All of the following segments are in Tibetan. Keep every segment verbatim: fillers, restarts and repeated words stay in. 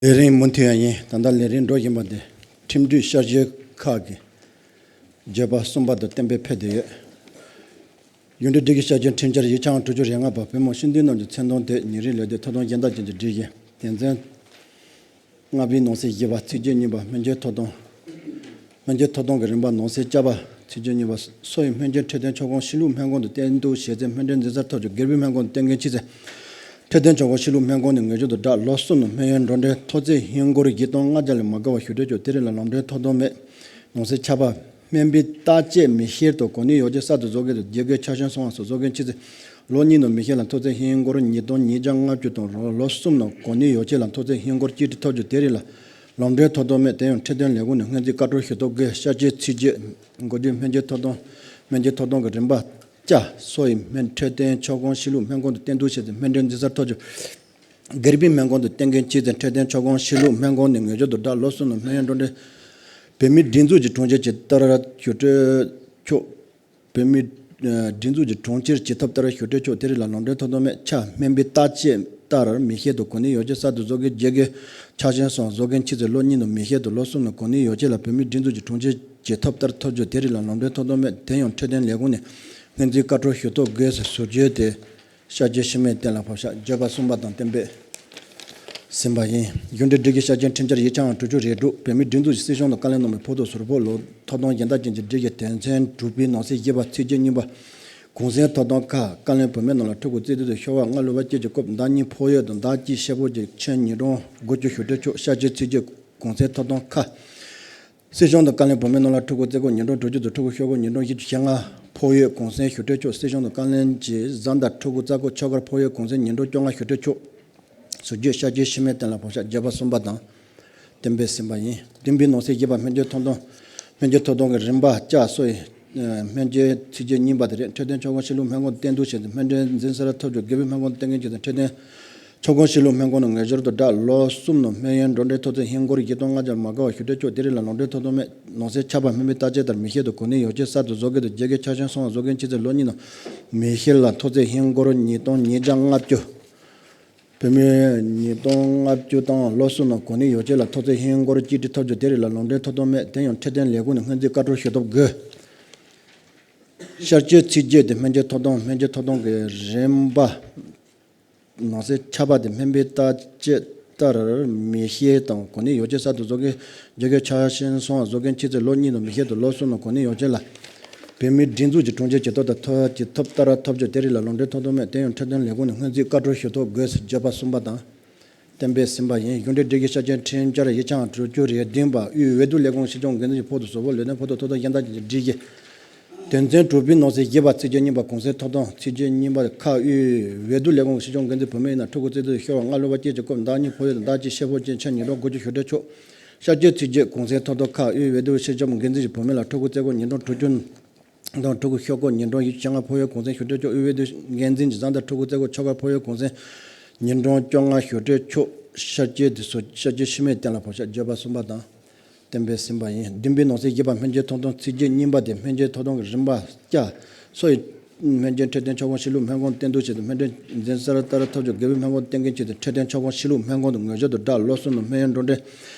ལས་རིམ་མུ་མཐུད་ཡང་ཡིན། ད་ལྟ་ལས་རིམ་འགྲོ་བཞིན་པ་འདི་ཁྲིམས་སྒྲིག་ཤར་བཞེས་ཁག་གི་བརྗོད་པ་གསུམ་པ་དང་གཏན་འབེབས་ཕེབས་བསྡད་ཡོད། ཡུན་རིང་སྒྲིག་གི་ཤར་བཞེས་ཁྲིམས་འཆར་ཡིག་ཆ་ཁག་དྲུག་ཅུ་རེ་ལྔ་པ། བོད་མི་སྤྱི་འཐུས་རྣམས་ཀྱི་མཚན་དོན་དེ་ཉིན་རེའི་ལས་དོན་ཐོབ་ཐང་སྦྱིན་བདག་ཅན་གྱི་སྒྲིག་གཞི་དོན་ཚན་ལྔ་པའི་ནང་གསེས་བཞི་པ་ཚིག་བརྗོད་གཉིས་པ་སྨན་བཅོས་ཐོབ་ཐང་། སྨན་བཅོས་ཐོབ་ཐང་གི་རིམ་པ་ནང་གསེས་བཅུ་པ་ཚིག་བརྗོད་གཉིས་པ། སོ་ཡི་སྨན་བཅོས་འཕྲོད་བསྟེན་ཆོག་ཁོངས་གཞིས་ལུས་སྨན་ཁང་དུ་བསྟེན་གཏུགས་བྱས་ཚེ་སྨན་སྦྲུལ་འཛིན་སར་ཐོབ་རྒྱུ། སྒེར་པའི་སྨན་ཁང་དུ་བསྟེན་མཁན་ཕྱིན་ཚེ་འཕྲོད་བསྟེན་ཆོག་ཁོངས་གཞིས་ལུས་སྨན་ཁང་ནས་ངེས་སྦྱོར་དང་སྦྲགས་ལོ་གསུམ་ནང་སྨན་ཡོན་འགྲོ་གྲོན་ཐོག་བརྩེགས་ཧིན་སྒོར་བཞི་སྟོང་ལྔ་བརྒྱ་ལས་མ་བརྒལ་བ་ཞུ་སྤྲོད་ཆོག་དེ་རིགས་ལ་ལམ་འགྲོའི་ཐོབ་ཐང་མེད། ནང་གསེས་ཆ་པ། སྨན་པའི་བརྟག་དཔྱད་མི་སྒེར་དང་གོ་གནས་ཡོ་བྱད་གསར་དུ་བཟོ་མཁན་དང་རྒྱ་སྐད་ཆ་ཤས་སོང་བ་སོགས་བཟོ་མཁན་ཕྱིན་ཚེ་ལོ་གཉིས་ནང་མི་སྒེར་ལ་ཐོག་བརྩེགས་ཧིན་སྒོར་ཉིས་སྟོང་ཉིས་བརྒྱ་ལྔ་བཅུ་དང་ལོ་གསུམ་ནང་གོ་གནས་ཡོ་བྱད་ལ་ཐོག་བརྩེགས་ཧིན་སྒོར་གཅིག་ཁྲི་ཐོབ་རྒྱུ་དེ་རིགས་ལ་ལམ་འགྲོའི་ཐོབ་ཐང་མེད། དེ་ཡང་འཕྲོད་བསྟེན་ལས་ཁུངས་ནས་སྔོན་རྩིས་བཀའ་འཁྲོལ་ཞུ་ཐབས་དགོས། ཤར་བསྐྱོད་ཚིག་བརྗོད། འགོ་ཁྲིད་སྨན་བཅོས་ཐོབ་ཐང་། སྨན་བཅོས་ཐོབ་ཐང་གི་རིམ་པ་བཅུ། སོ་ཡི་སྨན་འཕྲོད་བསྟེན་ཆོག་ཁོངས་གཞིས་ལུས་སྨན་ཁང་དུ་བསྟེན་གཏུགས་བྱས་ཚེ་སྨན་སྦྲུལ་འཛིན་སར་ཐོབ་རྒྱུ། སྒེར་པའི་སྨན་ཁང་དུ་བསྟེན་མཁན་ཕྱིན་ཚེ་འཕྲོད་བསྟེན་ཆོག་ཁོངས་གཞིས་ལུས་སྨན་ཁང་ནས་ངེས་སྦྱོར་དང་སྦྲགས་ལོ་གསུམ་ནང་སྨན་ཡོན་འགྲོ་གྲོན། བོད་མིའི་སྒྲིག་འཛུགས་ཀྱི་གྲོང་ཁྱེར་ཇི་ལྟར་ཞུ་སྤྲོད་ཆོག་བོད་མིའི་ཨ་སྒྲིག་འཛུགས་ཀྱི་གྲོང་ཁྱེར་ཇི་ཐོབ་ལྟར་ཞུ་སྤྲོད་ཆོག་དེ་རིགས་ལ་ལམ་འགྲོའི་ཐོབ་ཐང་མེད། ཆ། སྨན་པའི་བརྟག་དཔྱད་ལྟར་མི་སྒེར་དུ་གོ་གནས་ཡོ་བྱད་གསར་དུ་བཟོ་མཁན། རྒྱ་སྐད་ཆ་ཤས་སོང་བཟོ་མཁན་ཕྱིན་ཚེ་ལོ་གཉིས་ནང་མི་སྒེར་དུ་ལོ་གསུམ་ནང་གོ་གནས་ཡོ་བྱད་ལ་བོད་མིའི་སྒྲིག་འཛུགས་ཀྱི་གྲོང་ཁྱེར་ཇི་ཐོབ་ལྟར་ཐོབ་རྒྱུ་དེ་རིགས་ལ་ལམ་འགྲོའི་ཐོབ་ཐང་མེད། དེ་ཡང་འཕྲོད་བསྟེན་ལས་ཁུངས་ནས་སྔོན་རྩིས་བཀའ་འཁྲོལ་ཞུ་ཐབས་དགོས་ཟེར་ཞུ་རྒྱུ་དེ། ཤར་བསྐྱོད་ཕྱི་མའི་རྟེན་ལ་བབས་ཤག་བརྗོད་པ་གསུམ་པ་དང་གཏན་འབེབས་ཟིན་པ་ཡིན། ཡུན་རིང་སྒྲིག་གི་ཤར་བསྐྱོད་ཁྲིམས་འཆར་ཡིག་ཆ་ཁག་དྲུག་ཅུ་རེ་དྲུག་བོད་མིའི་སྒྲིག་འཛུགས་ཀྱི་སྲིད་གཞུང་དང་བཀའ་བློན་རྣམ་པའི་ཕོག་ཐུག་ཟུར་ཕོག་ལོ་ཐོབ་ཐང་སྦྱིན་བདག་ཅན་གྱི་སྒྲིག་གཞི་དོན་ཚན་དྲུག་པའི་ནང་གསེས་བཞི་པ་ཚིག་བརྗོད་གཉིས་པ། གུང་སེང་ཐོབ་ཐང་ཁག་བཀའ་བློན་བུད་མེད་རྣམས་ལ་ཕྲུ་གུ་བཙས་གཏུགས་དང་ཤོག་ཁག་སྔ་ལོ་བ་བཅས་ཀྱི་སྐབས་ཟླ་གཉིས་ཕོགས་ཡོལ་དང་ཟླ་གཅིག་ཤེལ་ཕོགས་ཀྱི་ཆེད་ཉིན་གྲངས་དགུ་བཅུ་ཞུ་སྤྲོད་ཆོག་ཤར་བསྐྱོད་ཚིག་བརྗོད་གུང་སེང་ཐོབ་ཐང་ཁག་སྲིད་གཞུང་དང་བཀའ་བློན་བུད་མེད་རྣམས་ལ་ཕྲུ་གུ་བཙས་སྐབས་ཉིན་གྲངས་དྲུག་ཅུ་དང་ཕྲུ་གུ་ཤོག་ཁག་ཉིན་གྲངས་བཞི་བཅུ་ཞེ་ལྔ་ཕོགས་ཡོལ་གུང་སེང་ཞུ་སྤྲོད་ཆོག་སྲིད་གཞུང་དང་བཀའ་བློན་གྱིས་བཟའ་ཟླ་ཕྲུ་གུ་བཙས་སྐབས་ཆོག་ཁག་ཕོགས་ཡོལ་གུང་སེང་ཉིན་གྲངས་བཅོ་ལྔ་ཞུ་སྤྲོད་ཆོག་ཟུར་བརྗོད་ཤར་བསྐྱོད་ཕྱི་མའི་རྟེན་ལ་བབས་ཤག་བརྗོད་པ་གསུམ་པ་དང་གཏན་འབེབས་ཟིན་པ་ཡིན། བདུན་པའི་ནང་གསེས་བཞི་པ་སྨན་བཅོས་ཐོབ་ཐང་། སྨན་བཅོས་ཐོབ་ཐང་གི་རིམ་པ་བཅུ། སོ་ཡི་སྨན་བཅོས་ཚིག་བརྗོད་གཉིས་པ་དེ་རེད། འཕྲོད་བསྟེན་ཆོག་ཁོངས་གཞིས་ལུས་སྨན་ཁང་དུ་བསྟེན་གཏུགས་བྱས་ཏེ་སྨན་སྦྲུལ་འཛིན་སར་ཐོབ་རྒྱུ། སྒེར་པའི་སྨན་ཁང་དུ་བསྟེན་མཁན་ཕྱིན་ཚེ་འཕྲོད་བསྟེན་ཆོག་ཁོངས་གཞིས་ལུས་སྨན་ཁང་ནང་ངེས་སྦྱོར་དང་སྦྲགས་ལོ་གསུམ་ནང་སྨན་ཡོན་འགྲོ་གྲོན་ཐོག་བརྩེགས་ཧིན་སྒོར་བཞི་སྟོང་ལྔ་བརྒྱ་མ་བརྒལ་བ་ཞུ་སྤྲོད་ཆོག་དེ་རིགས་ལ་ལམ་འགྲོའི་ཐོབ་ཐང་མེད། ནང་གསེས་ཆ་པ་སྨན་པའི་བརྟག་དཔྱད་ལྟར་མི་སྒེར་དུ་གོ་གནས་ཡོ་བྱད་གསར་དུ་བཟོ་མཁན་དང་རྒྱ་སྐད་ཆ་ཤས་སོང་བ་བཟོ་མཁན་ཕྱིན་ཚེ་ལོ་གཉིས་ནང་མི་སྒེར་ལ་ཐོག་བརྩེགས་ཧིན་སྒོར་ཉིས་སྟོང་ཉིས་བརྒྱ་ལྔ་བཅུ། བོད་མི་ཉིས་སྟོང་ལྔ་བཅུ་དང་ལོ་གསུམ་ནང་གོ་གནས་ཡོ་བྱད་ལ་ཐོག་བརྩེགས་ཧིན་སྒོར་གཅིག་ཁྲི་ཐོབ་རྒྱུ་དེ་རིགས་ལ་ལམ་འགྲོའི་ཐོབ་ཐང་མེད། དེ་ཡང་འཕྲོད་བསྟེན་ལས་ཁུངས་ནས་སྔོན་རྩིས་བཀའ་འཁྲོལ་ཞུ་ཐབས་དགོས། ཤར་བསྐྱོད་ཚིག་བརྗོད་དེ་སྨན་བཅོས་ཐོབ་ཐང་། སྨན་བཅོས་ཐོབ་ཐང་གི་རིམ་པ། ནང་གསེས་ཆ་པ་དེ་སྨན་པའི་བརྟག་དཔྱད་ལྟར་མི་སྒེར་དང་གོ་གནས་ཡོ་བྱད་གསར་དུ་བཟོ་མཁན། རྒྱ་སྐད་ཆ་ཤས་སོང་བ་བཟོ་མཁན་ཕྱིན་ཚེ་ལོ་གཉིས་ནང་མི་སྒེར་དུ་ལོ་གསུམ་ནང་གོ་གནས་ཡོ་བྱད་ལ་བོད་མིའི་སྒྲིག་འཛུགས་ཀྱི་གྲོང་ཁྱེར་ཇི་ཐོབ་ལྟར་ཐོབ་ཇི་ཐོབ་ལྟར་ཐོབ་རྒྱུ་དེ་རིགས་ལ་ལམ་འགྲོའི་ཐོབ་ཐང་མེད། དེ་ཡང་འཕྲོད་བསྟེན་ལས་ཁུངས་ནས་སྔོན་རྩིས་བཀའ་འཁྲོལ་ཞུ་ཐབས་དགོས་ཟེར་བརྗོད་པ་གསུམ་པ་དང་། གཏན་འབེབས་ཟིན་པ་ཡིན། ཡུན་རིང་སྒྲིག་གི་ཤར་བསྐྱོད་ཁྲིམས་འཆར་ཡིག་ཆ་ཁག་དྲུག་ཅུ་རེ་བདུན་པ་དབུས་འོས་བསྡུ་ལས་ཁུངས་སྲིད་སྐྱོང་འགན་འཛིན་གྱི་ཕོག་ཐུག་ཟུར་ཕོག་ལས་དོན་ཕོག་ཐུག་ཐོབ་ཐང་སྦྱིན་བདག་ཅན་གྱི་སྒྲིག་གཞི་དོན་ཚན་དྲུག་པའི་ནང་གསེས་བཞི་པ་ཚིག་བརྗོད་གཉིས་པ་གུང་སེང་ཐོབ་ཐང་། ཚིག་བརྗོད་གཉིས་པ་ཁག་དབུས་འོས་བསྡུ་ལས་ཁུངས་སྲིད་སྐྱོང་འགན་འཛིན། བུད་མེད་ཡིན་ན་ཕྲུ་གུ་བཙས་གཏུགས་ཤོག་ཁག་སྔ་ལོ་བ་བཅས་ཀྱི་སྐབས་ཟླ་གཉིས་ཕོགས་ཡོལ་དང་ཟླ་གཅིག་ཤེལ་ཕོགས་བཅས་ཆེད་ཉིན་གྲངས་དགུ་བཅུ་ཞུ་སྤྲོད་ཆོག་ཤར་བསྐྱོད་ཚིག་བརྗོད་གུང་སེང་ཐོབ་ཐང་ཁག་དབུས་འོས་བསྡུ་སྲིད་སྐྱོང་འགན་འཛིན་གྱིས་བུད་མེད་ལ་ཕྲུ་གུ་བཙས་སྐབས་ཉིན་གྲངས་དྲུག་ཅུ་དང་ཕྲུ་གུ་ཤོག་ཁག་ཉིན་གྲངས་བཞི་བཅུ་ཞེ་ལྔ་ཕོགས་ཡོལ་གུང་སེང་ཞུ་སྤྲོད་ཆོག་དབུས་འོས་བསྡུ་འགན་འཛིན་གྱིས་བཟའ་ཟླ་ཕྲུ་གུ་བཙས་སྐབས་ཆོག་ཁག་ཕོགས་ཡོལ་གུང་སེང་ཉིན་གྲངས་བཅོ་ལྔ་ཞུ་སྤྲོད་ཆོག་ཤར་བསྐྱོད་དེ་སོ་ཤར་བསྐྱོད་ཕྱི་མའི་རྟེན་ལ་བབས་ཤག་བརྗོད་པ་གསུམ་པ་དང་གཏན་འབེབས་ཟིན་པ་ཡིན། བདུན་པའི་ནང་གསེས་བཞི་པ་སྨན་བཅོས་ཐོབ་ཐང་། ཚིག་བརྗོད་གཉིས་པ་དེ་སྨན་བཅོས་ཐོབ་ཐང་གི་རིམ་པ་བཅུ། སོ་ཡི་སྨན་བཅོས་འཕྲོད་བསྟེན་ཆོག་ཁོངས་གཞིས་ལུས་སྨན་ཁང་བསྟེན་གཏུགས་བྱས་ཏེ་སྨན་སྦྲུལ་འཛིན་སར་ལྟར་ཐོབ་རྒྱུ། སྒེར་པའི་སྨན་ཁང་བསྟེན་མཁན་ཆེད་དུ་འཕྲོད་བསྟེན་ཆོག་ཁོངས་གཞིས་ལུས་སྨན་ཁང་དུ་ངེས་སྦྱོར་དང་སྦྲགས་ལོ་གསུམ་ནང་སྨན་ཡོན་འགྲོ་གྲོན་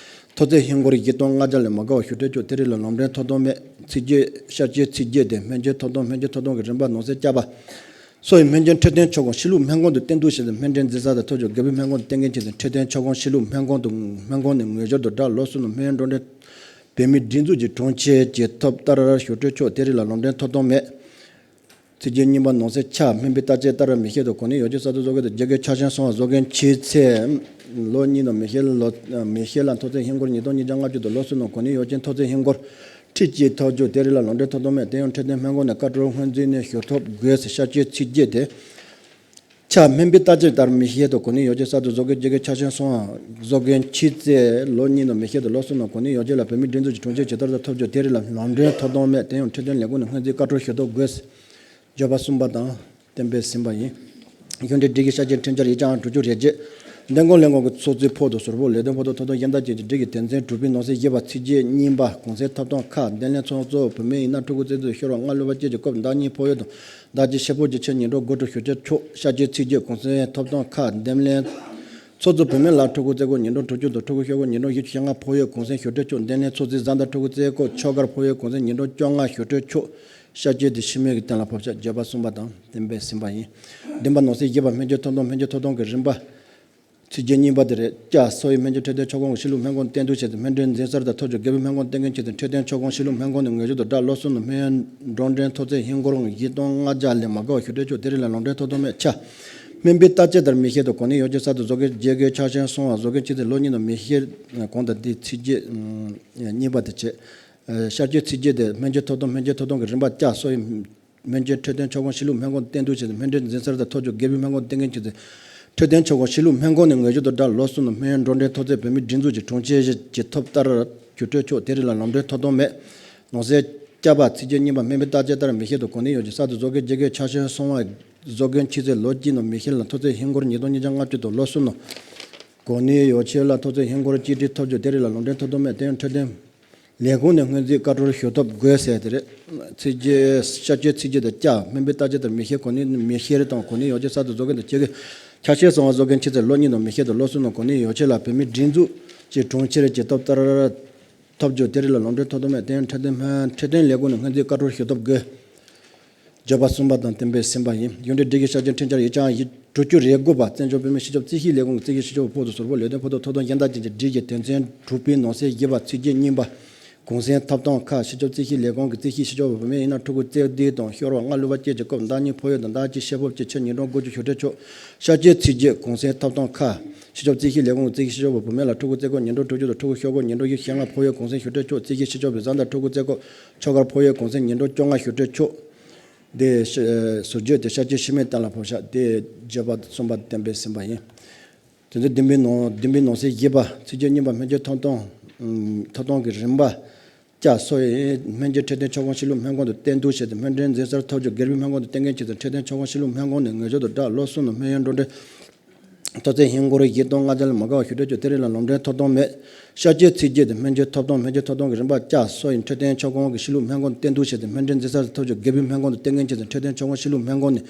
ཐོག་བརྩེགས་ཧིན་སྒོར་བཞི་སྟོང་ལྔ་བརྒྱ་ལས་མ་བརྒལ་བ་ཞུ་སྤྲོད་ཆོག་དེ་རིགས་ལ་ལམ་འགྲོའི་ཐོབ་ཐང་མེད། ཚིག་བརྗོད་ཤར་བསྐྱོད་ཚིག་བརྗོད་དེ་སྨན་བཅོས་ཐོབ་ཐང་། སྨན་བཅོས་ཐོབ་ཐང་གི་རིམ་པ་ནང་གསེས་བཅུ་པ། སོ་ཡི་སྨན་བཅོས་འཕྲོད་བསྟེན་ཆོག་ཁོངས་གཞིས་ལུས་སྨན་ཁང་དུ་བསྟེན་གཏུགས་བྱས་ཏེ་སྨན་སྦྲུལ་འཛིན་སར་ཐོབ་རྒྱུ། སྒེར་པའི་སྨན་ཁང་དུ་བསྟེན་མཁན་ཆེད་དུ་འཕྲོད་བསྟེན་ཆོག་ཁོངས་གཞིས་ལུས་སྨན་ཁང་དུ་སྨན་ཁང་ནས་ངེས་སྦྱོར་དང་སྦྲགས་ལོ་གསུམ་ནང་སྨན་ཡོན་འགྲོ་གྲོན། བོད་མིའི་སྒྲིག་འཛུགས་ཀྱི་གྲོང་ཁྱེར་ཇི་ཐོབ་ལྟར་ཞུ་སྤྲོད་ཆོག་དེ་རིགས་ལ་ལམ་འགྲོའི་ཐོབ་ཐང་མེད། ཚིག་བརྗོད་གཉིས་པ་ནང་གསེས་ཆ། སྨན་པའི་བརྟག་དཔྱད་ལྟར་མི་སྒེར་དུ་གོ་གནས་ཡོ་བྱད་གསར་དུ་བཟོ་མཁན་དང་རྒྱ་སྐད་ཆ་ཤས་སོང་བ་བཟོ་མཁན་ཕྱིན་ཚེ་ལོ་གཉིས་ནང་མི་སྒེར་ལ་མི་སྒེར་ལ་ཐོག་བརྩེགས་ཧིན་སྒོར་ཉིས་སྟོང་ཉིས་བརྒྱ་ལྔ་བཅུ་དང་ལོ་གསུམ་ནང་གོ་གནས་ཡོ་བྱད་ཐོག་བརྩེགས་ཧིན་སྒོར་ཁྲི་གཅིག་ཐོབ་རྒྱུ་དེ་རིགས་ལ་ལམ་འགྲོའི་ཐོབ་ཐང་མེད། དེ་ཡང་འཕྲོད་བསྟེན་སྨན་ཁང་ནས་བཀའ་འཁྲོལ་སྔོན་རྩིས་ནས་ཞུ་ཐབས་དགོས་ཟེར་ཤར་བསྐྱོད་ཚིག་བརྗོད་དེ། ཆ། སྨན་པའི་བརྟག་དཔྱད་ལྟར་མི་སྒེར་དུ་གོ་གནས་ཡོ་བྱད་གསར་དུ་བཟོ་མཁན་རྒྱ་སྐད་ཆ་ཤས་སོང་བ་བཟོ་མཁན་ཕྱིན་ཚེ་ལོ་གཉིས་ནང་མི་སྒེར་དུ་ལོ་གསུམ་ནང་གོ་གནས་ཡོ་བྱད་ལ་བོད་མིའི་སྒྲིག་འཛུགས་ཀྱི་གྲོང་ཁྱེར་ཇི་ལྟར་ཐོབ་རྒྱུ་དེ་རིགས་ལ་ལམ་འགྲོའི་ཐོབ་ཐང་མེད། དེ་ཡང་འཕྲོད་བསྟེན་ལས་ཁུངས་ནས་སྔོན་རྩིས་བཀའ་འཁྲོལ་ཞུ་ཐབས་དགོས། བརྗོད་པ་གསུམ་པ་དང་གཏན་འབེབས་ཟིན་པ་ཡིན། གཞུང་འབྲེལ་སྒྲིག་གཞི་ཤར་བསྐྱོད་ཁྲིམས་འཆར་ཡིག་ཆ་ཁག་དྲུག་ཅུ་རེ་བརྒྱད། འདེམས་ཁོངས་ལས་ཁུངས་ཀྱི་ཚོགས་གཙོའི་ཕོགས་དང་ཟུར་ཕོགས་ལས་དོན་ཕོགས་ཐོབ་ཐང་སྦྱིན་བདག་བཅས་ཀྱི་སྒྲིག་གཞི་དོན་ཚན་དྲུག་པའི་ནང་གསེས་བཞི་པ་ཚིག་བརྗོད་གཉིས་པ་གུང་སེང་ཐོབ་ཐང་ཁག་འདེམས་ལྷན་ཚོགས་གཙོ་བོ་བུད་མེད་ཡིན་ན་ཕྲུ་གུ་བཙས་གཏུགས་ཤོར་བ་སྔ་ལོ་བ་བཅས་ཀྱི་སྐབས་ཟླ་གཉིས་ཕོགས་ཡོལ་དང་ཟླ་གཅིག་ཤེལ་ཕོགས་ཀྱི་ཆེད་ཉིན་གྲངས་དགུ་ཁྲི་ཞུ་སྤྲོད་ཆོག་ཤར་བསྐྱོད་ཚིག་བརྗོད་གུང་སེང་ཐོབ་ཐང་ཁག་འདེམས་ལྷན་ ཚོགས་གཙོ་བུད་མེད་ལགས་ཕྲུ་གུ་རྩེ་སྐོར་ཉིན་གྲངས་དྲུག་ཅུ་དང་ཕྲུ་གུ་ཤོག་སྒོར་ཉིན་གྲངས་བཞི་བཅུ་ཞེ་ལྔ་ཕོགས་ཡོད་གུང་སེང་ཞུ་སྤྲོད་ཆོག་འདན་ལེན་ཚོགས་གཙོས་བཟའ་ཟླ་ཕྲུ་གུ་རྩེ་སྐོར་ཆོས་སྒར་ཕོགས་ཡོད་གུང་སེང་ཉིན་གྲངས་བཅོ་ལྔ་ཞུ་སྤྲོད་ཆོག་ཤར་སྐྱོད་དེ་ཤི་མེད་ཀྱི་གཏན་ལ་ཕབ་ཤག་བརྗོད་པ་གསུམ་པ་དང་གཏན་འབེབས་ཟིན་པ་ཡིན། བདུན་པ་ནང་གསེས་བཞི་པ་སྨན་བཅོས་ཐོབ་ཐང་སྨན་བཅོས་ཐོབ་ཐང་གི་རིམ་པ། ཚིགས་བཅད་གཉིས་པ་དེ་རེད། ཀྱ་སོ་ཡི་སྨན་བཅོས་འཕྲོད་བསྟེན་ཆོག་ཁོངས་ཀྱི་གཞིས་ལུས་སྨན་ཁང་བསྟེན་གཏུག་བྱས་ཏེ་སྨན་གྲོན་འཛིན་སར་དང་ཐོབ་རྒྱུ་དགེ་འཕེལ་སྨན་ཁང་བསྟེན་མཁན་ཆེད་དུ་འཕྲོད་བསྟེན་ཆོག་ཁོངས་གཞིས་ལུས་སྨན་ཁང་ནས་ངོས་སྦྱོར་དང་སྦྲགས་ལོ་གསུམ་ནང་སྨན་ཡོན་འགྲོ་གྲོན་ཐོག་ཚད་ཧིན་སྒོར་བཞི་སྟོང་ལྔ་བརྒྱ་ལས་མ་བརྒལ་བ་ཞུ་སྤྲོད་ཆོག་དེ་རིགས་ལ་ལམ་གྲོན་ཐོབ་ཐང་མེད། ཆ། སྨན་པའི་བརྟག་དཔྱད་ལྟར་མི་ཤེས་དང་གོ་གནས་ཡོ་བྱད་གསར་དུ་བཟོ་མཁན་དགེ་རྒན་ཆ་རྐྱེན་སོང་བ་བཟོ་མཁན་ཆེད་དུ་ལོ་གཉིས་ནང་མི་ཤེས་གོང་དང་འདི་ཚིགས་བཅད་གཉིས་པ་དེ་བྱས། ཤར་སྐྱོད་ཚིགས་བཅད་དེ་སྨན་བཅོས་ཐོབ་ཐང་སྨན་བཅོས་ཐོབ་ཐང་གི་རིམ་པ་ཀྱ་སོ་ཡི་སྨན་བཅོས་འཕྲོད་བསྟེན་ཆོག་ཁོངས་གཞིས་ལུས་སྨན་ཁང་བསྟེན་གཏུག་བྱས་ཏེ་སྨན་གྲོན་འཛིན་སར་དང་ཐོབ་རྒྱུ་དགེ་འཕེལ་སྨན་ཁང་བསྟེན་མཁན་ཆེད་དུ་འཕྲོད་བསྟེན་ཆོག་ཁོངས་གཞིས་ལུས་སྨན་ཁང་ནས་ངོས་སྦྱོར་དང་སྦྲགས་ལོ་གསུམ་ནང་སྨན་ཡོན་འགྲོ་གྲོན་ཐོག་ཚད་བོད་མིའི་སྒྲིག་འཛུགས་ཀྱི་གྲོང་ཁྱེར་བཞི་ཇི་ཐོབ་ལྟར་ཞུ་སྤྲོད་ཆོག་དེ་རིགས་ལ་ལམ་གྲོན་ཐོབ་ཐང་མེད། ནང་གསེས་ཀྱ་པ་ཚིགས་བཅད་གཉིས་པ་སྨན་པའི་བརྟག་དཔྱད་ལྟར་མི་ཤེས་དང་གོ་གནས་ཡོ་བྱད་གསར་དུ་བཟོ་མཁན་དགེ་རྒན་ཆ་རྐྱེན་སོང་བ་བཟོ་མཁན་ཆེད་དུ་ལོ་གཅིག་ནང་མི་ཤེས་ལ་ཐོག་ཚད་ཧིན་སྒོར་ཉིས་སྟོང་ཉིས་བརྒྱ་ལྔ་བཅུ་དང་ལོ་གསུམ་ནང་གོ་གནས་ཡོ་བྱད་ལ་ཐོག་ཚད་ཧིན་སྒོར་གཅིག་ཁྲི་ཐོབ་རྒྱུ་དེ་རིགས་ལ་ལམ་གྲོན་ཐོབ་ཐང་མེད། དེ་ཡང་འཕྲོད་བསྟེན་ལས་ཁུངས་ནས་སྔོན་རྩིས་བཀའ་འཁྲོལ་ཞུ་ཐབས་དགོས་ཟེར་དེ་རེད། ཚིགས་བཅད་ཤར་སྐྱོད་ཚིགས་བཅད་དེ་ཀྱ་སྨན་པའི་བརྟག་དཔྱད་ལྟར་མི་ཤེས་གོ་གནས་མི་ཤེས་དང་གོ་གནས་ཡོ་བྱད་གསར་དུ་བཟོ་མཁན་དང་སྤྱོད་མཁན་ཆ་རྐྱེན་སོང་བ་བཟོ་མཁན་ཆེད་དུ་ལོ་གཉིས་ནང་མི་ཤེས་དང་ལོ་གསུམ་ནང་གོ་གནས་ཡོ་བྱད་ལ་བོད་མིའི་སྒྲིག་འཛུགས་ཀྱི་གྲོང་ཁྱེར་ཇི་ཐོབ་ལྟར་ཐོབ་རྒྱུ་དེ་རིགས་ལ་ལམ་གྲོན་ཐོབ་ཐང་མེད། དེ་ཡང་འཕྲོད་བསྟེན་སྨན་འཕྲོད་བསྟེན་ལས་ཁུངས་ནས་སྔོན་རྩིས་བཀའ་འཁྲོལ་ཞུ་ཐབས་དགོས། བརྗོད་པ་གསུམ་པ་དང་གཏན་འབེབས་ཟིན་པ་ཡིན། ཡོངས་འབྲེལ་སྒྲིག་གཞི་ཤར་སྐྱོད་ཁྲིམས་འཆར་ཡིག་ཆ་དྲུག་ཅུ་རེ་དགུ་པ་བཙན་བྱོལ་བོད་མིའི་སྤྱི་ཁྱབ་རྩིས་ཞིབ་ལས་ཁུངས་ཀྱི་རྩིས་ཞིབ་ཞིབ་པ་ཕོགས་དང་ཟུར་ཕོགས་ལས་དོན་ཕོགས་དང་ཐོབ་ཐང་གཞན་དག་ཅན་གྱི་སྒྲིག་གཞི་དོན་ཚན་དྲུག་པའི་ནང་གསེས་བཞི་པ་ཚིགས་བཅད་གཉིས་པ་གུང་སེང་ཐོབ་ཐང་ཁག་སྤྱི་ཁྱབ་རྩིས་ཞིབ་ལས་ཁུངས་ཀྱི་རྩིས་ཞིབ་ཞིབ་ཕོགས་བུད་མེད་ཡིན་ན་ཕྲུ་གུ་བཙས་འདུས་དང་ཤོར་བ་སྔ་ལུས་པ་བཅས་ཀྱི་སྐབས་ཟླ་གཉིས་ཕོགས་ཡོད་དང་ཟླ་གཅིག་ཤེས་ཕོགས་བཅས་ཕྱིར་ཉིན་གྲངས་དགུ་བཅུ་ཞུ་སྤྲོད་ཆོག་ཤར་སྐྱོད་ཚིགས་བཅད་གུང་སེང་ཐོབ་ཐང་ཁག་སྤྱི་ཁྱབ་རྩིས་ཞིབ་ལས་ཁུངས་ཀྱི་རྩིས་ཞིབ་ཞིབ་ཕོགས་བུད་མེད་ལ་ཕྲུ་གུ་བཙས་སྐོར་ཉིན་གྲངས་དྲུག་ཅུ་དང་ཕྲུ་གུ་ཤོག་སྐོར་ཉིན་གྲངས་བཞི་བཅུ་ཞེ་ལྔ་ཕོགས་ཡོད་གུང་སེང་ཞུ་སྤྲོད་ཆོག་རྩིས་ཞིབ་ཞིབ་ཕོགས་བཟའ་ཟླ་ཕྲུ་གུ་བཙས་སྐོར་ཆོས་སྒར་ཕོགས་ཡོད་གུང་སེང་ཉིན་གྲངས་བཅོ་ལྔ་ཞུ་སྤྲོད་ཆོག་དེ་ཞུ་ཟུར་བརྗོད་དེ་ཤར་སྐྱོད་ཤི་མེད་གཏན་ལ་ཕབ་ཤག་དེ་བརྗོད་པ་གསུམ་པ་གཏན་འབེབས་ཟིན་པ་ཡིན། དེ་ཚོ་བདུན་པའི་ནང་བདུན་པའི་ནང་གསེས་བཞི་པ་ཚིགས་བཅད་གཉིས་པ་སྨན་བཅོས་ཐོབ་ཐང་ཐོབ་ཐང་གི་རིམ་པ་ཀྱ་སོ་ཡི་སྨན་བཅོས་འཕྲོད་བསྟེན་ཆོག་ཁོངས་གཞིས་ལུས་སྨན་ཁང་དུ་བསྟེན་གཏུག་བྱས་ཏེ་སྨན་གྲོན་འཛིན་སར་ཐོབ་རྒྱུ་དགེ་འཕེལ་སྨན་ཁང་དུ་བསྟེན་མཁན་ཆེད་དུ་འཕྲོད་བསྟེན་ཆོག་ཁོངས་གཞིས་ལུས་སྨན་ཁང་ནས་ངོས་སྦྱོར་དང་སྦྲགས་ལོ་གསུམ་ནང་སྨན་ཡོན་འགྲོ་གྲོན་ཐོག་ཚད་ཧིན་སྒོར་བཞི་སྟོང་ལྔ་བརྒྱ་ལས་མ་བརྒལ་བ་ཞུ་སྤྲོད་ཆོག་དེ་རིགས་ལ་ལམ་གྲོན་ཐོབ་ཐང་མེད། ཤར་སྐྱོད་ཚིགས་བཅད་དེ་སྨན་བཅོས་ཐོབ་ཐང་སྨན་བཅོས་ཐོབ་ཐང་གི་རིམ་པ་ཀྱ་སོ་ཡི་འཕྲོད་བསྟེན་ཆོག་ཁོངས་ཀྱི་གཞིས་ལུས་སྨན་ཁང་དུ་བསྟེན་གཏུག་བྱས་ཏེ་སྨན་གྲོན་འཛིན་སར་ཐོབ་རྒྱུ་དགེ་འཕེལ་སྨན་ཁང་དུ་བསྟེན་མཁན་ཆེད་དུ་འཕྲོད་བསྟེན་ཆོག་ཁོངས་གཞིས་ལུས་སྨན་ཁང་ནས་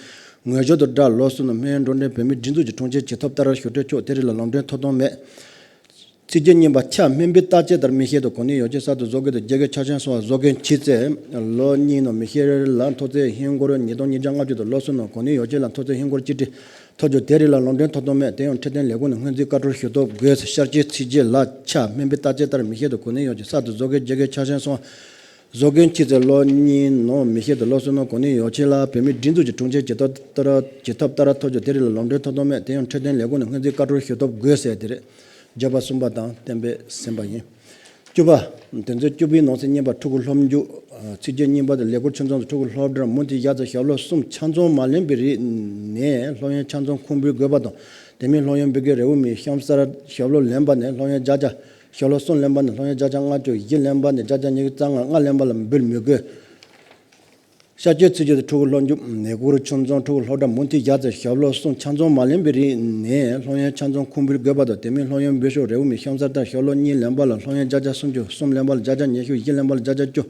ངོས་སྦྱོར་དང་སྦྲགས་ལོ་གསུམ་ནང་སྨན་ཡོན་འགྲོ་གྲོན་བོད་མིའི་སྒྲིག་འཛུགས་ཀྱི་གྲོང་ཁྱེར་ཇི་ཐོབ་ལྟར་ཞུ་སྤྲོད་ཆོག་དེ་རིགས་ལ་ལམ་གྲོན་ཐོབ་ཐང་མེད། ཚིགས་བཅད་གཉིས་པ་ཆ་སྨན་པའི་བརྟག་དཔྱད་ལྟར་མི་ཤེས་དང་གོ་གནས་ཡོ་བྱད་གསར་དུ་བཟོ་མཁན་དང་དགེ་རྒན་ཆ་རྐྱེན་སོང་བ་བཟོ་མཁན་ཆེད་ཚེ་ལོ་གཉིས་ནང་མི་ཤེས་ལ་ཐོག་ཚད་ཧིན་སྒོར་ཉིས་སྟོང་ཉིས་བརྒྱ་ལྔ་བཅུ་དང་ལོ་གསུམ་ནང་གོ་གནས་ཡོ་བྱད་ལ་ཐོག་ཚད་ཧིན་སྒོར་གཅིག་ཁྲི་ཐོབ་རྒྱུ་དེ་རིགས་ལ་ལམ་གྲོན་ཐོབ་ཐང་མེད། དེ་ཡང་འཕྲོད་བསྟེན་ལས་ཁུངས་ནས་སྔོན་རྩིས་བཀའ་འཁྲོལ་ཞུ་ཐབས་དགོས། ཤར་སྐྱོད་ཚིགས་བཅད་ལ་ཆ་སྨན་པའི་བརྟག་དཔྱད་ལྟར་མི་ཤེས་དང་གོ་གནས་ཡོ་བྱད་གསར་དུ་བཟོ་མཁན་དགེ་རྒན་ཆ་རྐྱེན་སོང་བ་བཟོ་མཁན་ཆེད་ཚེ་ལོ་གཉིས་ནང་མི་ཤེས་དང་ལོ་གསུམ་ནང་གོ་གནས་ཡོ་བྱད་ལ་བོད་མིའི་སྒྲིག་འཛུགས་ཀྱི་གྲོང་ཁྱེར་ཇི་ཐོབ་ལྟར་ཇི་ཐོབ་ལྟར་ཐོབ་རྒྱུ་དེ་རིགས་ལ་ལམ་གྲོན་ཐོབ་ཐང་མེད། དེ་ཡང་འཕྲོད་བསྟེན་ལས་ཁུངས་ནས་སྔོན་རྩིས་བཀའ་འཁྲོལ་ཞུ་ཐབས་དགོས་ཟེར་དེ་རེད། བརྗོད་པ་གསུམ་པ་དང་གཏན་འབེབས་ཟིན་པ་ཡིན། བཅུ་པ། དེ་ཚོའི་བཅུ་པའི་ནང་གསེས་གཉིས་པ་ཕྲུ་གུ་སློབ་འཇུག་ཚིགས་བཅད་གཉིས་པ་དེ་ལས་འཁུར་ཆུང་ཚང་དུ་ཕྲུ་གུ་སློབ་གྲྭར་མུ་མཐུད་བཞག་ཚེ་ཞབས་ལོ་གསུམ་ཆ་ཚང་མ་ལོན་པའི་རིང་ནས་སློབ་ཡོན་ཆ་ཚང་ཁུངས་འབུལ་དགོས་པ་དང་དེ་མིན་སློབ་ཡོན་འབུལ་མཁན་རེའུ་མིག་གཤམ་གསལ་ཞབས་ལོ་ལོན་པ་ནས་སློབ་ཡོན་བརྒྱ་ཆ་ཞབས་ལོ་གསུམ་ལོན་པ་ནས་སློབ་ཡོན་བརྒྱ་ཆ་ལྔ་བཅུ་བཞི་ལོན་པ་ནས་བརྒྱ་ཆ་ཉི་ཤུ་རྩ་ལྔ་ལྔ་ལོན་པ་ལ་འབུལ་མི་དགོས། ཤར་སྐྱོད་ཚིགས་བཅད་དེ་ཕྲུ་གུ་སློབ་འཇུག་ལས་འཁུར་ཆུང་ཚང་ཕྲུ་གུ་སློབ་གྲྭ་མུ་མཐུད་བཞག་ཚེ་ཞབས་ལོ་གསུམ་ཆ་ཚང་མ་ལོན་པའི་རིང་ནས་སློབ་ཡོན་ཆ་ཚང་ཁུངས་འབུལ་དགོས་པ་དང་དེ་མིན་སློབ་ཡོན་འབུལ་ཕྱོགས་རེའུ་མིག་གཤམ་གསལ་ལྟར་ཞབས་ལོ་གཉིས་ལོན་པ་ལ་སློབ་ཡོན་བརྒྱ་ཆ་སུམ་ཅུ། གསུམ་ལོན་པ་ལ་བརྒྱ་ཆ་ཉི་ཤུ། བཞི་ལོན་པ་ལ་བརྒྱ་ཆ་བཅུ།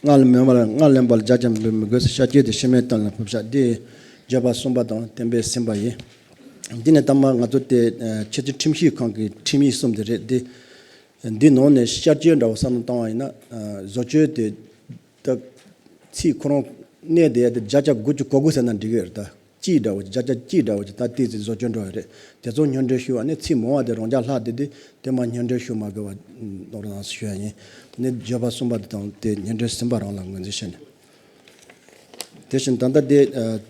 ལྔ་ལོན་པ་ལ་ལྔ་ལོན་པ་ལ་བརྒྱ་ཆ་འབུལ་མི་དགོས། ཤར་སྐྱོད་དེ་ཤི་མེད་གཏན་ལ་ཕབ་ཤག་དེ་བརྗོད་པ་གསུམ་པ་དང་གཏན་འབེབས་ཟིན་པ་ཡིན། འདི་ནས་ད་མ་ང་ཚོ་དེ་ཆེས་མཐོའི་ཁྲིམས་ཞིབ་ཁང་གི་ཁྲིམས་ཡིག་གསུམ་དེ་རེད་དེ། འདི་ནང་ནས་ཤར་སྐྱོད་འདྲ་བོ་བསམ་བློ་བཏང་བ་ཡིན་ན། བཟོ་བཅོས་དེ་ད་ཚིག་ཁོ་རང་གནས་དེ་ཡ་དེ་བརྒྱ་ཆ་དགུ་བཅུ་གོ་དགུ་ཟེར་ན་འགྲིག་གི་རེད་ད། གཅིག་འདྲ་བོ་བརྒྱ་ཆ་གཅིག་འདྲ་བོ་ཅིག་ད་ཏོག་ཙམ་བཟོ་བཅོས་འགྲོ་ཡ་རེད། དེ་ཚོ་སྙན་སྒྲོན་ཞུ་བ་ནི་ཚིག་མང་བ་དེ་རང་འཇགས་ལྷག་བསྡད་དེ་དེ་མ་སྙན་སྒྲོན་ཞུ་མ་དགོས་པ་ནོར་རང་ཞུ་ཡ་ཡིན། དེ་ནི་བརྗོད་པ་གསུམ་པ་དེ་དང་དེ་སྙན་སྒྲོན་ཟིན་པ་རང་ལ་ངོས་འཛིན་བྱས་ནས། དེ་བཞིན་ད་ལྟ་དེ་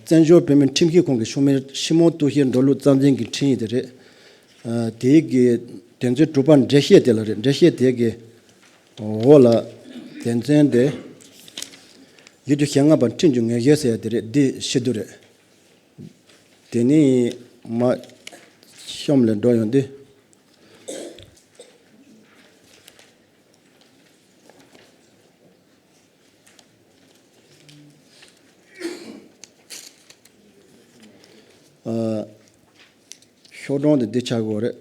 བཙན་བྱོལ་བོད་མིའི་ཁྲིམས་ཞིབ་ཁང་གི་ཤོག་མིར་ཕྱི་མོ་གཏུག་བཤེར་འགྲོ་ལུགས་རྩ་འཛིན་གྱི་ཁྲིམས་ཡིག་དེ་རེད། དེའི་གི་དོན་ཚན་དྲུག་པ་འགྲེལ་བཤད་དེ་ལ་རེད། འགྲེལ་བཤད་དེ་གི་འོག་ལ་དོན་ཚན་དེ་བཞི་བཅུ་ཞེ་ལྔ་པ་ཁྲིམས་ཀྱི་ངེས་བྱེད་ཟེར་ཡ་དེ་རེད། འདི་ཕྱི་དུ་རེད། དེ་ནི་མ་གཤམ་ལ་འགྲོ་ཡོང་དུས། ཤོག་གྲངས་དེ་འདི་ཆགས་ཀྱི་ཡོད་རེད།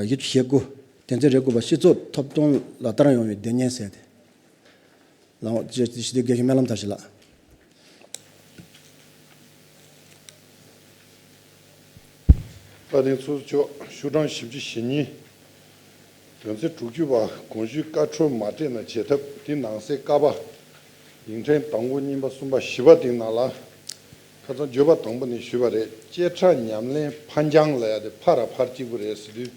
བཞི་བཅུ་ཞེ་དགུ། དོན་ཚན་རེ་དགུ་པ་སྤྱི་ཚོགས་ཐོབ་ཐང་ལག་བསྟར་ཡོང་བའི་དོན་གཉེར་ཟེར་ཏེ། ལའོ་ཅེ་ཅེ་ཞི་བདེ་དགེ་བཤེས་སྨོན་ལམ་མཐར་ཕྱིན་ལགས། དཔལ་ལྡན་ཚོགས་གཙོ་མཆོག་ཤོག་གྲངས་བཞི་བཅུ་ཞེ་གཉིས། དོན་ཚན་དྲུག་ཅུ་པ། གོང་ཞུས་བཀའ་འཁྲོལ་མ་སྤྲད་ན་བྱེད་ཐབས། དེ་ནང་གསེས་ཀ་པ། ཡིག་ཕྲེང་དང་པོ་གཉིས་པ་གསུམ་པ་བཞི་པ་དེའི་ནང་ལ། ཁ་སང་བརྗོད་པ་དང་པོ་ནས་ཞུས་པ་རེད། བཅད་ཁྲ་ཉམས་ལེན་ཕར་འགྱངས་ལབ་ཡ་དེ་ཕ་ར་ཕར་གཅིག་པུ་རེད་ཟེར་དུས།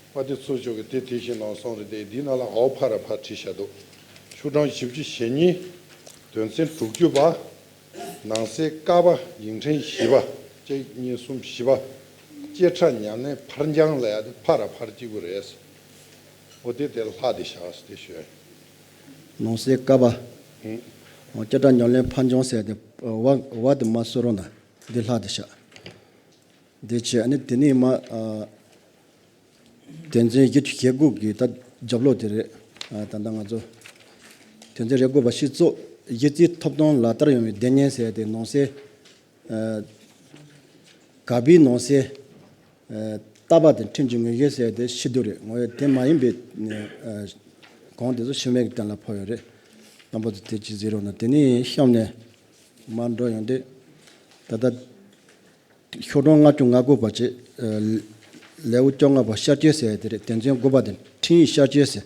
དཔལ་ལྡན་ཚོགས་གཙོ་མཆོག་གིས་དེ་དེ་བཞིན་གནང་སོང་རེད་དེ། འདིའི་ནང་ལ་འའོ་ཕ་ར་ཕར་བྲིས་བཞག་འདུག་ཤོག་གྲངས་བཞི་བཅུ་ཞེ་གཉིས། དོན་ཚན་དྲུག་ཅུ་པ། ནང་གསེས་ཀ་པ། ཡིག་ཕྲེང་བཞི་པ། གཅིག་གཉིས་གསུམ་བཞི་པ། བཅད་ཁྲ་ཉམས་ལེན་ཕར་འགྱངས་ལབ་ཡ་དེ་ཕ་ར་ཕར་གཅིག་པུ་རེད། འོ་དེ་དེ་ལྷག་དེ་བཞག་ཟེར་དེ་ཞུ། ནང་གསེས་ཀ་པ། ཨང་། འོ་བཅད་ཁྲ་ཉམས་ལེན་ཕར་འགྱངས་ཟེར་ཡ་དེ། བ་བ་དེ་མར་བཟོ་རོགས་གནང་། འདི་ལྷག་དེ་བཞག་འདི་བྱས། ཨ་ནི་དེ་ནས་མར། ཨ། དོན་ཚན་བཞི་བཅུ་ཞེ་དགུ་གི་ད་རྒྱབ་ལོགས་དེ་རེད། ཨ། ད་ལྟ་ང་ཚོ་དོན་ཚན་རེ་དགུ་པ། སྤྱི་ཚོགས་གཞི་རྩའི་ཐོབ་ཐང་ལག་བསྟར་ཡོང་བའི་བདེ་ཉེས་ཟེར་ཏེ་ནང་གསེས། ཨ། ག་པའི་ནང་གསེས། ཨ། ཏ་པ་དེ་ཁྲིམས་ཀྱི་ངོས་འཛིན་ཟེར་ཏེ་ཕྱི་དོན་རེད། ངོས་དེ་མ་ཡིན་པའི། ཨ། གོང་དེ་ཚོ་ཤུལ་མེད་ཀྱི་གཏན་ལ་ཕབ་ཡོད་རེད། དང་པོ་དེ་དེ་གཅིག་གཟིགས་རོགས་གནང་། དེ་ནས་གཤམ་ནས་མར་འགྲོ་ཡོང་དུས། ད་ལྟ་ཤོག་གྲངས་ལྔ་བཅུ་ང་དགུ་པ་བྱས། ཨ། ལེའུ་བཅོ་ལྔ་པ་ཤར་བསྐྱོད་ཟེར་ཡ་དེ་རེད། དོན་ཚན་དགུ་པ་དེ་འཕྲིན་ཡིག་ཤར་བསྐྱོད་ཟེར།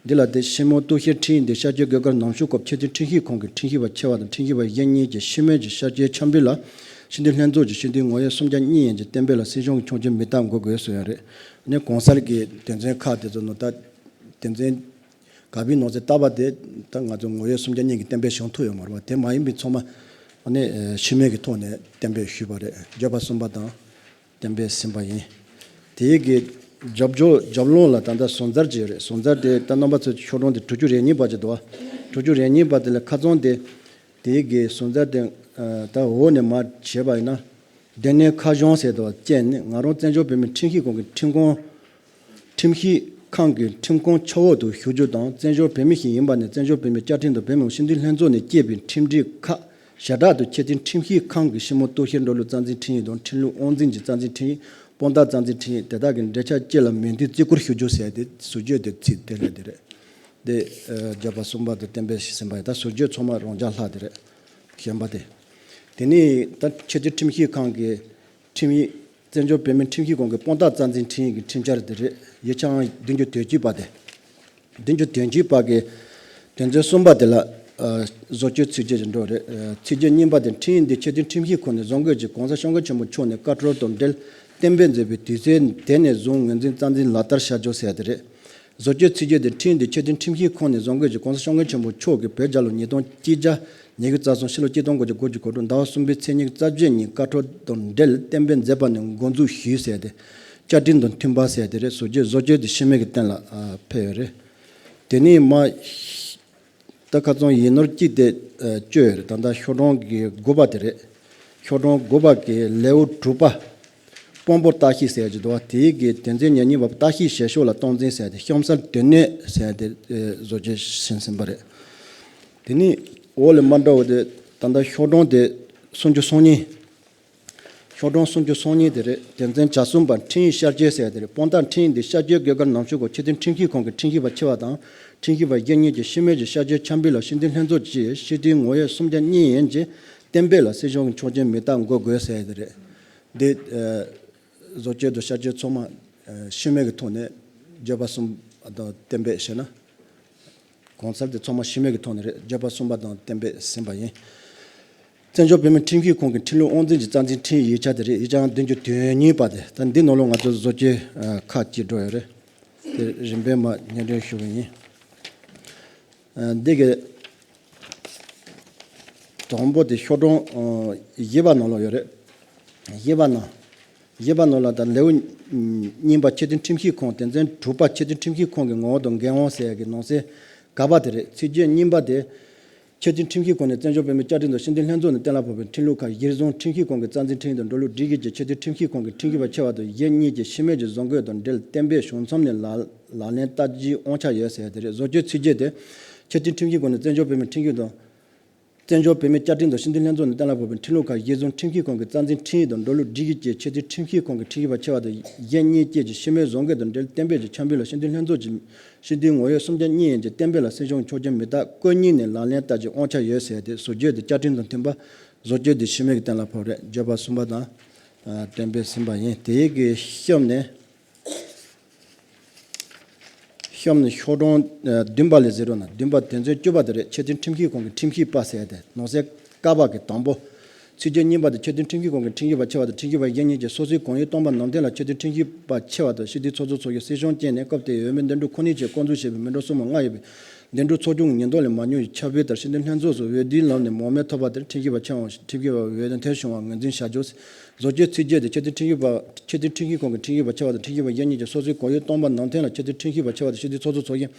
འདི་ལ་དེ་ཕྱི་མོལ་གཏུག་བཤེར་འཕྲིན་ཡིག་འདི་ཤར་བསྐྱོད་དགོས་སྐལ་ནང་ཞུགས་སྐབས་ཆེས་མཐོའི་ཁྲིམས་ཞིབ་ཁང་གི་ཁྲིམས་ཞིབ་པ་ཆེ་བ་དང་ཁྲིམས་ཞིབ་པ་གཞན་གཉིས་ཀྱིས་ཕྱི་མོལ་གྱི་ཤར་བསྐྱོད་ཆ་འབུལ་ལ་སྤྱི་འཐུས་ལྷན་ཚོགས་ཀྱི་སྤྱི་འཐུས་ངོ་ཡོད་སུམ་བརྒྱ་གཉིས་ཡན་གྱི་གཏན་འབེབས་ལ་སྲིད་གཞུང་གི་ཆོག་མཆན་མི་རྟག་འགོད་དགོས་གསུངས་ཡོད་རེད། ཨ་ནི་གོང་གསལ་གྱི་དོན་ཚན་ཁག་དེ་ཚོ་ནང་ད་དོན་ཚན་ག་པའི་ནང་གསེས་ཏ་པ་དེ་ད་ང་ཚོ་ངོ་ཡོད་སུམ་བརྒྱ་གཉིས་ཀྱིས་གཏན་འབེབས་བྱུང་ཐུབ་ཡོད་མ་རེད་པ། དེ་མ་ཡིན་པའི་ཚང་མ་ཨ་ནི་ཕྱི་མོལ་གྱི་ཐོག་ནས་གཏན་འབེབས་ཞུས་པ་རེད། བརྗོད་པ་གསུམ་པ་དང་གཏན་འབེབས་ཟིན་པ་ཡིན། དེའི་གི་རྒྱབ་ལྗོངས་རྒྱབ་ལོགས་ལ་ད་ལྟ་ཟུར་འཛར་ཅིག་ཡོད་རེད། ཟུར་འཛར་དེ་ད་རྣམ་པ་ཚོས་ཤོག་གྲངས་དེ་དྲུག་ཅུ་རེ་གཉིས་པ་ཅིག་འདུག་བ། དྲུག་ཅུ་རེ་གཉིས་པ་དེ་ལ་ཁ་རྩང་དེ། དེའི་གི་ཟུར་འཛར་དེ། ཨ། ད་འོག་ནས་མར་བྱས་པ་ཡིན་ན། སྡེ་སྣོད་ཁ་བྱང་ཟེར་དུ་བ་བཅས་ནི་ང་རང་བཙན་བྱོལ་བོད་མིའི་ཁྲིམས་ཞིབ་ཁང་གི་ཁྲིམས་ཁང་། ཁྲིམས་ཞིབ་ཁང་གི་ཁྲིམས་ཁང་ཕྱོགས་འོག་ཏུ་ཞུགས་རྒྱུ་དང་། བཙན་བྱོལ་བོད་མི་ཞིག་ཡིན་པ་ནས་བཙན་བྱོལ་བོད་མིའི་བཅའ་ཁྲིམས་དང་བོད་མི་མང་སྤྱི་འཐུས་ལྷན་ཚོགས་ནས་བསྐྱེད་པའི་ཁྲིམས་སྒྲིག་ཁག་ཞེ་དྲག་ཏུ་ཆེས་མཐོའི་ཁྲིམས་ཞིབ་ཁང་གི་ཕྱི་མོལ་གཏུག་བཤེར་འགྲོ་ལུགས་རྩ་འཛིན་ཁྲིམས་ཡིག་དང་། ཁྲིམས་ལུགས་དབང་འཛིན་གྱི་རྩ་འཛིན་ཁྲིམས་ཡིག་དཔང་རྟགས་རྩ་འཛིན་ཁྲིམས་ཡིག་དེ་དག་གི་འབྲེལ་ཆགས་བཅས་ལ་མོས་མཐུན་བརྩི་བཀུར་ཞུ་རྒྱུ་ཟེར་ཏེ་ཟུར་བརྗོད་དེ་ཚིག་དེ་ལ་དེ་རེད། དེ། ཨ། བརྗོད་པ་གསུམ་པ་དེ་གཏན་འབེབས་ཟིན་པ་ཡིན། ད་ཟུར་བརྗོད་ཚང་མ་རང་འཇགས་ལྷག་དེ་རེད། གཞན་པ་དེ། དེ་ནས་ད་ཆེས་མཐོའི་ཁྲིམས་ཞིབ་ཁང་གི་ཁྲིམས་ཡིག་བཙན་བྱོལ་བོད་མིའི་ཁྲིམས་ཞིབ་ཁང་གི་དཔང་རྟགས་རྩ་འཛིན་ཁྲིམས་ཡིག་གི་ཁྲིམས་འཆར་དེ་རེད། ཡིག་ཆ་ཨང་བདུན་ཅུ་དོན་གཅིག་པ་དེ། བདུན་ཅུ་དོན་གཅིག་པ་གི་དོན་ཚན་གསུམ་པ་དེ་ལ། ཨ། བཟོ་བཅོས་ཚིག་བརྗོད་ཅིག་འགྲོ་རེད། ཨ། ཚིག་བརྗོད་གཉིས་པ་དེ་ཁྲིམས་ཡིག་འདི་ཆེས་མཐོའི་ཁྲིམས་ཞིབ་ཁང་ནས་བཟོ་འགོད་ཀྱིས་༸གོང་ས་༸སྐྱབས་མགོན་ཆེན་པོ་མཆོག་ནས་བཀའ་འཁྲོལ་དང་འབྲེལ་གཏན་འབེབས་མཛད་པའི་དུས་ཚོད་དེ་ནས་བཟུང་ངོས་འཛིན་རྩ་འཛིན་ལག་བསྟར་བྱ་རྒྱུ་ཟེར་ཡ་དེ་རེད། བཟོ་བཅོས་ཚིག་བརྗོད་དེ་ཁྲིམས་ཡིག་འདི་ཆེས་མཐོའི་ཁྲིམས་ཞིབ་ཁང་ནས་བཟོ་འགོད་ཀྱིས་༸གོང་ས་༸སྐྱབས་མགོན་ཆེན་པོ་མཆོག་གིས་བོད་རྒྱལ་ལོ་ཉིས་སྟོང་གཅིག་བརྒྱ་ཉི་ཤུ་རྩ་གསུམ་ཕྱི་ལོ་ཆིག་སྟོང་དགུ་བརྒྱ་དགུ་བཅུ་གོ་དྲུག་ཟླ་བ་གསུམ་པའི་ཚེས་ཉི་ཤུ་རྩ་བརྒྱད་ཉིན་བཀའ་འཁྲོལ་དང་འབྲེལ་གཏན་འབེབས་མཛད་པ་ནས་འགོ་འཛུགས་ཞུས་ཟེར་ཏེ། བཅའ་ཁྲིམས་དང་མཐུན་པ་ཟེར་དེ་རེད། བཟོ་བཅོས་བཟོ་བཅོས་དེ་ཕྱི་མོལ་གྱི་སྟེང་ལ། ཨ། ཕེབས་ཡོད་རེད། དེ་ནས་མ། ད་ཁ་རྩང་ཡིག་ནོར་གཅིག་དེ། ཨ། བཅོས་ཡོད་རེད། ད་ལྟ་ཤོག་གྲངས་ཀྱི་དགུ་པ་དེ་རེད། ཤོག་གྲངས་དགུ་པ་གི་ལེའུ་དྲུག་པ། དཔང་པོ་བརྟག་ཞིབ་ཟེར་གྱི་འདུག་བ། དེའི་གི་དོན་ཚན་ཉེར་གཉིས་པ། བརྟག་ཞིབ་བྱེད་ཕྱོགས་ལ་སྟངས་འཛིན་ཟེར་ཏེ། གཤམ་གསལ་དོན་གནད་ཟེར་ཏེ། ཨ། བཟོ་བཅོས་ཕྱིན་ཟིན་པ་རེད། དེ་ནས་འོག་ལ་མར་འགྲོ་བ་དེ། ད་ལྟ་ཤོག་གྲངས་དེ་སུམ་ཅུ་སོ་གཉིས། ཤོག་གྲངས་སུམ་ཅུ་སོ་གཉིས་དེ་རེད། དོན་ཚན་གྱ་གསུམ་པ། ཁྲིམས་ཡིག་ཤར་བསྐྱོད་ཟེར་དེ་རེད། དཔང་རྟགས་ཁྲིམས་ཡིག་འདི་ཤར་བསྐྱོད་དགོས་སྐལ་ནང་ཞུགས་སྐོར་ཆེས་མཐོའི་ཁྲིམས་ཞིབ་ཁང་གི་ཁྲིམས་ཞིབ་པ་ཆེ་བ་དང་ཁྲིམས་ཞིབ་པ་གཞན་གཉིས་ཀྱིས་ཕྱི་མོལ་གྱི་ཤར་བསྐྱོད་ཆ་འབུལ་ལ་སྤྱི་འཐུས་ལྷན་ཚོགས་ཀྱི་སྤྱི་འཐུས་ངོ་ཡོད་སུམ་བརྒྱ་གཉིས་ཡན་གྱི་གཏན་འབེབས་ལ་སྲིད་གཞུང་གི་ཆོག་མཆན་མི་རྟག་འགོད་དགོས་ཟེར་དེ་རེད། འདི། ཨ། བཟོ་བཅོས་དང་ཤར་བསྐྱོད་ཚང་མ། ཨ། ཕྱི་མོལ་གྱི་ཐོག་ནས་བརྗོད་པ་གསུམ་དང་གཏན་འབེབས་བྱས་ན། གོང་གསལ་དེ་ཚང་མ་ཕྱི་མོལ་གྱི་ཐོག་ནས་རེད། བརྗོད་པ་གསུམ་པ་དང་གཏན་འབེབས་ཟིན་པ་ཡིན། བཙན་བྱོལ་བོད་མིའི་ཁྲིམས་ཞིབ་ཁང་གི་ཁྲིམས་ལུགས་དབང་འཛིན་གྱི་རྩ་འཛིན་ཁྲིམས་ཡིག་ཆ་དེ་རེད། ཡིག་ཆ་ཨང་བདུན་ཅུ་དོན་གཉིས་པ་དེ། ད་འདི་ནང་ལ་ང་ཚོ་བཟོ་བཅོས། ཨ། ཁག་ཅིག་འགྲོ་ཡོད་རེད། དེ་རིམ་པས་མར་སྙན་སྒྲོན་ཞུ་གི་ཡིན། ཨ། འདི་གི་དང་པོ་དེ་ཤོག་གྲངས། ཨ། བཞི་པ་ནང་ལ་ཡོད་རེད། བཞི་པ་ནང་། བཞི་པ་ནང་ལ་ད་ལེའུ་གཉིས་པ། ཆེས་མཐོའི་ཁྲིམས་ཞིབ་ཁང་། དོན་ཚན་དྲུག་པ། ཆེས་མཐོའི་ཁྲིམས་ཞིབ་ཁང་གི་ངོ་བོ་དང་འགན་དབང་ཟེར་ཡ་གི་ནང་གསེས་ག་པ་དེ་རེད། ཚིག་བརྗོད་གཉིས་པ་དེ། ཆེས་མཐོའི་ཁྲིམས་ཞིབ་ཁང་ནས་བཙན་བྱོལ་བོད་མིའི་བཅའ་ཁྲིམས་དང་སྤྱི་འཐུས་ལྷན་ཚོགས་ནས་གཏན་ལ་ཕབ་པའི་ཁྲིམས་ལུགས་ཁག་གཞིར་བཟུང་ཁྲིམས་ཞིབ་ཁང་གི་རྩ་འཛིན་ཁྲིམས་ཡིག་དང་འགྲོ་ལུགས་སྒྲིག་གཞི་བཅས་ཆེས་མཐོའི་ཁྲིམས་ཞིབ་ཁང་གི་ཁྲིམས་ཞིབ་པ་ཆེ་བ་དང་གཞན་གཉིས་ཀྱིས་ཕྱི་མོལ་གྱི་བཟོ་འགོད་དང་འབྲེལ་གཏན་འབེབས་བྱུང་མཚམས་ནས་ལག་ལག་ལེན་བསྟར་རྒྱུའི་དབང་ཆ་ཡོད་ཟེར་ཡ་དེ་རེད། བཟོ་བཅོས་ཚིག་བརྗོད་དེ། ཆེས་མཐོའི་ཁྲིམས་ཞིབ་ཁང་ནས་བཙན་བྱོལ་བོད་མིའི་ཁྲིམས་ཞིབ་དང་། བཙན་བྱོལ་བོད་མིའི་བཅའ་ཁྲིམས་དང་སྤྱི་འཐུས་ལྷན་ཚོགས་ནས་གཏན་ལ་ཕབ་པའི་ཁྲིམས་ལུགས་ཁག་གཞིར་བཟུང་ཁྲིམས་ཞིབ་ཁང་གི་རྩ་འཛིན་ཁྲིམས་ཡིག་དང་འགྲོ་ལུགས་སྒྲིག་གཞི་བཅས་ཆེས་མཐོའི་ཁྲིམས་ཞིབ་ཁང་གི་ཁྲིམས་ཞིབ་པ་ཆེ་བ་དང་གཞན་གཉིས་བཅས་ཀྱིས་ཕྱི་མོལ་བཟོ་འགོད་དང་འབྲེལ་གཏན་འབེབས་ཀྱི་ཆ་འབུལ་ལ་སྤྱི་འཐུས་ལྷན་ཚོགས་ཀྱི་སྤྱི་འཐུས་ངོ་ཡོད་སུམ་བརྒྱ་གཉིས་ཡན་གྱི་གཏན་འབེབས་ལ་སྲིད་གཞུང་གི་ཆོག་མཆན་མི་རྟག་བཀོད་ཉིན་ནས་ལག་ལེན་བསྟར་རྒྱུའི་དབང་ཆ་ཡོད་ཟེར་ཏེ། བཟོ་བཅོས་དེ་བཅའ་ཁྲིམས་དང་མཐུན་པ། བཟོ་བཅོས་དེ་ཕྱི་མོལ་གྱི་གཏན་ལ་ཕབ་རེད། བརྗོད་པ་གསུམ་པ་དང་། གཏན་འབེབས་ཟིན་པ་ཡིན། དེའི་གི་གཤམ་ནས། གཤམ་ནས་ཤོག་གྲངས་བདུན་པ་ལ་གཟིགས་རོགས་གནང་། བདུན་པ་དོན་ཚན་བཅུ་པ་དེ་རེད། ཆེས་མཐོའི་ཁྲིམས་ཞིབ་ཁང་གི་ཁྲིམས་ཞིབ་པ་ཟེར་ཏེ་ནང་གསེས་ཀ་པ་གི་དང་པོ། ཚིགས་བཅད་གཉིས་པ་དེ་ཆེས་མཐོའི་ཁྲིམས་ཞིབ་ཁང་གི་ཁྲིམས་ཞིབ་པ་ཆེ་བ་དང་ཁྲིམས་ཞིབ་པ་གཞན་གཉིས་ཀྱིས་སོ་སོའི་གོང་ཡུལ་སྟོང་པ་ནང་བསྟན་ལ་ཆེས་མཐོའི་ཁྲིམས་ཞིབ་པ་ཆེ་བ་དང་སྤྱི་འཐུས་ཚོགས་གཙོ་མཆོག་གིས་གསལ་བྱུང་བསྐྱལ་ནས་སྐབས་དེའི་འོས་མི་འདེམས་སྒྲུག་ཁོ་ནའི་ཆེད་བསྐོང་ཚུལ་བྱས་པའི་མི་འགྲོ་གསུམ་མོ་ལྔ་ཡོད་པའི་འདེམས་སྒྲུག་ཚོགས་ཆུང་གི་ཉེན་རྟོག་ལས་མ་ཉུང་བའི་ཁྱབ་སྤེལ་ལྟར་སྤྱི་འཐུས་ལྷན་ཚོགས་སུ་འོས་བསྡུའི་ལམ་ནས་མང་མོས་ཐོབ་པ་དེར་ཁྲིམས་ཞིབ་པ་ཆེ་བའང་ཁྲིམས་ཞིབ་པ་འོས་ཐོན་བྱུང་བར་ངོས་འཛིན་བྱ་རྒྱུ། བཟོ་བཅོས་ཚིགས་བཅད་དེ་ཆེས་མཐོའི་ཁྲིམས་ཞིབ་པ་ཆེས་མཐོའི་ཁྲིམས་ཞིབ་ཁང་གི་ཁྲིམས་ཞིབ་པ་ཆེ་བ་དང་ཁྲིམས་ཞིབ་པ་གཞན་གཉིས་ཀྱིས་སོ་སོའི་གོང་ཡུལ་སྟོང་པ་ནང་བསྟན་ལ་ཆེས་མཐོའི་ཁྲིམས་ཞིབ་པ་ཆེ་བ་དང་སྤྱི་འཐུས་ཚོགས་གཙོ་མཆོག་གིས་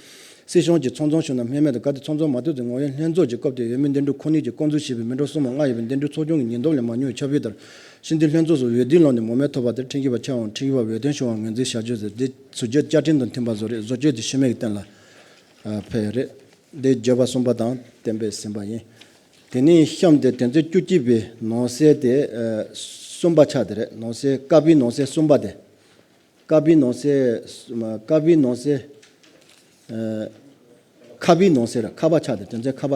གསལ་བྱུང་གི་ཚང་འཛོམས་བྱུང་ན་སྨོས་མེད་དང་གལ་ཏེ་ཚང་འཛོམས་མ་ཐུབ་ཚེ་ངོ་ཡོད་ལྷན་ཚོགས་ཀྱི་སྐབས་དེའི་འོས་མི་འདེམས་སྒྲུག་ཁོ་ནའི་ཆེད་བསྐོང་ཚུལ་བྱས་པའི་མི་འགྲོ་གསུམ་མོ་ལྔ་ཡོད་པའི་འདེམས་སྒྲུག་ཚོགས་ཆུང་གི་ཉེན་རྟོག་ལས་མ་ཉུང་བའི་ཁྱབ་སྤེལ་ལྟར་སྤྱི་འཐུས་ལྷན་ཚོགས་སུ་འོས་བསྡུའི་ལམ་ནས་མང་མོས་ཐོབ་པ་དེར་ཁྲིམས་ཞིབ་པ་ཆེ་བའམ་ཁྲིམས་ཞིབ་པ་འོས་ཐོན་བྱུང་བར་ངོས་འཛིན་བྱ་རྒྱུ་ཟེར། དེ་བཟོ་བཅོས་བཅའ་ཁྲིམས་དང་མཐུན་པ་བཟོ་རེད། བཟོ་བཅོས་དེ་ཤི་མེད་ཀྱི་གཏན་ལ་ཕེབས་ཡོད་རེད། དེ་བརྗོད་པ་གསུམ་པ་དང་གཏན་འབེབས་ཟིན་པ་ཡིན། དེ་ནས་གཤམ་དེ་དོན་ཚན་བཅུ་གཅིག་པའི་ནང་གསེས་དེ་གསུམ་པ་ཆགས་དེ་རེད། ནང་གསེས་ཀ་པའི་ནང་གསེས་གསུམ་པ་དེ། ཀ་པའི་ནང་གསེས། ཀ་པའི་ནང་གསེས། ཁ་པའི་ནང་གསེས་ར་ཁ་པ་ཆགས་དེ་དོན་ཚན་ཁ་པ།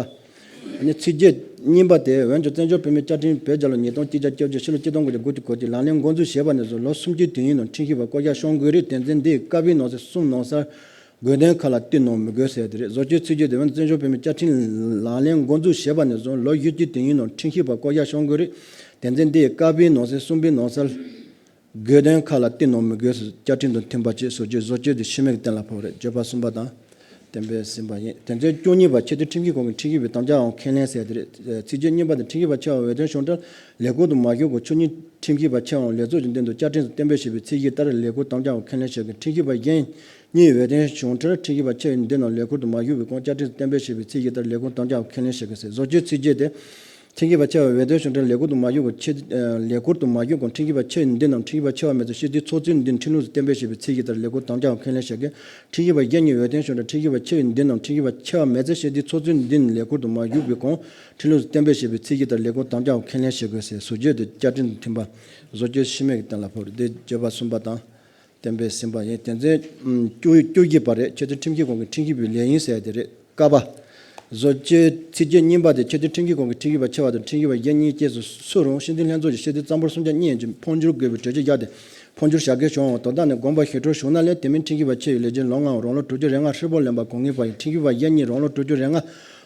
ནི་ཚིགས་བཅད་གཉིས་པ་དེ་འོན་ཀྱང་བཙན་བྱོལ་བོད་མིའི་བཅའ་ཁྲིམས་བོད་རྒྱལ་ལོ་ཉིས་སྟོང་གཅིག་བརྒྱ་བརྒྱད་ཅུ་ཕྱི་ལོ་ཆིག་སྟོང་དགུ་བརྒྱ་དགུ་བཅུ་གོ་གཅིག་ལག་ལེན་འགོ་འཛུགས་བྱས་པ་ནས་བཟུང་ལོ་སུམ་ཅུའི་དུས་ཡུན་ནང་ཁྲིམས་ཞིབ་པ་བསྐོ་གཞག་བྱུང་དགོས་རིགས་དོན་ཚན་འདིའི་ཀ་པའི་ནང་གསེས་གསུམ་ནང་གསལ། དགོས་དོན་ཁག་ལ་བསྟུན་ནམ་མི་དགོས་ཟེར་དེ་རེད། བཟོ་བཅོས་ཚིགས་བཅད་དེ་བོད་བཙན་བྱོལ་བོད་མིའི་བཅའ་ཁྲིམས་ལག་ལེན་འགོ་འཛུགས་བྱས་པ་ནས་བཟུང་ལོ་བཞི་བཅུའི་དུས་ཡུན་ནང་ཁྲིམས་ཞིབ་པ་བསྐོ་གཞག་བྱུང་དགོས་རིགས་དོན་ཚན་འདིའི་ཀ་པའི་ནང་གསེས་གསུམ་པའི་ནང་གསལ། དགོས་དོན་ཁག་ལ་བསྟུན་ནམ་མི་དགོས་སུ་བཅའ་ཁྲིམས་དང་མཐུན་པ་བཅས་བཟོ་བཅོས་བཟོ་བཅོས་དེ་ཤི་མེད་ཀྱི་གཏན་ལ་ཕབ་རེད། བརྗོད་པ་གསུམ་པ་དང་གཏན་འབེབས་ཟིན་པ་ཡིན། དོན་ཚན་བཅུ་གཉིས་པ་ཆེས་མཐོའི་ཁྲིམས་ཞིབ་ཁང་གི་ཁྲིམས་ཞིབ་པའི་དམ་བཅའ་འོག་ཁས་ལེན་ཟེར་དེ་རེད། ཚིགས་བཅད་གཉིས་པ་དེ་ཁྲིམས་ཞིབ་པ་ཆེ་བ་འོས་ཐོན་བྱུང་འཕྲལ་ལས་ཁུངས་དུ་མ་ཞུགས་གོང་ཆོས་ཉིད་ཁྲིམས་ཞིབ་པ་ཆེ་བའམ་ལས་ཚོགས་ཀྱི་མདུན་དུ་བཅའ་ཁྲིམས་སུ་གཏན་འབེབས་བྱས་པའི་ཚིག་བཞི་ལྟར་ལས་ཁུངས་དམ་བཅའ་འོག་ཁས་ལེན་བྱེད་དགོས། ཁྲིམས་ཞིབ་པ་གཞན་གཉིས་འོས་ཐོན་བྱུང་འཕྲལ་ཁྲིམས་ཞིབ་པ་ཆེ་བའི་མདུན་ནང་ལས་ཁུངས་དུ་མ་ཞུགས་པའི་གོང་བཅའ་ཁྲིམས་སུ་གཏན་འབེབས་བྱས་པའི་ཚིག་བཞི་ལྟར་ལས་ཁུངས་དམ་བཅའ་འོག་ཁས་ལེན་བྱེད་དགོས་ཟེར། བཟོ་བཅོས་ཚིགས་བཅད་དེ། ཁྲིམས་ཞིབ་པ་ཆེ་བ་འོས་ཐོན་བྱུང་འཕྲལ་ལས་ཁུངས་དུ་མ་ཞུགས་གོང་ཆེ། ལས་ཁུངས་དུ་མ་ཞུགས་གོང་ཁྲིམས་ཞིབ་པ་ཆེ་བའི་མདུན་ནམ་ཁྲིམས་ཞིབ་པ་ཆེ་བ་མེད་ཚེ་སྤྱི་འཐུས་ཚོགས་གཙོའི་མདུན་ཁྲིམས་ལུགས་སུ་གཏན་འབེབས་བྱས་པའི་ཚིག་བཞི་ལྟར་ལས་ཁུངས་དམ་བཅའ་འོག་ཁས་ལེན་བྱ་དགོས། ཁྲིམས་ཞིབ་པ་གཞན་གཉིས་འོས་ཐོན་བྱུང་འཕྲལ་ཁྲིམས་ཞིབ་པ་ཆེ་བའི་མདུན་ནམ་ཁྲིམས་ཞིབ་པ་ཆེ་བ་མེད་ཚེ་སྤྱི་འཐུས་ཚོགས་གཙོའི་མདུན་ལས་ཁུངས་དུ་མ་ཞུགས་པའི་གོང་ཁྲིམས་ལུགས་སུ་གཏན་འབེབས་བྱས་པའི་ཚིག་བཞི་ལྟར་ལས་ཁུངས་དམ་བཅའ་འོག་ཁས་ལེན་བྱེད་དགོས་ཟེར། བཟོ་བཅོས་དེ་བཅའ་ཁྲིམས་དང་མཐུན་པ། བཟོ་བཅོས་ཤི་མེད་ཀྱི་གཏན་ལ་ཕབ་རེད། དེ་བརྗོད་པ་གསུམ་པ་དང་གཏན་འབེབས་ཟིན་པ་ཡིན། དོན་ཚན་བཅུ་བཅུ་བཞི་པ་རེད། ཆེས་མཐོའི་ཁྲིམས་ཞིབ་ཁང་གི་ཁྲིམས་ཞིབ་པའི་ལས་ཡུན་ཟེར་དེ་རེད། ཀ་པ། བཟོ་བཅོས་ཚིགས་བཅད་གཉིས་པ་དེ་ཆེས་མཐོའི་ཁྲིམས་ཞིབ་ཁང་གི་ཁྲིམས་ཞིབ་པ་ཆེ་བ་དང་ཁྲིམས་ཞིབ་པ་གཞན་གཉིས་བཅས་སུ་སུ་རུང་སྤྱི་འཐུས་ལྷན་ཚོགས་ཀྱི་སྤྱི་འཐུས་གཙང་པོར་སུམ་ཆ་གཉིས་ཡན་གྱི་འཕོ་འགྱུར་དགོས་པའི་གྲོས་ཆོད་བཞག་སྟེ་འཕོ་འགྱུར་བྱ་དགའི་བྱུང་བ་དོ་བདག་ནས་དགོངས་པ་ཞུ་འཕྲོར་བྱུང་ན་ལས་དེ་མིན་ཁྲིམས་ཞིབ་པ་ཆེ་བའི་ལས་བྱེད་ལོ་ལྔའམ་རང་ལོ་དྲུག་ཅུ་རེ་ལྔ་ཧྲིལ་པོར་ལོན་པ་གང་ཡིན་པ་ཡིན། ཁྲིམས་ཞིབ་པ་གཞན་གཉིས་རང་ལོ་དྲུག་ཅུ་རེ་ལྔ་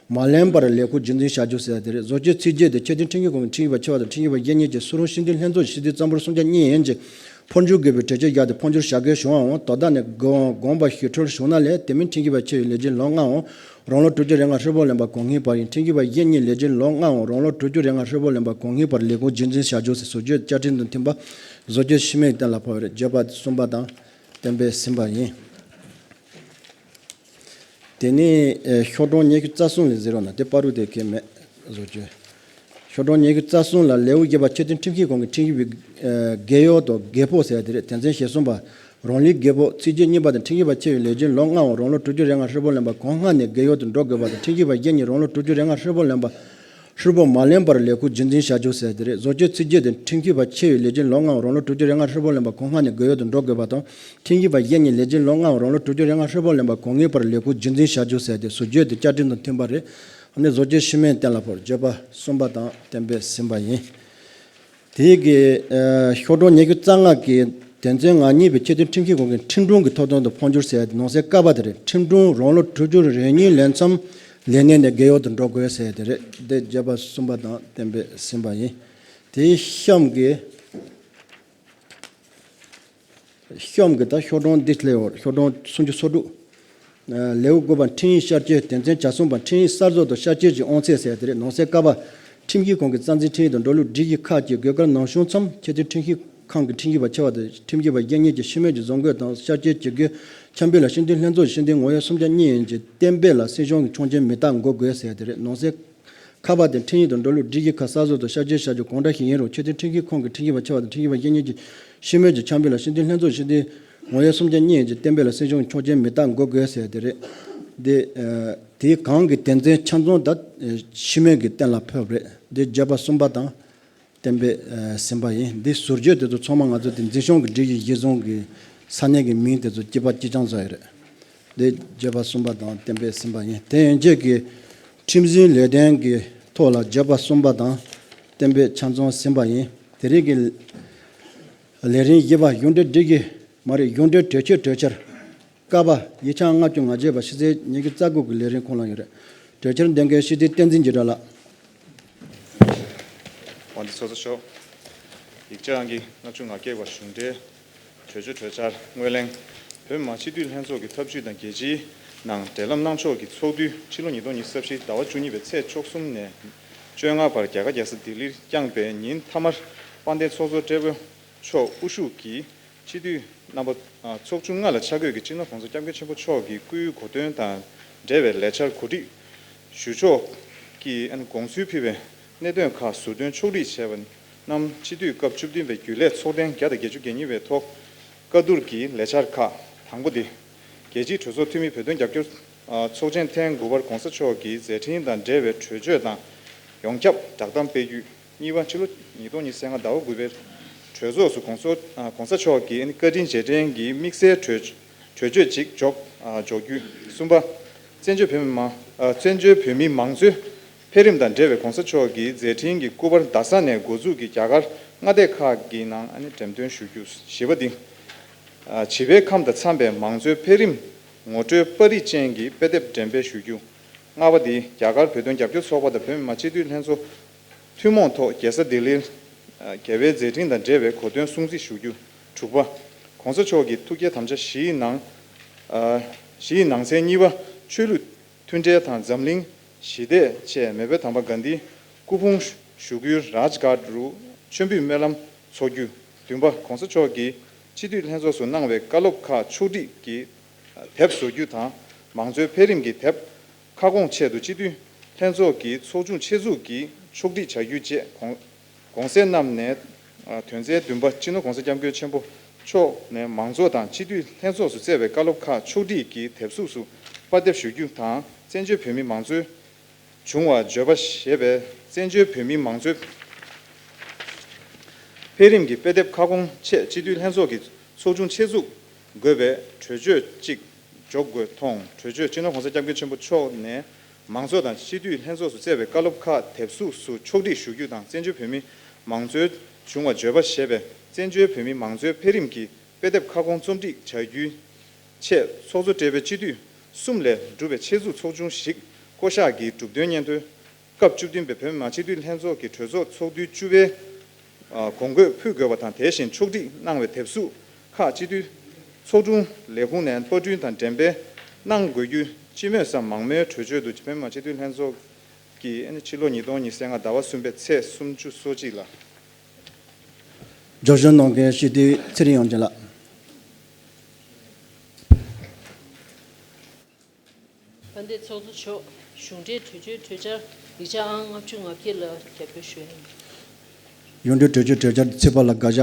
མ་ལོན་པར་ལས་ཁུངས་རྒྱུན་འཛིན་བྱ་རྒྱུ་ཟེར་དེ་རེད། བཟོ་བཅོས་ཚིགས་བཅད་དེ་ཆེས་མཐོའི་ཁྲིམས་ཞིབ་ཁང་གི་ཁྲིམས་ཞིབ་པ་ཆེ་བ་དང་ཁྲིམས་ཞིབ་པ་གཞན་གཉིས་ཀྱིས་སུ་རུང་སྤྱི་འཐུས་ལྷན་ཚོགས་ཀྱི་སྤྱི་འཐུས་གཙང་པོར་སུམ་ཆ་གཉིས་ཡན་གྱི་འཕོ་འགྱུར་དགོས་པའི་གྲོས་ཆོད་བཞག་སྟེ་འཕོ་འགྱུར་བྱ་དགའི་བྱུང་བའམ་དོ་བདག་ནས་དགོངས་པ་ཞུ་འཕྲོར་བྱུང་ན་ལས་དེ་མིན་ཁྲིམས་ཞིབ་པ་ཆེ་བའི་ལས་བྱེད་ལོ་ལྔའམ་རང་ལོ་དྲུག་ཅུ་རེ་ལྔ་ཧྲིལ་པོར་ལོན་པ་གང་ཡིན་པ་ཡིན། ཁྲིམས་ཞིབ་པ་གཞན་གཉིས་ལས་བྱེད་ལོ་ལྔའམ་རང་ལོ་དྲུག་ཅུ་རེ་ལྔ་ཧྲིལ་པོར་ལོན་པ་གང་ཡིན་པར་ལས་ཁུངས་རྒྱུན་འཛིན་བྱ་རྒྱུ་ཟེར། བཟོ་བཅོས་བཅའ་ཁྲིམས་དང་མཐུན་པ། བཟོ་བཅོས་ཤི་མེད་གཏན་ལ་ཕབ་རེད། བརྗོད་པ་གསུམ་པ་དང་གཏན་འབེབས་ཟིན་པ་ཡིན། དེ་ནས་ཤོག་གྲངས་ཉི་ཤུ་རྩ་གསུམ་ལ་གཟིགས་རོགས་གནང་། དེ་བར་དུ་དེ་གས་མེད། བཟོ་བཅོས། ཤོག་གྲངས་ཉི་ཤུ་རྩ་གསུམ་ལ་ལེའུ་བརྒྱད་པ་ཆེས་མཐོའི་ཁྲིམས་ཞིབ་ཁང་གི་ཁྲིམས་ཞིབ་པའི་རྒས་ཡོལ་དང་རྒས་ཕོགས་ཟེར་ཡ་དེ་རེད། དོན་ཚན་ཞེ་གསུམ་པ། རང་ལུས་རྒས་ཕོགས། ཚིགས་བཅད་གཉིས་པ་དེ་ཁྲིམས་ཞིབ་པ་ཆེ་བའི་ལས་བྱེད་ལོ་ལྔའམ་རང་ལོ་དྲུག་ཅུ་རེ་ལྔ་ཧྲིལ་པོར་ལོན་པ་གང་སྔ་ནས་རྒས་ཡོལ་དུ་འགྲོ་དགོས་པ་དང་ཁྲིམས་ཞིབ་པ་གཞན་གཉིས་རང་ལོ་དྲུག་ཅུ་རེ་ལྔ་ཧྲིལ་པོར་ལོན་པ། ཧྲིལ་པོ་མ་ལོན་པར་ལས་ཁུངས་རྒྱུན་འཛིན་བྱ་རྒྱུ་ཟེར་དེ་རེད། བཟོ་བཅོས་ཚིགས་བཅད་དེ་ཁྲིམས་ཞིབ་པ་ཆེ་བའི་ལས་བྱེད་ལོ་ལྔའམ་རང་ལོ་དྲུག་ཅུ་རེ་ལྔ་ཧྲིལ་པོར་ལོན་པ་གང་སྔ་ནས་རྒས་ཡོལ་དུ་འགྲོ་དགོས་པ་དང་། ཁྲིམས་ཞིབ་པ་གཞན་གཉིས་ལས་བྱེད་ལོ་ལྔའམ་རང་ལོ་དྲུག་ཅུ་རེ་ལྔ་ཧྲིལ་པོར་ལོན་པ་གང་ངེས་པར་ལས་ཁུངས་རྒྱུན་འཛིན་བྱ་རྒྱུ་ཟེར་ཏེ་བཟོ་བཅོས་དེ་བཅའ་ཁྲིམས་དང་མཐུན་པ་རེད། ཨ་ནི་བཟོ་བཅོས་ཤི་མེད་གཏན་ལ་ཕབ། བརྗོད་པ་གསུམ་པ་དང་གཏན་འབེབས་ཟིན་པ་ཡིན། དེའི་གི་ཤོག་གྲངས་ཉི་ཤུ་རྩ་ལྔ་གི་དོན་ཚན་ང་གཉིས་པའི་ཆེས་མཐོའི་ཁྲིམས་ཞིབ་ཁང་གི་ཁྲིམས་དྲུང་གི་ཐོབ་ཐང་དུ་འཕོ་འགྱུར་ཟེར་ཏེ་ནང་གསེས་ཀ་པ་དེ་རེད། ཁྲིམས་དྲུང་རང་ལོ་དྲུག་ཅུ་རེ་གཉིས་ལོན་མཚམས་ལས་གནས་ནས་རྒས་ཡོལ་དུ་འགྲོ་དགོས་ཟེར་དེ་རེད། དེ་བརྗོད་པ་གསུམ་པ་དང་གཏན་འབེབས་ཟིན་པ་ཡིན། དེའི་གཤམ་གི་གཤམ་གྱི་ད་ཤོག་གྲངས་འདི་སླེབས་ཡོད། ཤོག་གྲངས་སུམ་ཅུ་སོ་དྲུག་ལེའུ་དགུ་པ་ཁྲིམས་ཡིག་ཤར་བསྐྱོད། དོན་ཚན་གྱ་གསུམ་པ་ཁྲིམས་ཡིག་གསར་བཟོ་དང་ཤར་བསྐྱོད་ཀྱི་དབང་ཚད་ཟེར་དེ་རེད། ནང་གསེས་ཀ་པ། ཁྲིམས་ཞིབ་ཁང་གི་རྩ་འཛིན་ཁྲིམས་ཡིག་དང་འགྲོ་ལུགས་སྒྲིག་གཞི་ཁག་ཅིག་དགོས་གལ་ནམ་བྱུང་མཚམས་ཆེས་མཐོའི་ཁྲིམས་ཞིབ་ཁང་གི་ཁྲིམས་ཞིབ་པ་ཆེ་བ་དང་ཁྲིམས་ཞིབ་པ་གཞན་གཉིས་ཀྱིས་ཤི་མོད་ཀྱི་བཟོ་འགོད་དང་ཤར་བསྐྱོད་བྱེད་དགོས། ཁྱབ་སྤེལ་ལ་སྤྱི་འཐུས་ལྷན་ཚོགས་སྤྱི་འཐུས་ངོ་ཡོད་སུམ་ཆ་གཉིས་ཡན་གྱི་གཏན་འབེབས་ལ་གསལ་བྱུང་གི་ཆོག་མཆན་མི་རྟག་འགོད་དགོས་ཟེར་དེ་རེད། ནང་གསེས། ཁ་པ་དེ་ཁྲིམས་ཡིག་དང་འགྲོ་ལུགས་སྒྲིག་གཞི་ཁག་གསར་བཟོ་དང་ཤར་བསྐྱོད་བྱ་རྒྱུ་གང་འདྲ་ཞིག་ཡིན་རུང་ཆེས་མཐོའི་ཁྲིམས་ཞིབ་ཁང་གི་ཁྲིམས་ཞིབ་པ་ཆེ་བ་དང་ཁྲིམས་ཞིབ་པ་གཞན་གཉིས་ཀྱིས་ཤི་མོད་ཀྱི་ཁྱབ་སྤེལ་ལ་སྤྱི་འཐུས་ལྷན་ཚོགས་སྤྱི་འཐུས་ངོ་ཡོད་སུམ་ཆ་གཉིས་ཡན་གྱི་གཏན་འབེབས་ལ་གསལ་བྱུང་གི་ཆོག་མཆན་མི་རྟག་འགོད་དགོས་ཟེར་དེ་རེད། དེ་དེའི་གང་གི་དོན་ཚན་ཆ་ཚང་ད་ཤི་མོད་ཀྱི་གཏན་ལ་ཕབ་རེད། དེ་བརྗོད་པ་གསུམ་པ་དང་། གཏན་འབེབས་ཟིན་པ་ཡིན། འདི་ཟུར་བརྗོད་དེ་ཚོ་ཚང་མ་ང་ཚོ་དེ་འཛིན་སྐྱོང་གི་སྒྲིག་གཞི་གཞིར་བཟུང་གི་ས་གནས་ཀྱི་མིང་དེ་ཚོ་གཅིག་པ་གཅིག་རྐྱང་བཟོ་ཡི་རེད། འདི་བརྗོད་པ་གསུམ་པ་དང་གཏན་འབེབས་ཟིན་པ་ཡིན། དེ་ཡན་ཆད་ཀྱི་ཁྲིམས་འཛིན་ལས་དོན་གྱི་ཐོག་ལ་བརྗོད་པ་གསུམ་པ་དང་གཏན་འབེབས་ཆ་ཚང་ཟིན་པ་ཡིན། དེ་རིང་གི་ ལས་རིམ་བཞི་པ་གཞུང་འབྲེལ་སྒྲིག་གཞི་མ་རེད། གཞུང་འབྲེལ་གྲོས་ཆོད་གྲོས་འཆར། ཀ་པ་ཡིག་ཆ་ལྔ་བཅུ་ང་བརྒྱད་པ་ཕྱི་ཚེས་ཉི་ཤུ་རྩ་དགུ་གི་ལས་རིམ་ཁོངས་ལ་ཡོད་རེད། གྲོས་འཆར་འདོན་མཁན་སྤྱི་འཐུས་བསྟན་འཛིན་འཇིགས་བྲལ་ལགས། དབང་འདུས་ཚོགས་གཙོ་མཆོག་ཡིག་ཆ་ཨང་ཀི་ལྔ་བཅུ་ང་བརྒྱད་པ་གཞུང་འབྲེལ་གྲོས་ཆོད་གྲོས་འཆར་སྔོན་གླེང་། བོད་མི་མང་སྤྱི་འཐུས་ལྷན་ཚོགས་ཀྱི་ཐབས་ཇུས་དང་རྒྱལ་སྤྱིའི་ནང་འབྲེལ་ལམ་གནང་ཕྱོགས་ཀྱི་ཚོགས་འདུ་ཕྱི་ལོ་ཉིས་སྟོང་ཉི་ཤུ་རྩ་བཞི་ཟླ་བ་བཅུ་གཉིས་པའི་ཚེས་བཅུ་གསུམ་ནས་བཅོ་ལྔ་བར་རྒྱ་གར་རྒྱལ་ས་ལྡི་ལིར་བསྐྱངས་པའི་ཉིན་མཐའ་མར་དཔལ་ལྡན་ཚོགས་གཙོ་སྦྲེལ་པོ་མཆོག་དབུ་བཞུགས་ཀྱིས་སྤྱི་འཐུས་རྣམ་པ་ཨ་ཚོགས་ཆུང་ལྔ་ལ་ཆ་བགོས་ཀྱིས་སྤྱི་ནོར་༸གོང་ས་༸སྐྱབས་མགོན་ཆེན་པོ་མཆོག་གི་སྐུའི་གོ་སྟོན་དང་འབྲེལ་བའི་ལས་འཆར་གོ་སྒྲིག་ཞུ་ཕྱོགས་ཀྱི་ཨ་ནི་དགོངས་ཚུལ་ཕུལ་བའི་གནད་དོན་ཁག་ཟུར་འདོན་ཕྱོགས་སྒྲིག་བྱས་པ་རྣམས་སྤྱི་འཐུས་སྐབས་བཅུ་བདུན་པའི་རྒྱུན་ལས་ཚོགས་ཐེངས་བརྒྱ་དང་བརྒྱད་ཅུ་གྱ་གཉིས་པའི་ཐོག་བཀའ་བསྡུར་གྱི་ལས་འཆར་ཁག་དང་པོ་དེ། རྒྱལ་སྤྱིའི་གྲོས་ཚོགས་འཐུས་མི་བོད་དོན་རྒྱབ་སྐྱོར་ཨ་ཚོགས་ཆེན་ཐེངས་དགུ་པར་༸གོང་ས་མཆོག་གི་མཛད་འཕྲིན་དང་འབྲེལ་བའི་གྲོས་ཆོད་དང་ཡོངས་ཁྱབ་བསྒྲགས་གཏམ་སྤེལ་རྒྱུ། གཉིས་པ། ཕྱི་ལོ་ཉིས་སྟོང་ཉི་ཤུ་རྩ་ལྔ་ཟླ་བ་དགུ་པའི་གྲོས་ཚོགས་སུ་༸གོང་ས་༸གོང་ས་མཆོག་གི་བཀའ་དྲིན་རྗེས་དྲན་གྱི་དམིགས་བསལ་གྲོས་གྲོས་ཆོད་ཅིག་འཇོག་ཨ་འཇོག་རྒྱུ། གསུམ་པ། བཙན་བྱོལ་བོད་མི་མང་ཨ་བཙན་བྱོལ་བོད་མིའི་མང་གཙོའི་འཕེལ་རིམ་དང་འབྲེལ་བའི་༸གོང་ས་མཆོག་གི་མཛད་འཕྲིན་གྱི་སྐུ་པར་རྡ་ས་ནས་འགོ་འཛུགས་ཀྱིས་རྒྱ་གར་མངའ་སྡེ་ཁག་གི་ནང་ཨ་ནི་འགྲེམས་སྟོན་ཞུ་རྒྱུ། བཞི་པ་འདི། ཨ་བྱིས་པའི་ཁམས་དང་འཚམ་པའི་མང་གཙོའི་འཕེལ་རིམ་ངོ་སྤྲོད་པར་རིས་ཅན་གྱི་དཔེ་དེབ་འགྲེམས་སྤེལ་ཞུ་རྒྱུ། ལྔ་པ་འདི། རྒྱ་གར་བོད་དོན་རྒྱབ་སྐྱོར་ཚོགས་པ་དང་བོད་མི་མང་སྤྱི་འཐུས་ལྷན་ཚོགས་ཐུན་མོང་ཐོག་རྒྱལ་ས་ལྡི་ལིར་ཨ་རྒྱལ་བའི་མཛད་འཕྲིན་དང་འབྲེལ་བའི་གོ་སྟོན་སྲུང་བརྩི་ཞུ་རྒྱུ། དྲུག་པ། ༸གོང་ས་མཆོག་གི་ཐུགས་བསྐྱེད་དམ་བཅའ་བཞིའི་ནང་ཨ་བཞིའི་ནང་ཚན་གཉིས་པ། ཆོས་ལུགས་མཐུན་འབྲེལ་དང་འཛམ་གླིང་ཞི་བདེ་ཆེད་མེས་པོ་དམ་པ་གྷན་དྷིའི་སྐུ་ཕུང་བཞུགས་ཡུལ་རཱཇ་གྷཊ་རུ་མཆོད་འབུལ་སྨོན་ལམ་འཚོགས་རྒྱུ། བདུན་པ། ༸གོང་ས་མཆོག་གིས་སྤྱི་འཐུས་ལྷན་ཚོགས་སུ་གནང་བའི་བཀའ་སློབ་ཁག་ཕྱོགས་སྒྲིག་གིས་དེབ་བཟོ་རྒྱུ་དང་། མང་གཙོའི་འཕེལ་རིམ་གྱི་དེབ་ཁ་སྐོང་ཆེད་དུ་སྤྱི་འཐུས་ལྷན་ཚོགས་ཀྱི་ཚོགས་ཆུང་ཆེད་འཛུགས་ཀྱིས་ཕྱོགས་སྒྲིག་བྱ་རྒྱུ་བཅས་གོང་གོང་གསལ་རྣམས་ནས། ཨ་དོན་ཚན་བདུན་པ། སྤྱི་ནོར་༸གོང་ས་༸སྐྱབས་མགོན་ཆེན་པོ་མཆོག་ནས་མང་ཚོགས་དང་སྤྱི་འཐུས་ལྷན་ཚོགས་སུ་བསྩལ་བའི་བཀའ་སློབ་ཁག་ཕྱོགས་སྒྲིག་གིས་དེབ་གཟུགས་སུ་པར་འདེབས་ཞུ་རྒྱུ་དང་། བཙན་བྱོལ་བོད་མིའི་མང་གཙོའི་བྱུང་བ་བརྗོད་པ་ཞེས་པའི་བཙན་བྱོལ་བོད་མིའི་མང་གཙོའི་འཕེལ་རིམ་གྱི་དཔེ་དེབ་ཁ་སྐོང་ཆེད་སྤྱི་འཐུས་ལྷན་ཚོགས་ཀྱི་ཚོགས་ཆུང་ཆེད་འཛུགས་དགོས་པའི་གྲོས་ཆོད་ཅིག་འཇོག་དགོས་མཐོང་། གྲོས་ཆོད་སྤྱི་ནོར་༸གོང་ས་༸སྐྱབས་མགོན་ཆེན་པོ་མཆོག་ནས་མང་ཚོགས་དང་སྤྱི་འཐུས་ལྷན་ཚོགས་སུ་བསྩལ་བའི་བཀའ་སློབ་ཁག་དེབ་གཟུགས་སུ་ཕྱོགས་སྒྲིག་ཞུ་རྒྱུ་དང་། བཙན་བྱོལ་བོད་མིའི་མང་གཙོའི་བྱུང་བ་བརྗོད་པ་ཞེས་པའི་བཙན་བྱོལ་བོད་མིའི་མང་གཙོའི་འཕེལ་རིམ་གྱི་དཔེ་དེབ་ཁ་སྐོང་རྩོམ་སྒྲིག་བྱ་རྒྱུའི་ཆེད་ཚོགས་གཙོ་སྦྲེལ་པོས་སྤྱི་འཐུས་གསུམ་ལས་གྲུབ་པའི་ཆེད་འཛུགས་ཚོགས་ཆུང་ཞིག་བསྐོ་གཞག་གིས་གྲུབ་དོན་སྙན་ཐོའི་སྐབས་བཅུ་བདུན་པའི་བོད་མི་མང་སྤྱི་འཐུས་ལྷན་ཚོགས་ཀྱི་གྲོས་ཚོགས་ཚོགས་དུས་བཅུ་པའི་ཨ་གོང་འགོད་ཕུལ་དགོས་པ་དང་། དེ་བཞིན་ཕྱོགས་སྒྲིག་གནང་བའི་དེབ་གཟུགས་ཁག་སྤྱི་འཐུས་ཚོགས་དྲུང་ལས་ཁུངས་ནས་པར་སྐྲུན་དང་འགྲེམས་སྤེལ་གནང་དགོས་རྒྱུ་སྤྱི་མོས་སམ་མང་མོས་གྲོས་ཆོད་དུ་བོད་མི་མང་སྤྱི་འཐུས་ལྷན་ཚོགས་ཀྱིས་ཕྱི་ལོ་ཉིས་སྟོང་ཉི་ཤུ་རྩ་ལྔ་ཟླ་བ་གསུམ་པའི་ཚེས་སུམ་ཅུ་སོ་གཅིག་ལ། རྒྱབ་སྐྱོར་གནང་མཁན་སྤྱི་འཐུས་ཚེ་རིང་དབྱངས་ཅན་ལགས། དཔལ་ལྡན་ཚོགས་གཙོ་མཆོག་གཞུང་འབྲེལ་གྲོས་ཆོད་གྲོས་འཆར་ཡིག་ཆ་ཨང་ལྔ་བཅུ་ང་བརྒྱད་ལ་རྒྱབ་སྐྱོར་ཞུ་ཡ་ཡིན། གཞུང་འབྲེལ་གྲོས་ཆོད་གྲོས་འཆར་ཚུད་པ་ལ་དགག་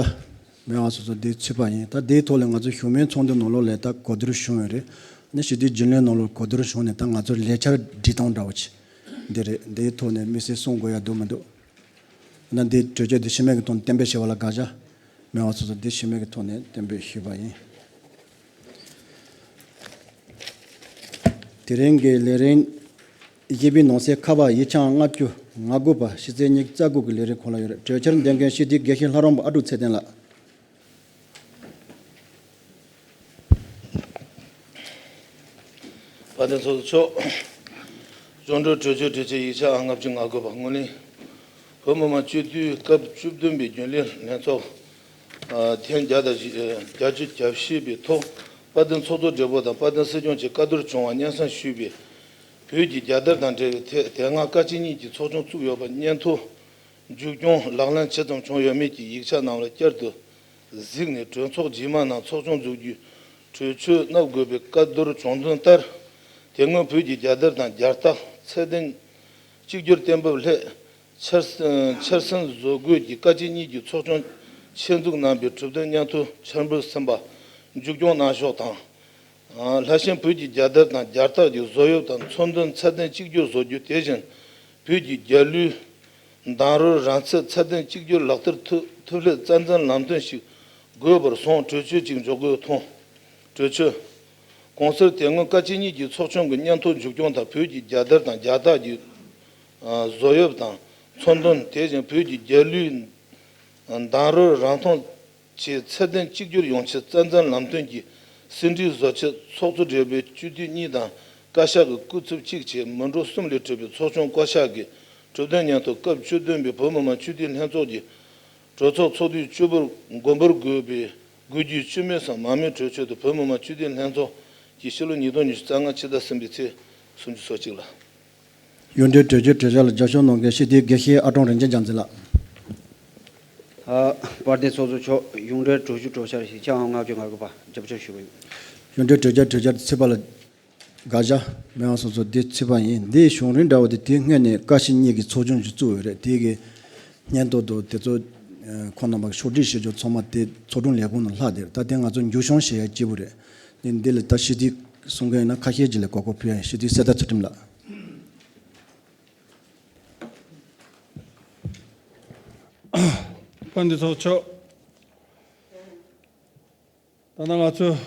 བྱ་མེད་པ་སོ་སོ་དེ་ཚུད་པ་ཡིན། ད་དེའི་ཐོག་ལ་ང་ཚོ་ཞུ་མོལ་ཚོགས་འདུ་ནང་ལོགས་ལ་ད་གོ་བསྡུར་བྱུང་ཡོད་རེད། ནི་སྤྱི་འཐུས་རྒྱུན་ལས་ནང་ལོགས་གོ་བསྡུར་བྱུང་ནས་ད་ང་ཚོར་ལས་འཆར་སྒྲིག་སྟངས་འདྲ་བོ་ཅིག་འདི་རེད། འདིའི་ཐོག་ནས་དམིགས་བསལ་གསུང་དགོས་ཡ་འདུག་མི་འདུག་ན་འདི་གྲོས་ཆོད་འདི་ཕྱི་མིག་གི་ཐོག་ནས་གཏན་འབེབས་བྱས་པ་ལ་དགག་བྱ་མེད་པ་སོ་སོ་འདི་ཕྱི་མིག་གི་ཐོག་ནས་གཏན་འབེབས་ཞུས་པ་ཡིན། དེ་རིང་གི་ལས་རིམ་བཞི་པའི་ནང་གསེས་ཁ་པར་ཡིག་ཆ་ལྔ་བཅུ་ང་དགུ་པ་ཕྱི་ཚེས་ཉི་ཤུ་རྩ་དགུ་གི་ལས་རིམ་ཁོངས་ལ་ཡོད་རེད། གྲོས་འཆར་འདོན་མཁན་སྤྱི་འཐུས་དགེ་བཤེས་ལྷ་རམས་པ་ཨ་ཀྲུག་ཚེ་བརྟན་ལགས། དཔལ་ལྡན་ཚོགས་གཙོ་མཆོག་གཞུང་འབྲེལ་གྲོས་ཆོད་གྲོས་ཆོད་ཡིག་ཆ་ཨང་ལྔ་བཅུ་ང་དགུ་པ་སྔོན་གླེང་། བོད་མི་མང་སྤྱི་འཐུས་སྐབས་བཅུ་བདུན་པའི་རྒྱུན་ལས་ལྷན་ཚོགས་ཨ་ཐེངས་བརྒྱ་དང་བཞི་ཨ་བརྒྱད་ཅུ་གྱ་བཞི་པའི་ཐོག་དཔལ་ལྡན་ཚོགས་གཙོ་སྦྲེལ་པོ་དང་དཔལ་ལྡན་སྲིད་སྐྱོང་བཅས་བཀའ་བསྡུར་བྱུང་བ་སྙན་སེང་ཞུས་པའི་བོད་ཀྱི་རྒྱལ་དར་དང་འབྲེལ་བའི་ཐད་དེ་སྔ་བཀའ་སྤྱི་གཉིས་ཀྱི་ཚོགས་ཆུང་བཙུགས་ཡོད་པ་སྙན་ཐོ་མཇུག་སྐྱོང་ལག་ལེན་ཇི་ཙམ་བྱུང་ཡོད་མེད་ཀྱི་ཡིག་ཆ་རྣམས་ལ་བསྐྱར་དུ་གཟིགས་ནས་གྲོས་ཚོགས་རྗེས་མ་ནང་ཚོགས་ཆུང་འཛུགས་རྒྱུའི་གྲོས་ཆོད་གནང་དགོས་པའི་བཀའ་བསྡུར་བྱུང་དོན་ལྟར། དེ་སྔོན་བོད་ཀྱི་རྒྱལ་དར་དང་རྒྱལ་རྟགས་ཚད་ལྡན་གཅིག་གྱུར་གཏན་འབེབས་སླད་འཆར་འཆར་ཟིན་བཟོ་དགོས་ཀྱི་བཀའ་སྤྱི་གཉིས་ཀྱི་ཚོགས་ཆུང་ཆེད་འཛུགས་གནང་པའི་གྲུབ་དོན་སྙན་ཐོ་འཆར་འབུལ་ཟིན་པ་མཇུག་སྐྱོང་གནང་ཕྱོགས་དང་། ལྷག་བཞིན་བོད་ཀྱི་རྒྱལ་དར་དང་རྒྱལ་རྟགས་ཀྱི་བཟོ་དབྱིབས་དང་ཚོན་འདོན་ཚད་ལྡན་གཅིག་གྱུར་བཟོ་རྒྱུ། དེ་བཞིན་བོད་ཀྱི་རྒྱལ་གླུའི་མདང་རོལ་རང་ཚད་ཚད་ལྡན་གཅིག་གྱུར་ལག་བསྟར་ཐུབ་ཐུབ་སླད་རྩ་འཛིན་ལམ་སྟོན་ཞིག་དགོས་པར་བཟུང་གྲོས་ཆོད་ཅིག་འཇོག་དགོས་མཐོང་། གྲོས་ཆོད། གོང་གསལ་དེ་སྔོན་བཀའ་སྤྱི་གཉིས་ཀྱི་ཚོགས་ཆུང་གི་སྙན་ཐོ་མཇུག་སྐྱོང་དང་། བོད་ཀྱི་རྒྱལ་དར་དང་རྒྱལ་རྟགས་ཀྱི་བཟོ་དབྱིབས་དང་ཚོན་འདོན། དེ་བཞིན་བོད་ཀྱི་རྒྱལ་གླུའི་མདང་རོལ་རང་མཐོང་ ཆེད་ཚད་ལྡན་གཅིག་གྱུར་ཡོང་ཆེད་རྩ་འཛིན་ལམ་སྟོན་གྱི་ཟིན་བྲིས་བཟོ་ཆེད་ཚོགས་གཙོ་སྦྲེལ་པོའི་སྤྱི་འཐུས་གཉིས་དང་བཀའ་ཤག་གི་སྐུ་ཚབ་གཅིག་བཅས་མི་འགྲོ་གསུམ་ལས་གྲུབ་པའི་ཚོགས་ཆུང་བསྐོ་གཞག་གིས་གྲོས་དོན་སྙན་ཐོ་སྐབས་བཅུ་བདུན་པའི་བོད་མི་མང་སྤྱི་འཐུས་ལྷན་ཚོགས་ཀྱི་གྲོས་ཚོགས་ཚོགས་དུས་བཅུ་པར་དགོངས་པར་འགོད་པའི་དགོས་རྒྱུའི་སྤྱི་མོས་སམ་མ་མོས་གྲོས་ཆོད་དུ་བོད་མི་མང་སྤྱི་འཐུས་ལྷན་ཚོགས་ཀྱི་ཕྱི་ལོ་ཉིས་སྟོང་ཉི་ཤུ་རྩ་ལྔ་ཕྱི་ཟླ་གསུམ་པའི་ཚེས་སུམ་ཅུ་སོ་གཅིག་ལ། གཡུང་དྲུང་གྲོས་ཆོད་གྲོས་འཆར་ལ་རྒྱབ་སྐྱོར་གནང་མཁན་སྤྱི་འཐུས་དགེ་བཤེས་ཨ་ཀྲོང་རིན་ཆེན་རྒྱལ་མཚན་ལགས། ཨ། དཔལ་ལྡན་ཚོགས་གཙོ་མཆོག་གཡུང་དྲུང་གྲོས་ཆོད་གྲོས་འཆར་ཡིག་ཆ་ཨང་ལྔ་བཅུ་ང་དགུ་པ་རྒྱབ་སྐྱོར་ཞུ་གི་ཡོད། གཡུང་དྲུང་གྲོས་འཆར་གྲོས་འཆར་ཚུད་པ་ལ་དགའ་བཞག་མི་དབང་སོ་སོ་འདི་ཚུད་པ་ཡིན། འདིའི་བྱུང་རིམ་འདྲ་བོ་དེ་དེ་སྔོན་ནས་བཀའ་སྤྱི་གཉིས་ཀྱི་ཚོགས་ཆུང་ཞིག་བཙུགས་ཡོད་རེད། དེ་གི་སྙན་ཐོ་དང་དེ་ཚོ་ཁོང་རྣམ་པ་ཕྱོགས་སྒྲིག་བྱེད་རྒྱུ་ཚང་མ་དེ་ཚོགས་དྲུང་ལས་ཁུངས་ནང་ལྷག་དེ་རེད། ད་དེ་ང་ཚོ་མཇུག་སྐྱོང་བྱེད་ཡ་སྐྱིད་པོ་རེད། འདི་འདི་ལ་ད་ཞི་བདེ་གསུང་མཁན་ཡིན་ན་ཁ་ཤས་ཅིག་ལ་གོ་སྐབས་ཕུལ་ཡ་ཡིན། ཞི་བདེ་གསེར་རྟ་ཚུལ་ཁྲིམས་ལགས། དཔལ་ལྡན་ཚོགས་གཙོ། ད་ནང་ང་ཚོས་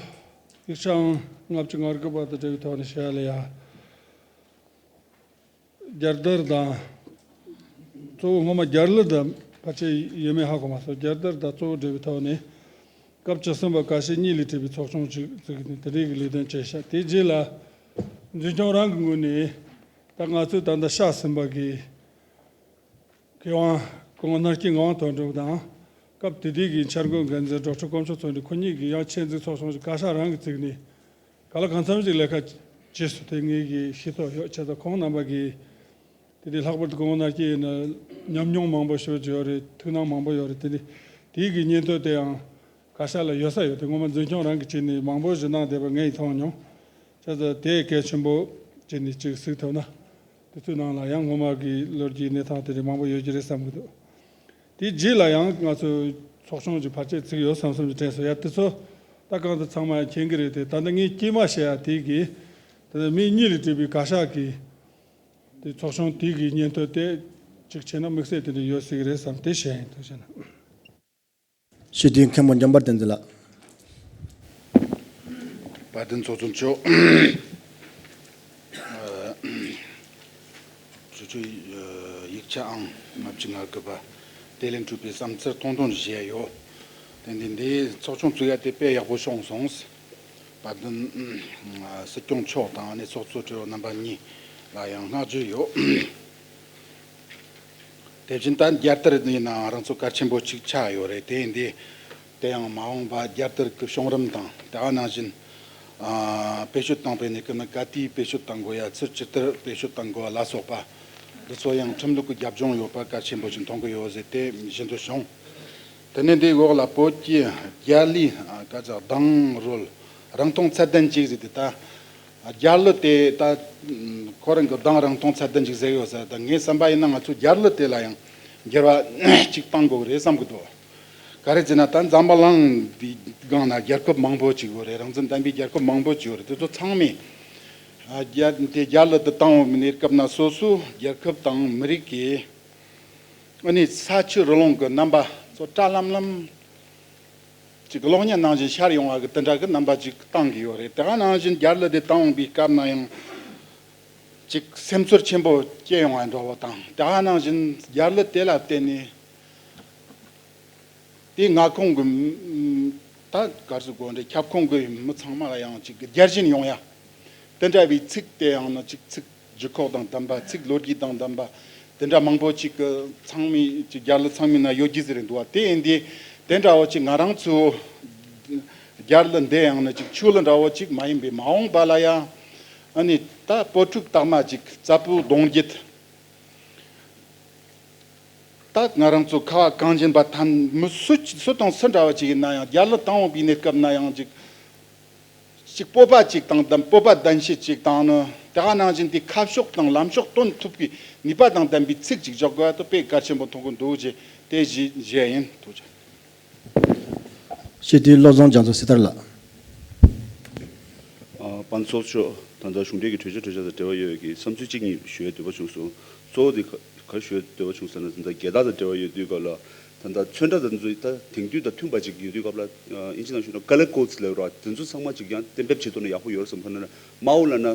ཡིག་ཆ་ཨང་ལྔ་བཅུ་ང་དགུ་པ་དང་འབྲེལ་བའི་ཐོག་ནས་བཤད་ཡ་ལ་ཡ། རྒྱལ་དར་དང་གཙོ་བོ་སྔོན་མ་རྒྱལ་གླུ་དང་ཕལ་ཆེར་ཡོད་མེད་ཧ་གོ་མ་སོང་། རྒྱལ་དར་དང་གཙོ་བོ་འབྲེལ་བའི་ཐོག་ནས་སྐབས་བཅུ་གསུམ་པ་བཀའ་སྤྱི་གཉིས་ལས་གྲུབ་པའི་ཚོགས་ཆུང་ཅིག་བཙུགས་ནས་དེ་འདྲའི་གི་ལས་དོན་བྱས་ཤག་དེའི་རྗེས་ལ་འཛིན་སྐྱོང་རང་གི་ངོས་ནས་ད་ང་ཚོས་ད་ལྟ་ཤག་ཟིན་པ་གི་མཁས་དབང་སྐུ་ངོ་སྣར་སྐྱིད་ངག་དབང་དོན་གྲུབ་དང་། སྐབས་དེ་དུས་ཀྱི་འཆར་འགོད་འགན་འཛིན་ཌོག་ཊར་དཀོན་མཆོག་ཚེ་རིང་ཁོ་གཉིས་ཀྱིས་ཡང་ཆེད་འཛིན་ཚོགས་ཆུང་ཞིག་བཀའ་ཤག་རང་གིས་བཙུགས་ནས་ག་ལ་གང་འཚམ་ཞིག་ལས་ཀ་བྱས་སོང་། དེ་ངེད་ཀྱིས་ཤེས་རྟོགས་ཡོད། བྱས་ཙང་ཁོང་རྣམ་པ་གིས་དེ་དུས་ལྷག་པར་དུ་སྐུ་ངོ་སྣར་སྐྱིད་ཡིན་ན་ཉམས་མྱོང་མང་པོ་ཞེ་པོ་ཅིག་ཡོད་རེད། ཐུགས་སྣང་མང་པོ་ཡོད་རེད། དེ་ནི་དེའི་གི་སྙན་ཐོ་དེ་ཡང་བཀའ་ཤག་ལ་ཡོད་ས་ཡོད་དེ། སྔོན་མ་འཛིན་སྐྱོང་རང་གིས་བྱས་ནས་མང་པོ་ཞིག་གནང་བསྡད་པ་ངས་ཡིན་མཐོང་མྱོང་། བྱས་ཙང་དེ་གལ་ཆེན་པོ་བྱས་ནས་ཅིག་གཟིགས་ཐུབ་ན། དེ་ཚོའི་ནང་ལ་ཡང་སྔོན་མ་གི་ལོ་རྒྱུས་གནས་སྟངས་དེ་འདྲ་མང་པོ་ཡོད་ཀྱི་རེད་བསམ་གྱི་འདུག་དེའི་རྗེས་ལ་ཡང་ང་ཚོས་ཚོགས་ཆུང་གི་བར་ཆད་ཚིག་ཡོད་བསམ་བསམ་གྱི་དྲན་སོང་ཡ། དེ་ཚོ་ད་གང་དུ་ཚང་མ་མཁྱེན་གྱི་རེད་དེ། ད་ལྟ་ངས་སྐྱེས་མ་བཤད་ཡ་དེ་གི་ད་ལྟ་མི་གཉིས་ལས་གྲུབ་པའི་བཀའ་ཤག་གི་དེ་ཚོགས་ཆུང་དེ་གི་སྙན་ཐོ་དེ་གཅིག་བྱས་ན་དམིགས་བསལ་དེ་འདྲ་ཡོད་སྲིད་ཀྱི་རེད་བསམ་དེ་བཤད་ཡིན། ཐུགས་རྗེ་གནང་། སྤྱི་འཐུས་མཁན་པོ་འཇམ་དཔལ་བསྟན་འཛིན་ལགས། དཔལ་ལྡན་ཚོགས་གཙོ་མཆོག་ཨ། གྲོས་ཆོད་ཡིག་ཆ་ཨང་ལྔ་བཅུ་ང་དགུ་པ་དེ་ལས་གྲུབ་པའི་བསམ་ཚུལ་ཐུང་ཐུང་བཞེས་ཡོད། དེ་འདི་འདི་ཚོགས་ཆུང་བཙུགས་ཡ་དེ་དཔེ་ཡག་པོ་བྱུང་སོང་། དཔལ་ལྡན་སྲིད་སྐྱོང་མཆོག་དང་ཨ་ནི་ཚོགས་གཙོ་དྲི་བ་རྣམ་པ་གཉིས་ལ་ཡང་བསྔགས་བརྗོད་ཡོད། དེ་བཞིན་ད་རྒྱལ་དར་ཡིན་ནའང་རང་ཚོ་གལ་ཆེན་པོ་གཅིག་ཆགས་ཡོད་རེད། དེ་ཡིན་དུས་དེ་ཡང་མ་འོངས་པ་རྒྱལ་དར་གྱི་བྱུང་རིམ་དང་དེ་ག་ནང་བཞིན་ཨ་བེད་སྤྱོད་བཏང་པའི་གནས་སྐབས་ན་ག་དུས་བེད་སྤྱོད་བཏང་དགོས་ཡ། ཚུར་ཇི་ལྟར་བེད་སྤྱོད་བཏང་དགོས་པ་ལ་སོགས་པ་འདི་ཚོ་ཡང་ཁྲིམས་ལུགས་ཀྱི་རྒྱབ་ལྗོངས་ཡོད་པ་གལ་ཆེན་པོ་ཞིག་མཐོང་གི་ཡོད་ཟེར་དེ་བཞིན་དུ་བྱུང་། དེ་ནས་འདིའི་འོག་ལ་བོད་ཀྱི་རྒྱལ་གླུའི་ཨ་ག་ཚོད་གདངས་རོལ་རིང་ཐུང་ཚད་ལྡན་ཅིག་ཟེར་དེ་ད། རྒྱལ་གླུ་དེ་ད་ཁོ་རང་གི་གདངས་རིང་ཐུང་ཚད་ལྡན་ཅིག་ཟེར་ཡོད་ས། ད་ངའི་བསམ་པ་ཡིན་ན་ང་ཚོ་རྒྱལ་གླུ་དེ་ལ་ཡང་འགྱུར་བ་ཅིག་གཏང་དགོས་རེད་བསམ་གི་འདུག་ག་རེ་ཟེར་ན་ད་འཛམ་བུ་གླིང་འདིའི་སྒང་ན་རྒྱལ་ཁབ་མང་པོ་ཅིག་ཡོད་རེད། རང་བཙན་ལྡན་པའི་རྒྱལ་ཁབ་མང་པོ་ཅིག་ཡོད་རེད། དེ་ཚོ་ཚང་མས་ཨ་རྒྱལ་དེ་རྒྱལ་གླུ་དེ་བཏང་འོང་གི་གནས་སྐབས་ན་སོ་སོའི་རྒྱལ་ཁབ་དང་མི་རིགས་ཀྱི་ཨ་ནི་ས་ཆུ་རི་ལུང་གི་རྣམ་པ་ཚོ་བཀྲ་ལམ་ལམ་ཅིག་གློག་བརྙན་ནང་བཞིན་ཤར་ཡོང་བ་གི་དེ་འདྲ་གི་རྣམ་པ་ཅིག་བཏང་གི་ཡོད་རེད། དེ་ག་ནང་བཞིན་རྒྱལ་གླུ་དེ་བཏང་འོང་པའི་སྐབས་ན་ཡང་ཅིག་སེམས་ཚོར་ཆེན་པོ་སྐྱེ་ཡོང་བ་འདྲ་བོ་དང་། དེ་ག་ནང་བཞིན་རྒྱལ་གླུ་དེ་ལ་བརྟེན་ནས་དེའི་མངའ་ཁོངས་ཀྱི་ད་ག་རེ་ཟེར་དགོས་རེད། ཁྱབ་ཁོངས་ཀྱི་མི་ཚང་མ་ལ་ཡང་ཅིག་རྒྱལ་ཞེན་ཡོང་ཡ། དེ་འདྲ་བའི་ཚིག་དེ་ཡང་ན་ཅིག་ཚིག་ལྗིད་ཁོག་དང་ལྡན་པ། ཚིག་ལོ་རྒྱུས་དང་ལྡན་པ། དེ་འདྲ་མང་པོ་ཅིག་གི་ཚང་མའི་ཅིག་རྒྱལ་གླུ་ཚང་མའི་ནང་ཡོད་རྒྱུ་ཟེར་འདུག་བ། དེ་ཡིན་དུས་དེ་འདྲ་བོ་ཅིག་ང་རང་ཚོའི་རྒྱལ་གླུ་འདི་ཡང་ན་ཅིག་ཆོས་གླུ་འདྲ་བོ་ཅིག་མ་ཡིན་པའི་མ་འོངས་པ་ལ་ཡང་ཨ་ནི་ད་བོད་ཕྲུག་དག་མ་ཅིག་རྩ་བོ་གདུང་རྒྱུད། ད་ང་རང་ཚོ་ཁ་བ་གངས་ཅན་པ་ཐམས་མི་སུ་སུ་དང་སུ་འདྲ་བ་ཅིག་ཡིན་ན་ཡང་རྒྱལ་གླུ་བཏང་འོང་པའི་གནས་སྐབས་ན་ཡང་ཅིག་ཅིག་སྤོབས་པ་ཅིག་དང་ལྡན། སྤོབས་པ་ལྡན་ཤེས་ཅིག་དང་ནི་དེ་ག་ནང་བཞིན་དེ་ཁ་ཕྱོགས་དང་ལམ་ཕྱོགས་སྟོན་ཐུབ་པའི་ནུས་པ་དང་ལྡན་པའི་ཚིག་ཅིག་འཇོག་དགོས་པ་དེ་དཔེ་གལ་ཆེན་པོ་མཐོང་གི་འདུག་ཅེས་དེ་བཞིན་བཞེས་ཡིན། ཐུགས་རྗེ་ཆེ། སྤྱི་འཐུས་བློ་བཟང་རྒྱ་མཚོ་སྲི་ཐར་ལགས། ཨ། དཔལ་ཚོགས་གཙོ་མཆོག་ད་ལྟ་གཞུང་འབྲེལ་གྱི་གྲོས་ཆོད་གྲོས་འཆར་དང་འབྲེལ་བ་ཡོད་ཀྱི་བསམ་ཚུལ་གཅིག་གཉིས་ཞུ་ཡ་འདོད་པ་བྱུང་སོང་། གཙོ་བོ་དེ་ག་ག་རེ་ཞུ་ཡ་འདོད་པ་བྱུང་ཟེར་ན། ད་རྒྱལ་དར་དང་འབྲེལ་བ་ཡོད་དུས་སྐབས་ལ་ ད་ལྟ་ཚོན་ཁྲ་དང་ཚོ་ད་དེང་དུས་དང་མཐུན་པ་ཅིག་ཡོད་དུས་སྐབས་ལ་ཨིན་ཇི་ནང་ཞུས་ན་ཀ་ལར་ཀོ་ཌི་ལབ་ར་དེ་ཚོ་ཚང་མ་ཅིག་ཡང་གཏན་འབེབས་བྱེད་ཐུབ་ན་ཡག་པོ་ཡོད་རེད་བསམ། ཁ་ན་མའོ་ལབ་ན་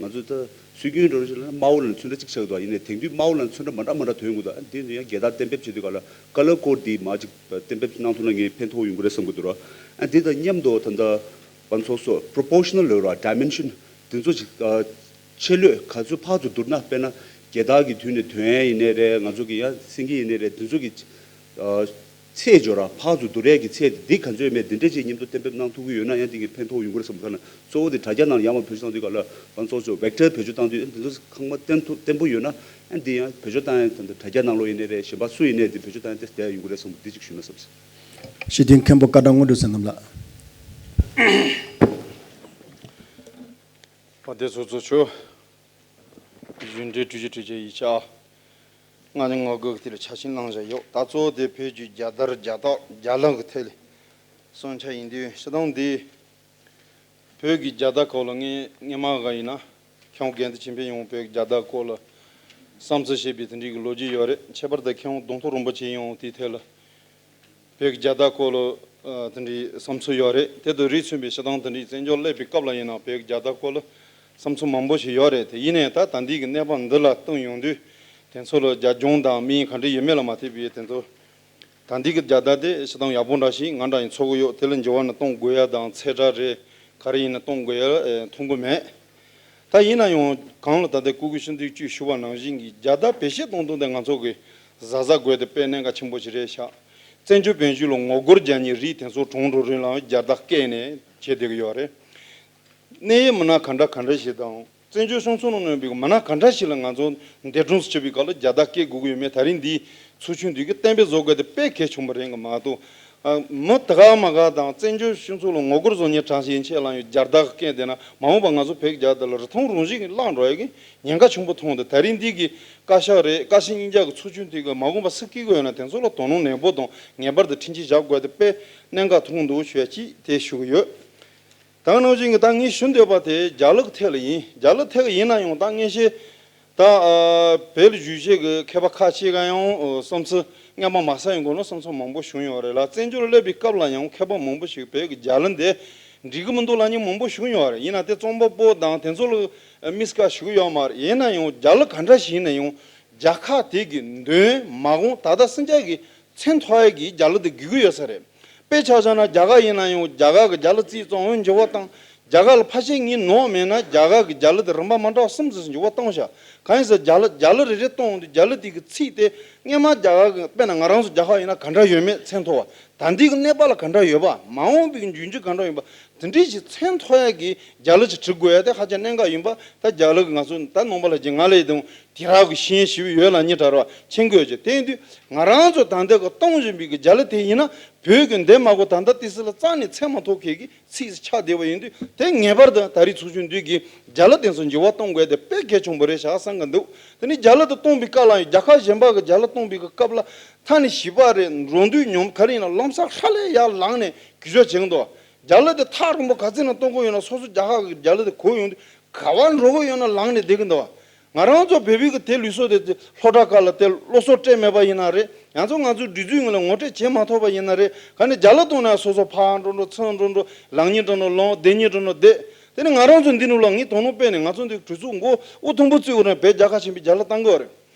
ང་ཚོ་ད་སྲོལ་རྒྱུན་འགྲོ་རེད་ལབ་ན་མའོ་ལབ་ན་ཚོན་ཁྲ་གཅིག་ཆགས་འདུག་ཡིན་ནའི་དེང་དུས་མའོ་ལབ་ན་ཚོན་ཁྲ་མ་འདྲ་མ་འདྲ་ཐོན་གི་འདུག་འདི་ཡང་རྒྱལ་དར་གཏན་འབེབས་བྱེད་དུས་སྐབས་ལ་ཀ་ལར་ཀོ་ཌི་འདི་མ་ཅིག་གཏན་འབེབས་གནང་ཐུབ་ན་ངས་ཕན་ཐོགས་ཡོང་གི་རེད་བསམ་གི་འདུག་ར། ཨ་འདི་དང་མཉམ་དུ་ད་ལྟ་ཕན་ཚུན་སོ་པོ་རོ་པོར་ཤི་ནལ་ལབ་ར་ཌའི་མེན་ཤན་དེ་ཚོ་ཅིག་ཆེ་ལོས་ག་ཚོད་ཕར་ཚུར་བསྡུར་ན། དཔེར་ན་རྒྱལ་དར་གྱི་དུས་ནས་ཐོན་ཡིན་ནའི་རེད། ང་ཚོ་གི་ཡང་སེང་གེ་ཡིན་ནའི་རེད། དེ་ཚོ་གི་ཚད་སྦྱོར་ར་ཕར་ཚུར་བསྡུར་ཡས་ཀྱི་ཚད་དེ་ག་ཚོད་མེད་དེ་འདྲས་ཅིག་མཉམ་དུ་གཏན་འབེབས་གནང་ཐུབ་ཀྱི་ཡོད་ན་ཡང་དེ་གི་ཕན་ཐོགས་ཡོང་གི་རེད་བསམ། ཁ་ན་གཙོ་བོ་དེ་དྲ་རྒྱ་ནང་ཡར་མར་བེད་སྤྱོད་བཏང་དུས་སྐབས་ལ་ཕན་ཚུན་སོ་སོ་ཝེག་ཊར་བེད་སྤྱོད་བཏང་དུས་དེ་ཚོ་ཚང་མ་བརྟན་ཐུབ་བརྟན་པོ་ཡོད་ན་ཨ་འདི་ཡང་བེད་སྤྱོད་བཏང་ཡས་དེ་འདྲ་དྲ་རྒྱ་ནང་ལོགས་ཡིན་ནའི་རེད། གཞན་པ་སུ་ཡིན་ནའི་དེ་བེད་སྤྱོད་བཏང་ཡས་དེ་བསྡད་ཡོང་གི་རེད་བསམ། འདི་གཅིག་ཞུས་ན་བསམ། ཞི་བདེ་མཁན་པོ་བཀའ་དྲིན་དངོས་གྲུབ་བསོད་ནམས་ལགས། བ་དེ་ཚོ་ཚོ་ཆོ། རྒྱུན་འབྲེལ་གྲོས་གཞི་གྲོས་ཆོད་ཡིག་ཆ། ང་ནི་ངོ་རྒོལ་དེ་ལ་ཆ་ཤས་གནང་བཞག་ཡོད། ད་གཙོ་བོ་དེ་བོད་ཀྱི་རྒྱལ་དར་རྒྱལ་རྟགས་རྒྱལ་གླུ་གི་ཐད་ལ་གསུང་ཆ་ཡིན་དུས་སྤྱིར་བཏང་འདི་བོད་ཀྱི་རྒྱལ་དར་སྐོར་ལ་ངས་སྔོན་མ་ག་ཡིན་ན་ཁྱོད་རྒན་དུ་ཆེན་པོ་ཡོང་བོད་ཀྱི་རྒྱལ་དར་སྐོར་ལ་བསམ་ཚུལ་བཤད་པའི་དེ་འདྲའི་གི་ལོ་རྒྱུས་ཡོད་རེད། ཁྱད་པར་དུ་ཁྱོད་གདོང་ཐུག་རིན་པོ་ཆེ་ཡོང་དེའི་ཐད་ལ། བོད་ཀྱི་རྒྱལ་དར་སྐོར་ལ་ཨ་དེ་འདྲའི་བསམ་ཚུལ་ཡོད་རེད། དེ་དང་རིགས་མཚུངས་པའི་སྤྱིར་བཏང་དེ་འདྲའི་བཙན་བྱོལ་སླེབས་པའི་སྐབས་ལ་ཡིན་ན་བོད་ཀྱི་རྒྱལ་དར་སྐོར་ལ་བསམ་ཚུལ་མང་པོ་ཞིག་ཡོད་རེད། དེ་ཡིན་ནའི་ད་ད་འདི་གི་གནས་བབ་འདི་ལ་བསྟུན་ཡོང་དུས་དེ་ཚོ་ལ་རྒྱབ་ལྗོངས་དང་དམིགས་ཡུལ་ག་འདྲ་ཡོད་མེད་ལ་མ་ལྟོས་པའི་དེ་ཚོ་ད་འདི་གི་རྒྱལ་དར་དེ་སྤྱིར་བཏང་ཡག་པོ་འདྲ་ཞིག་ང་འདྲ་ཡིན་ཚོར་གི་ཡོད། དེ་ལ་འགྱུར་བ་ནི་གཏོང་དགོས་ཡ་དང་ཚེ་དྲག་རེད། ག་རེ་ཡིན་ན་གཏོང་དགོས་ཡ་ཨེ་མཐོང་གི་མེད། ད་ཡིན་ན་ཡང་གང་ལ་ད་ལྟའི་སྐུ་སྒེར་ཤིན་ཏུ་བཅུ་ཞུ་བ་ནང་བཞིན་གྱི་རྒྱལ་དར་བེད་སྤྱོད་གཏོང་སྟངས་དེ་ང་ཚོ་གི་གཟབ་གཟབ་དགོས་ཏེ་དཔེ་གནད་འགག་ཆེན་པོ་ཞིག་རེད་ཤག་བཙན་བྱོལ་བོད་གཞུང་ལ་ངོ་རྒོལ་རྒྱག་མཁན་རིགས་དེ་ཚོ་གྲོང་གྲོང་རིང་ལ་རྒྱལ་དར་བཀལ་ནས་བྱེད་བསྡད་ཀྱི་ཡོད་རེད། གནད་ཡོད་མི་སྣ་ག་འདྲ་ག་འདྲ་ཞིག་དང་བཙན་བྱོལ་སྤྱི་ཚོགས་ནང་གནས་པའི་མི་སྣ་ག་འདྲ་ཞིག་ལ་ང་ཚོ་འདས་གྲོངས་སུ་ཆུད་པའི་སྐབས་ལ་རྒྱལ་དར་བཀལ་དགོས་ཀྱི་ཡོད་མེད་ད་རིང་འདིའི་ཚོགས་ཆུང་འདི་གི་གཏན་འབེབས་བཟོ་དགོས་དེ་དཔེ་གལ་ཆེན་པོ་རེད་གི་མ་གཏོགས། ཨ། མི་དེ་ག་མ་ག་དང་བཙན་བྱོལ་སྤྱི་ཚོགས་ལ་ངོ་རྒོལ་བཟོ་མཁན་གྲངས་ཤིག་ཡན་ཆད་ལ་ཡང་རྒྱལ་དར་བཀལ་བསྡད་ན་མ་འོངས་པ་ང་ཚོ་བོད་ཀྱི་རྒྱལ་དར་ལ་རིན་ཐང་རང་བཞིན་གྱིས་བརླག་འགྲོ་ཡ་གི་ཉེན་ཁ་ཆེན་པོ་མཐོང་འདུག་ད་རིང་འདི་གི་བཀའ་ཤག་རེད། བཀའ་སྤྱི་གཉིས་ཆ་གི་ཚོགས་ཆུང་དེ་གི་མ་འོངས་པ་སུ་སྐྱེལ་དགོས་ཡོད་ན་དེ་ཚོ་ལ་དོ་སྣང་ནན་པོ་དང་ངེས་པར་དུ་འཕྲིན་ཆེ་བཞག་དགོས་དེ་དཔེ་གནད་འགག་མཐོང་འདུག་ཞུ་ཡ་ཅིག་དེ་ཞུ་གི་ཡོད། ད་ནང་བཞིན་གྱི་ད་ངས་ཞུ་འདོད་པ་དེ་རྒྱ་ལུགས་ཐད་ལ་ཡིན། རྒྱ་ལུགས་ཐད་ཀྱི་ཡིན་ན་ཡང་ད་ངས་བཤད། ད་ཨ་བོད་ལ་བཞུགས་བྱེད་ཀྱི་མཁས་པ་ཁ་ཤས་ཀ་ཡང་ཨ་བསམ་ཚུལ་སྔ་མ་མ་ཟ་ཡོང་གོང་ལ་བསམ་ཚུལ་མང་པོ་བྱུང་ཡོད་རེད་ལ། བཙན་བྱོལ་སླེབས་པའི་སྐབས་ལ་ཡང་མཁས་པ་མང་པོ་ཞིག་བོད་ཀྱི་རྒྱ་ལུགས་འདི་འགྲིག་གི་མི་འདུག་ལབ་མཁན་མང་པོ་བྱུང་ཡོད་རེད། ཡིན་ན་དེ་རྩོམ་པ་པོ་དང་དེ་ཚོ་ལ་དམིགས་བཀར་ཞུ་གི་ཡོད་མ་རེད། ཡིན་ན་ཡང་རྒྱ་ལུགས་ག་འདྲ་ཞིག་ཡིན་ན་ཡང་རྒྱལ་ཁབ་དེ་གི་མདུན་མ་འོངས་ད་ལྟ་སེམས་ཅན་གྱི་མཚན་ཐོགས་ཡས་ཀྱི་རྒྱ་ལུགས་དེ་དགོས་ཀྱི་ཡོད་ས་རེད། དཔེ་ཆ་བཞག་ན་རྒྱ་གར་ཡིན་ན་ཡང་རྒྱ་གར་གྱི་རྒྱ་ལུགས་རྩིས་ཙམ་འོན་འགྱུར་བ་བཏང་། རྒྱ་གར་ལ་ཕལ་ཆེར་ངའི་ནོར་མེད་ན་རྒྱ་གར་གྱི་རྒྱ་ལུགས་དེ་རིམ་པ་མ་འདྲ་བ་གསུམ་ཙམ་འགྱུར་བ་བཏང་བཞག་གང་ཡིན་ཟེར་རྒྱ་ལུགས་རྒྱ་ལུགས་རེ་རེ་གཏོང་འོང་དུས་རྒྱ་ལུགས་དེ་གི་ཚིག་དེ་སྔོན་མ་རྒྱ་གར་གྱི་དཔེར་ན་ང་རང་ཚོ་རྒྱ་གར་ཡིན་ན་ག་འདྲ་ཡོད་མེད་མཚན་ཐོ་བ། ད་འདི་གི་གནས་བབ་ལ་ག་འདྲ་ཡོད་པ། མ་འོངས་པའི་འབྱུང་འགྱུར་ག་འདྲ་ཡིན་པ། དེ་འདྲའི་ཞིག་མཚན་ཐོ་ཡག་གི་རྒྱ་ལུགས་ཅིག་བྲི་དགོས་ཡ་དེ་ཧ་ཅང་གནད་འགག་ཡིན་པ། ད་རྒྱ་ལུགས་ཀྱི་ང་ཚོ་ད་ནང་པ་ལ་ཅིག་ང་ལས་དང་དེ་རག་གི་ཤེས་ཡོན་ཞིབ་ཡོད་ལ་ཉེ་དྲ་ར་མཁྱེན་དགོས་ཀྱི། དེ་ཡིན་དུས་ང་རང་ཚོ་ད་ལྟ་གི་གཏོང་བཞིན་པའི་གི་རྒྱ་ལུགས་དེ་ཡིན་ན་བོད་ཀྱི་འདས་མ་གོ་ད་ལྟ་དེ་སྲིད་ལ་རྩ་ནས་མཚན་མ་ཐོ་མཁན་གྱི་ཚིག་ཆགས་བསྡད་པ་ཡིན་དུས་དེ་ངེས་པར་དུ་ད་རེས་ཚོགས་ཆུང་འདི་གིས་རྒྱ་ལུགས་དེ་ཚོ་འགྱུར་བ་གཏོང་དགོས་དེ་དཔེ་གལ་ཆེན་པོ་རེད་ཤག་བསམ་གི་འདུག་དེ་ནི་རྒྱ་ལུགས་དེ་གཏོང་པའི་སྐབས་ལ་ཡང་རྒྱལ་ཁབ་གཞན་པ་གི་རྒྱ་ལུགས་གཏོང་པའི་གི་སྐབས་ལ་ཐ་ནི་བྱིས་པ་རེད། འགྲོ་འདུག་ཉོམ་ག་རེ་ཡིན་ན་ལམ་སང་ཧྲ་ལས་ཡར་ལངས་ནས་གུས་ཞབས་བྱེད་གི་འདུག་རྒྱ་ལུགས་དེ་ཐག་རིང་པོ་ག་ཚོད་ནས་གཏོང་གི་ཡོད་ན་སོ་སོ་རྒྱལ་ཁབ་ཀྱི་རྒྱ་ལུགས་དེ་གོ་ཡོང་དུས་ག་བར་འགྲོ་གི་ཡོད་ན་ལངས་ནས་བསྡད་གི་འདུག་ང་རང་ཚོ་བོད་པའི་གི་དེ་ལུགས་སྲོལ་དེ་སློབ་གྲྭ་ཁག་ལ་དེ་སློབ་གསོ་སྤྲད་མེད་པ་ཡིན་ན་རེད། ཡང་ཚོ་ང་ཚོའི་སྒྲིག་འཛུགས་ངོས་ལ་ངོ་སྤྲོད་བྱེད་མ་ཐུབ་པ་ཡིན་ན་རེད། ག་ནས་རྒྱ་ལུགས་གཏོང་ན་སོ་སོ་ཕར་འགྲོ་འགྲོ་ཚུར་འགྲོ་འགྲོ་ལངས་གཉིས་འགྲོ་འགྲོ་ལངས་བསྡད་གཉིས་འགྲོ་འགྲོ་བསྡད། དེ་ནས་ང་རང་ཚོ་འདི་ནུབ་ལ་ངས་དོ་སྣང་སྤེལ་ནས་ང་ཚོ་འདི་གྲོས་ཚོགས་མགོ་དབུ་ཐུམ་པོ་བཙུགས་རེད། བོད་རྒྱལ་ཁབ་ཆེན་པོའི་རྒྱ་ལུགས་བཏང་གི་ཡོད་རེད།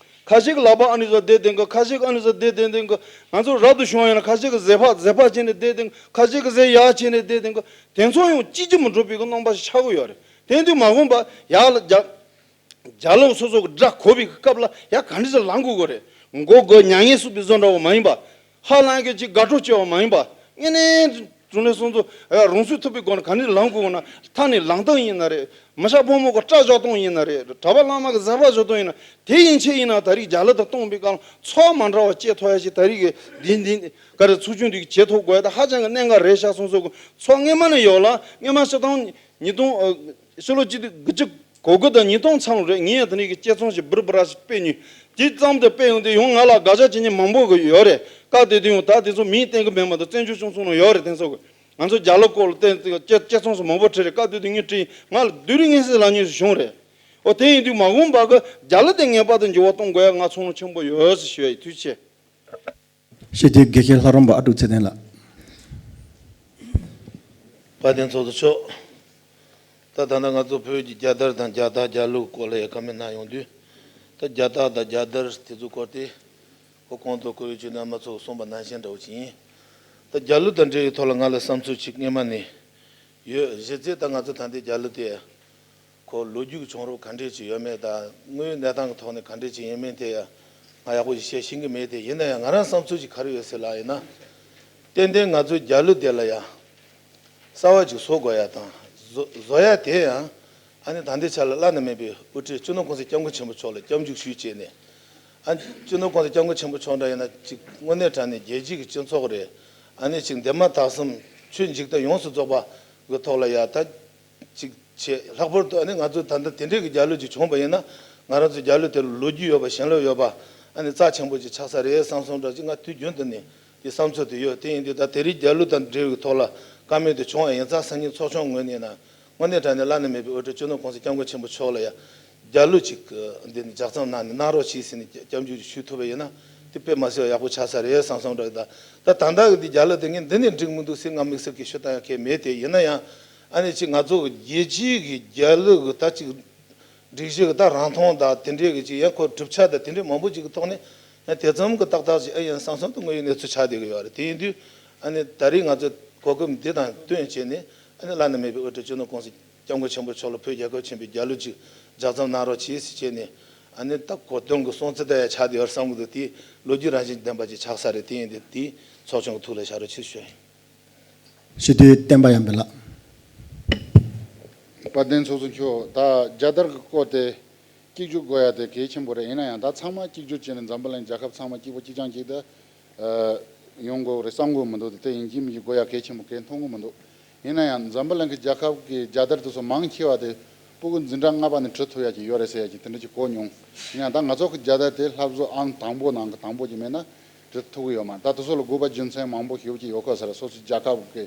ཁ་ཤས་ཀྱི་ལག་པ་ཨ་ནི་ཟ་བསྡད་བསྡད་འགོ། ཁ་ཤས་ཀྱི་ཨ་ནི་ཟ་བསྡད་བསྡད་འགོ། ང་ཚོ་རབ་ཏུ་བྱུང་བ་ཡིན་ན་ཁ་ཤས་ཀྱི་ཟས་ཕག་ཟས་ཕག་བྱས་ནས་བསྡད་བསྡད་འགོ། ཁ་ཤས་ཀྱི་ཟས་ཡག་བྱས་ནས་བསྡད་བསྡད་འགོ། དེ་ཚོ་ཡང་གཅིག་ཀྱང་མི་འགྲོ་བའི་གི་རྣམ་པ་ཞིག་ཆགས་ཀྱི་ཡོད་རེད། དེ་དུས་མ་འོངས་པ་ཡར་ལ་རྒྱ་རྒྱ་ལུགས་སོ་སོ་གི་དགྲ་གོ་བའི་གི་སྐབས་ལ་ཡར་ག་འདྲ་ཞིག་ལངས་དགོས་གི་རེད། མགོ་སྒུར་མྱ་ངན་གསོད་པའི་བཟོ་འདྲ་བོ་མ་ཡིན་པ། ཧ་ལམ་གྱི་ཅིག་དགའ་སྤྲོ་སྐྱེ་བ་མ་ཡིན་པ། དངོས་གནས་དྲང་གནས་སོང་ཚོ་རང་ཚུགས་ཐུབ་པའི་སྒོ་ནས་ག་ནས་ལངས་དགོས་ན། ཐ་ནས་ལངས་སྟངས་ཡིན་ན་རེད། མི་ཤ་ཕོ་མོ་གི་སྐྲ་བཞར་སྟངས་ཡིན་ན་རེད། གྲྭ་པ་བླ་མ་གི་ཟས་ཕག་བཞར་སྟངས་ཡིན་ན། དེ་ཡན་ཆད་ཡིན་ན་ད་རེས་རྒྱ་ལུགས་དང་བསྟུན་པའི་སྐབས་ཚོགས་མ་འདྲ་བ་སྐྱེ་ཐུབ་ཡ་ཞིག་ད་རེས་ཀྱི་འདི་འདི་ག་རེ་ཚོགས་ཆུང་འདི་གི་བྱེད་ཐུབ་དགོས་ཡ་ད་ཧ་ཅང་གི་གནད་འགག་རེད་ཤག་སོང་ཚོ་གི་ཚོགས་སྔས་མ་ནས་ཡོད་ལ། སྔས་མ་སྤྱིར་བཏང་ཉིས་སྟོང་ཕྱི་ལོ་གཅིག་དགུ་བཅུ་གོ་དགུ་དང་ཉིས་སྟོང་མཚམས་རེད། ངས་ཡང་དེ་ནས་ཀྱི་དཔྱད་རྩོམ་ཞིག་འབུར་འབུར་ར་ཞིག་སྤེལ་མྱོང་། དེ་ཙམ་དུ་སྤེལ་ཡོང་དུས་ཡང་ང་ལ་དགག་བྱ་བྱེད་མཁན་མང་པོ་གི་ཡོད་རེད། སྐབས་དེ་དུས་ཡང་ད་དེ་ཚོ་མིང་བསྟན་གི་མེད་མ་གཏོགས་བཙན་བྱོལ་སྤྱི་ཚོགས་ནང་ཡོད་རེད། དེ་ཚོ་གི་ང་ཚོ་རྒྱ་ལོ་སྐོར་ལ་བསྟན་དེ་དཔྱད་དཔྱད་རྩོམ་སོགས་མང་པོ་བྲིས་རེད། སྐབས་དེ་དུས་ངས་བྲིས་ང་ལ་སྡུག་རུས་ངན་སེམས་ལབ་མཁན་ཞིག་བྱུང་རེད། འོ་དེ་ཡིན་དུས་མ་འོངས་པ་གི་རྒྱ་ལོ་དེ་ངེས་པར་དུ་འགྱུར་བ་གཏོང་དགོས་ཡ་ང་ཚོར་སྣང་ཆེན་པོ་ཡོད་ཟེར་ཞུ་ཡ་ཡིན། ཐུགས་རྗེ་ཆེ། སྤྱི་འཐུས་དགེ་བཤེས་ལྷ་རམས་པ་ཨ་ཀྲུག་ཚེ་བརྟན་ལགས། དཔལ་ལྡན་ཚོགས་གཙོ་མཆོག་ད་ད་ལྟ་ང་ཚོ་བོད་ཀྱི་རྒྱལ་དར་དང་རྒྱལ་རྟགས་རྒྱལ་གླུ་སྐོར་ལ་ཡང་བཀའ་མོལ་གནང་ཡོང་དུས། ད་རྒྱལ་རྟགས་དང་རྒྱལ་དར་དེ་ཚོ་སྐོར་དེ། ཁོ་གོང་དུ་བཀུར་འོས་སྤྱི་ནོར་གོང་མ་མཆོག་གསུངས་པ་ནང་བཞིན་འདྲ་བོ་ཅིག་ཡིན། ད་རྒྱལ་གླུ་དང་འབྲེལ་བའི་ཐོག་ལ་ང་ལ་བསམ་ཚུལ་ཅིག་སྔོན་མ་ནས་ཡོད། གཞི་རྩའི་ད་ང་ཚོ་ད་ལྟའི་རྒྱལ་གླུ་དེ། ཁོ་ལོ་རྒྱུས་ཀྱི་བྱུང་རབས་ག་འདྲས་ཅིག་ཡོད་མེད་དང་དངོས་ཡོད་གནས་སྟངས་ཀྱི་ཐོག་ནས་ག་འདྲས་ཅིག་ཡིན་མིན་དེ་ཡང་ང་ཡག་པོ་ཞིག་བཤད་ཤེས་ཀྱི་མེད་དེ། ཡིན་ན་ཡང་ང་རང་བསམ་ཚུལ་ཅིག་ག་རེ་ཡོད་ཟེར་ལབ་ཡིན་ན། ཏན་ཏན་ང་ཚོའི་རྒྱལ་གླུ་དེ་ལ་ཡང་གསར་བ་ཅིག་བཟོ་དགོས་ཡ་དང་། བཟོ་བཟོ་ཡ་དེ་ཡང་ཨ་ནི་ད་ལྟའི་ཆ་ལ་བླ་ན་མེད་པའི་དབུ་ཁྲིད་སྤྱི་ནོར་གོང་ས་སྐྱབས་མགོན་ཆེན་པོ་མཆོག་ལ་སྐྱབས་འཇུག་ཞུས་བྱས་ནས། ཨ་སྤྱི་ནོར་གོང་ས་སྐྱབས་མགོན་ཆེན་པོ་མཆོག་འདྲ་ཡིན་ན་ཅིག་དངོས་གནས་དྲང་གནས་རྒྱལ་སྤྱི་གི་སྤྱི་ཚོགས་རེད། ཨ་ནི་ཅིག་འདས་མ་ད་གསུམ་ཆོས་འཇིག་རྟེན་ཡོངས་སུ་རྫོགས་པ་གི་ཐོག་ལ་ཡ་ད། ཅིག་བྱས། ལྷག་པར་དུ་ཨ་ནི་ང་ཚོ་ད་ལྟ་དེ་འདྲས་ཀྱི་རྒྱལ་གླུ་ཅིག་བྱུང་བ་ཡིན་ན། ང་རང་ཚོའི་རྒྱལ་གླུ་དེར་ལོ་རྒྱུས་ཡོད་པ་བྱིན་རླབས་ཡོད་པ་ཨ་ནི་རྩ་ཆེན་པོ་ཅིག་ཆགས་ས་རེད་བསམ་སོང་འདྲ་ཅིག་ང་དུས་རྒྱུན་དུ་ནས་དེ་བསམ་ཚུལ་དེ་ཡོད། དེ་ཡིན་དུས་ད་དེ་རིང་རྒྱལ་གླུ་དང་འབྲེལ་བའི་ཐོག་ལ་བཀའ་མོལ་དེ་བྱུང་བ་ཡིན་ཙང་སང་ཉིན་ཚོགས་ཆུང་ངོས་ནས་ན་དངོས་གནས་དྲང་གནས་བླ་ན་མེད་པའི་དབུ་ཁྲིད་སྤྱི་ནོར་གོང་ས་སྐྱབས་མགོན་ཆེན་པོ་མཆོག་ལ་ཡ་རྒྱལ་གླུ་ཅིག་འདི་ནས་ལྗགས་རྩོམ་གནང་ནས་གནང་རོགས་གྱིས་ཟེར་ནས་སྐྱབས་འཇུག་ཞུ་ཐུབ་པ་ཡིན་ན་དེ་དཔེ་མ་སྲིད་པ་ཡག་པོ་ཆགས་ས་རེད་བསམ་སོང་འདྲ་ཡོད། ད་ད་ལྟ་གི་འདི་རྒྱལ་གླུ་དེ་ངས་འདི་ནས་འགྲིག་མི་འདུག་ཟེར་ང་དམིགས་བསལ་གྱི་ཞུ་སྟངས་ཡང་གང་ཡང་མེད་དེ། ཡིན་ན་ཡང་། ཨ་ནི་ཅིག་ང་ཚོ་གི་རྒྱལ་སྤྱིའི་གི་རྒྱལ་གླུ་གི་ད་ཅིག་སྒྲིག་གཞི་གི་ད་རང་མཐོང་དང་དེ་འདྲའི་གི་ཅིག་ཡང་ཁོ་གྲུབ་ཆ་དང་དེ་འདྲའི་མང་པོ་ཅིག་གི་ཐོག་ནས་ཡང་དེ་ཙམ་གི་ཏག་ཏག་ཅིག་ཨེ་ཡིན་བསམ་བསམ་དུ་དངོས་ཡོད་གནས་ཚུལ་ཆགས་བསྡད་གི་ཡོད་རེད། དེ་ཡིན་དུས་ཨ་ནི་ད་རེས་ང་ཚོ་གོ་སྐབས་འདི་དང་བསྟུན་བྱས་ནས་ཨ་ནི་བླ་ན་མེད་པའི་དབུ་ཁྲིད་སྤྱི་ནོར་གོང་ས་སྐྱབས་མགོན་ཆེན་པོ་མཆོག་ལ་བོད་རྒྱལ་ཁབ་ཆེན་པོའི་རྒྱལ་གླུ་ཅིག་ལྗགས་རྩོམ་གནང་རོགས་གྱིས་ཟེར་བྱས་ནས་ཨ་ནི་ད་གོ་སྟོན་གི་སྲུང་བརྩི་ལྟ་ཡ་ཆགས་བསྡད་ཡོད་བསམ་གི་འདུག་དེ་ལོ་རྒྱུས་རང་བཞིན་ལྡན་པ་ཅིག་ཆགས་ས་རེད། དེ་ཡིན་དུས་དེ་ཚོགས་ཆུང་གི་ཐུགས་ལ་བཞག་རོགས་གྱིས་ཞུ་ཡིན། སྤྱི་འཐུས་བསྟན་པ་ཡར་འཕེལ་ལགས། དཔལ་ལྡན་ཚོགས་གཙོ་མཆོག་ད་རྒྱལ་དར་གྱི་སྐོར་དེ་གཅིག་གྱུར་དགོས་ཡ་དེ་གལ་ཆེན་པོ་རེད། ཡིན་ན་ཡང་ད་ཚང་མ་གཅིག་གྱུར་བྱས་ནས་འཛམ་བུ་གླིང་རྒྱལ་ཁབ་ཚང་མ་གཅིག་པ་གཅིག་རྐྱང་གཅིག་ཏུ་ཡོང་དགོས་རེད་བསམ་གྱི་མི་འདུག་དེ་ཡིན་གཅིག་མིན་གཅིག་དགོས་ཡ་གལ་ཆེན་པོ་གལ་མཐོང་གི་མི་འདུག་ཡིན་ན་ཡང་འཛམ་བུ་གླིང་གི་རྒྱལ་ཁབ་ཀྱི་རྒྱལ་དར་དེ་ཚོ་མང་ཆེ་བ་དེ་སྤུ་གུ་འཛིན་གྲྭ་ལྔ་པ་ནས་འབྲི་ཐུབ་ཡ་ཅིག་ཡོད་རེད་ཟེར་ཡ་ཅིག་དེ་འདྲ་ཅིག་གོ་མྱོང་། ཡིན་ཡང་ད་ང་ཚོ་གི་རྒྱལ་དར་དེ་ལྷ་བཟོ་ཨང་དང་པོ་ནང་གི་དང་པོ་ཅིག་མེད་ན། འབྲི་ཐུབ་ཀྱི་ཡོད་མ་རེད། ད་དེ་ཚོ་ལ་དགོས་པ་རྒྱུ་མཚན་མང་པོ་ཞིག་ཅིག་ཡོད་ཁ་ས་རེད། སོ་སོའི་རྒྱལ་ཁབ་ཀྱི་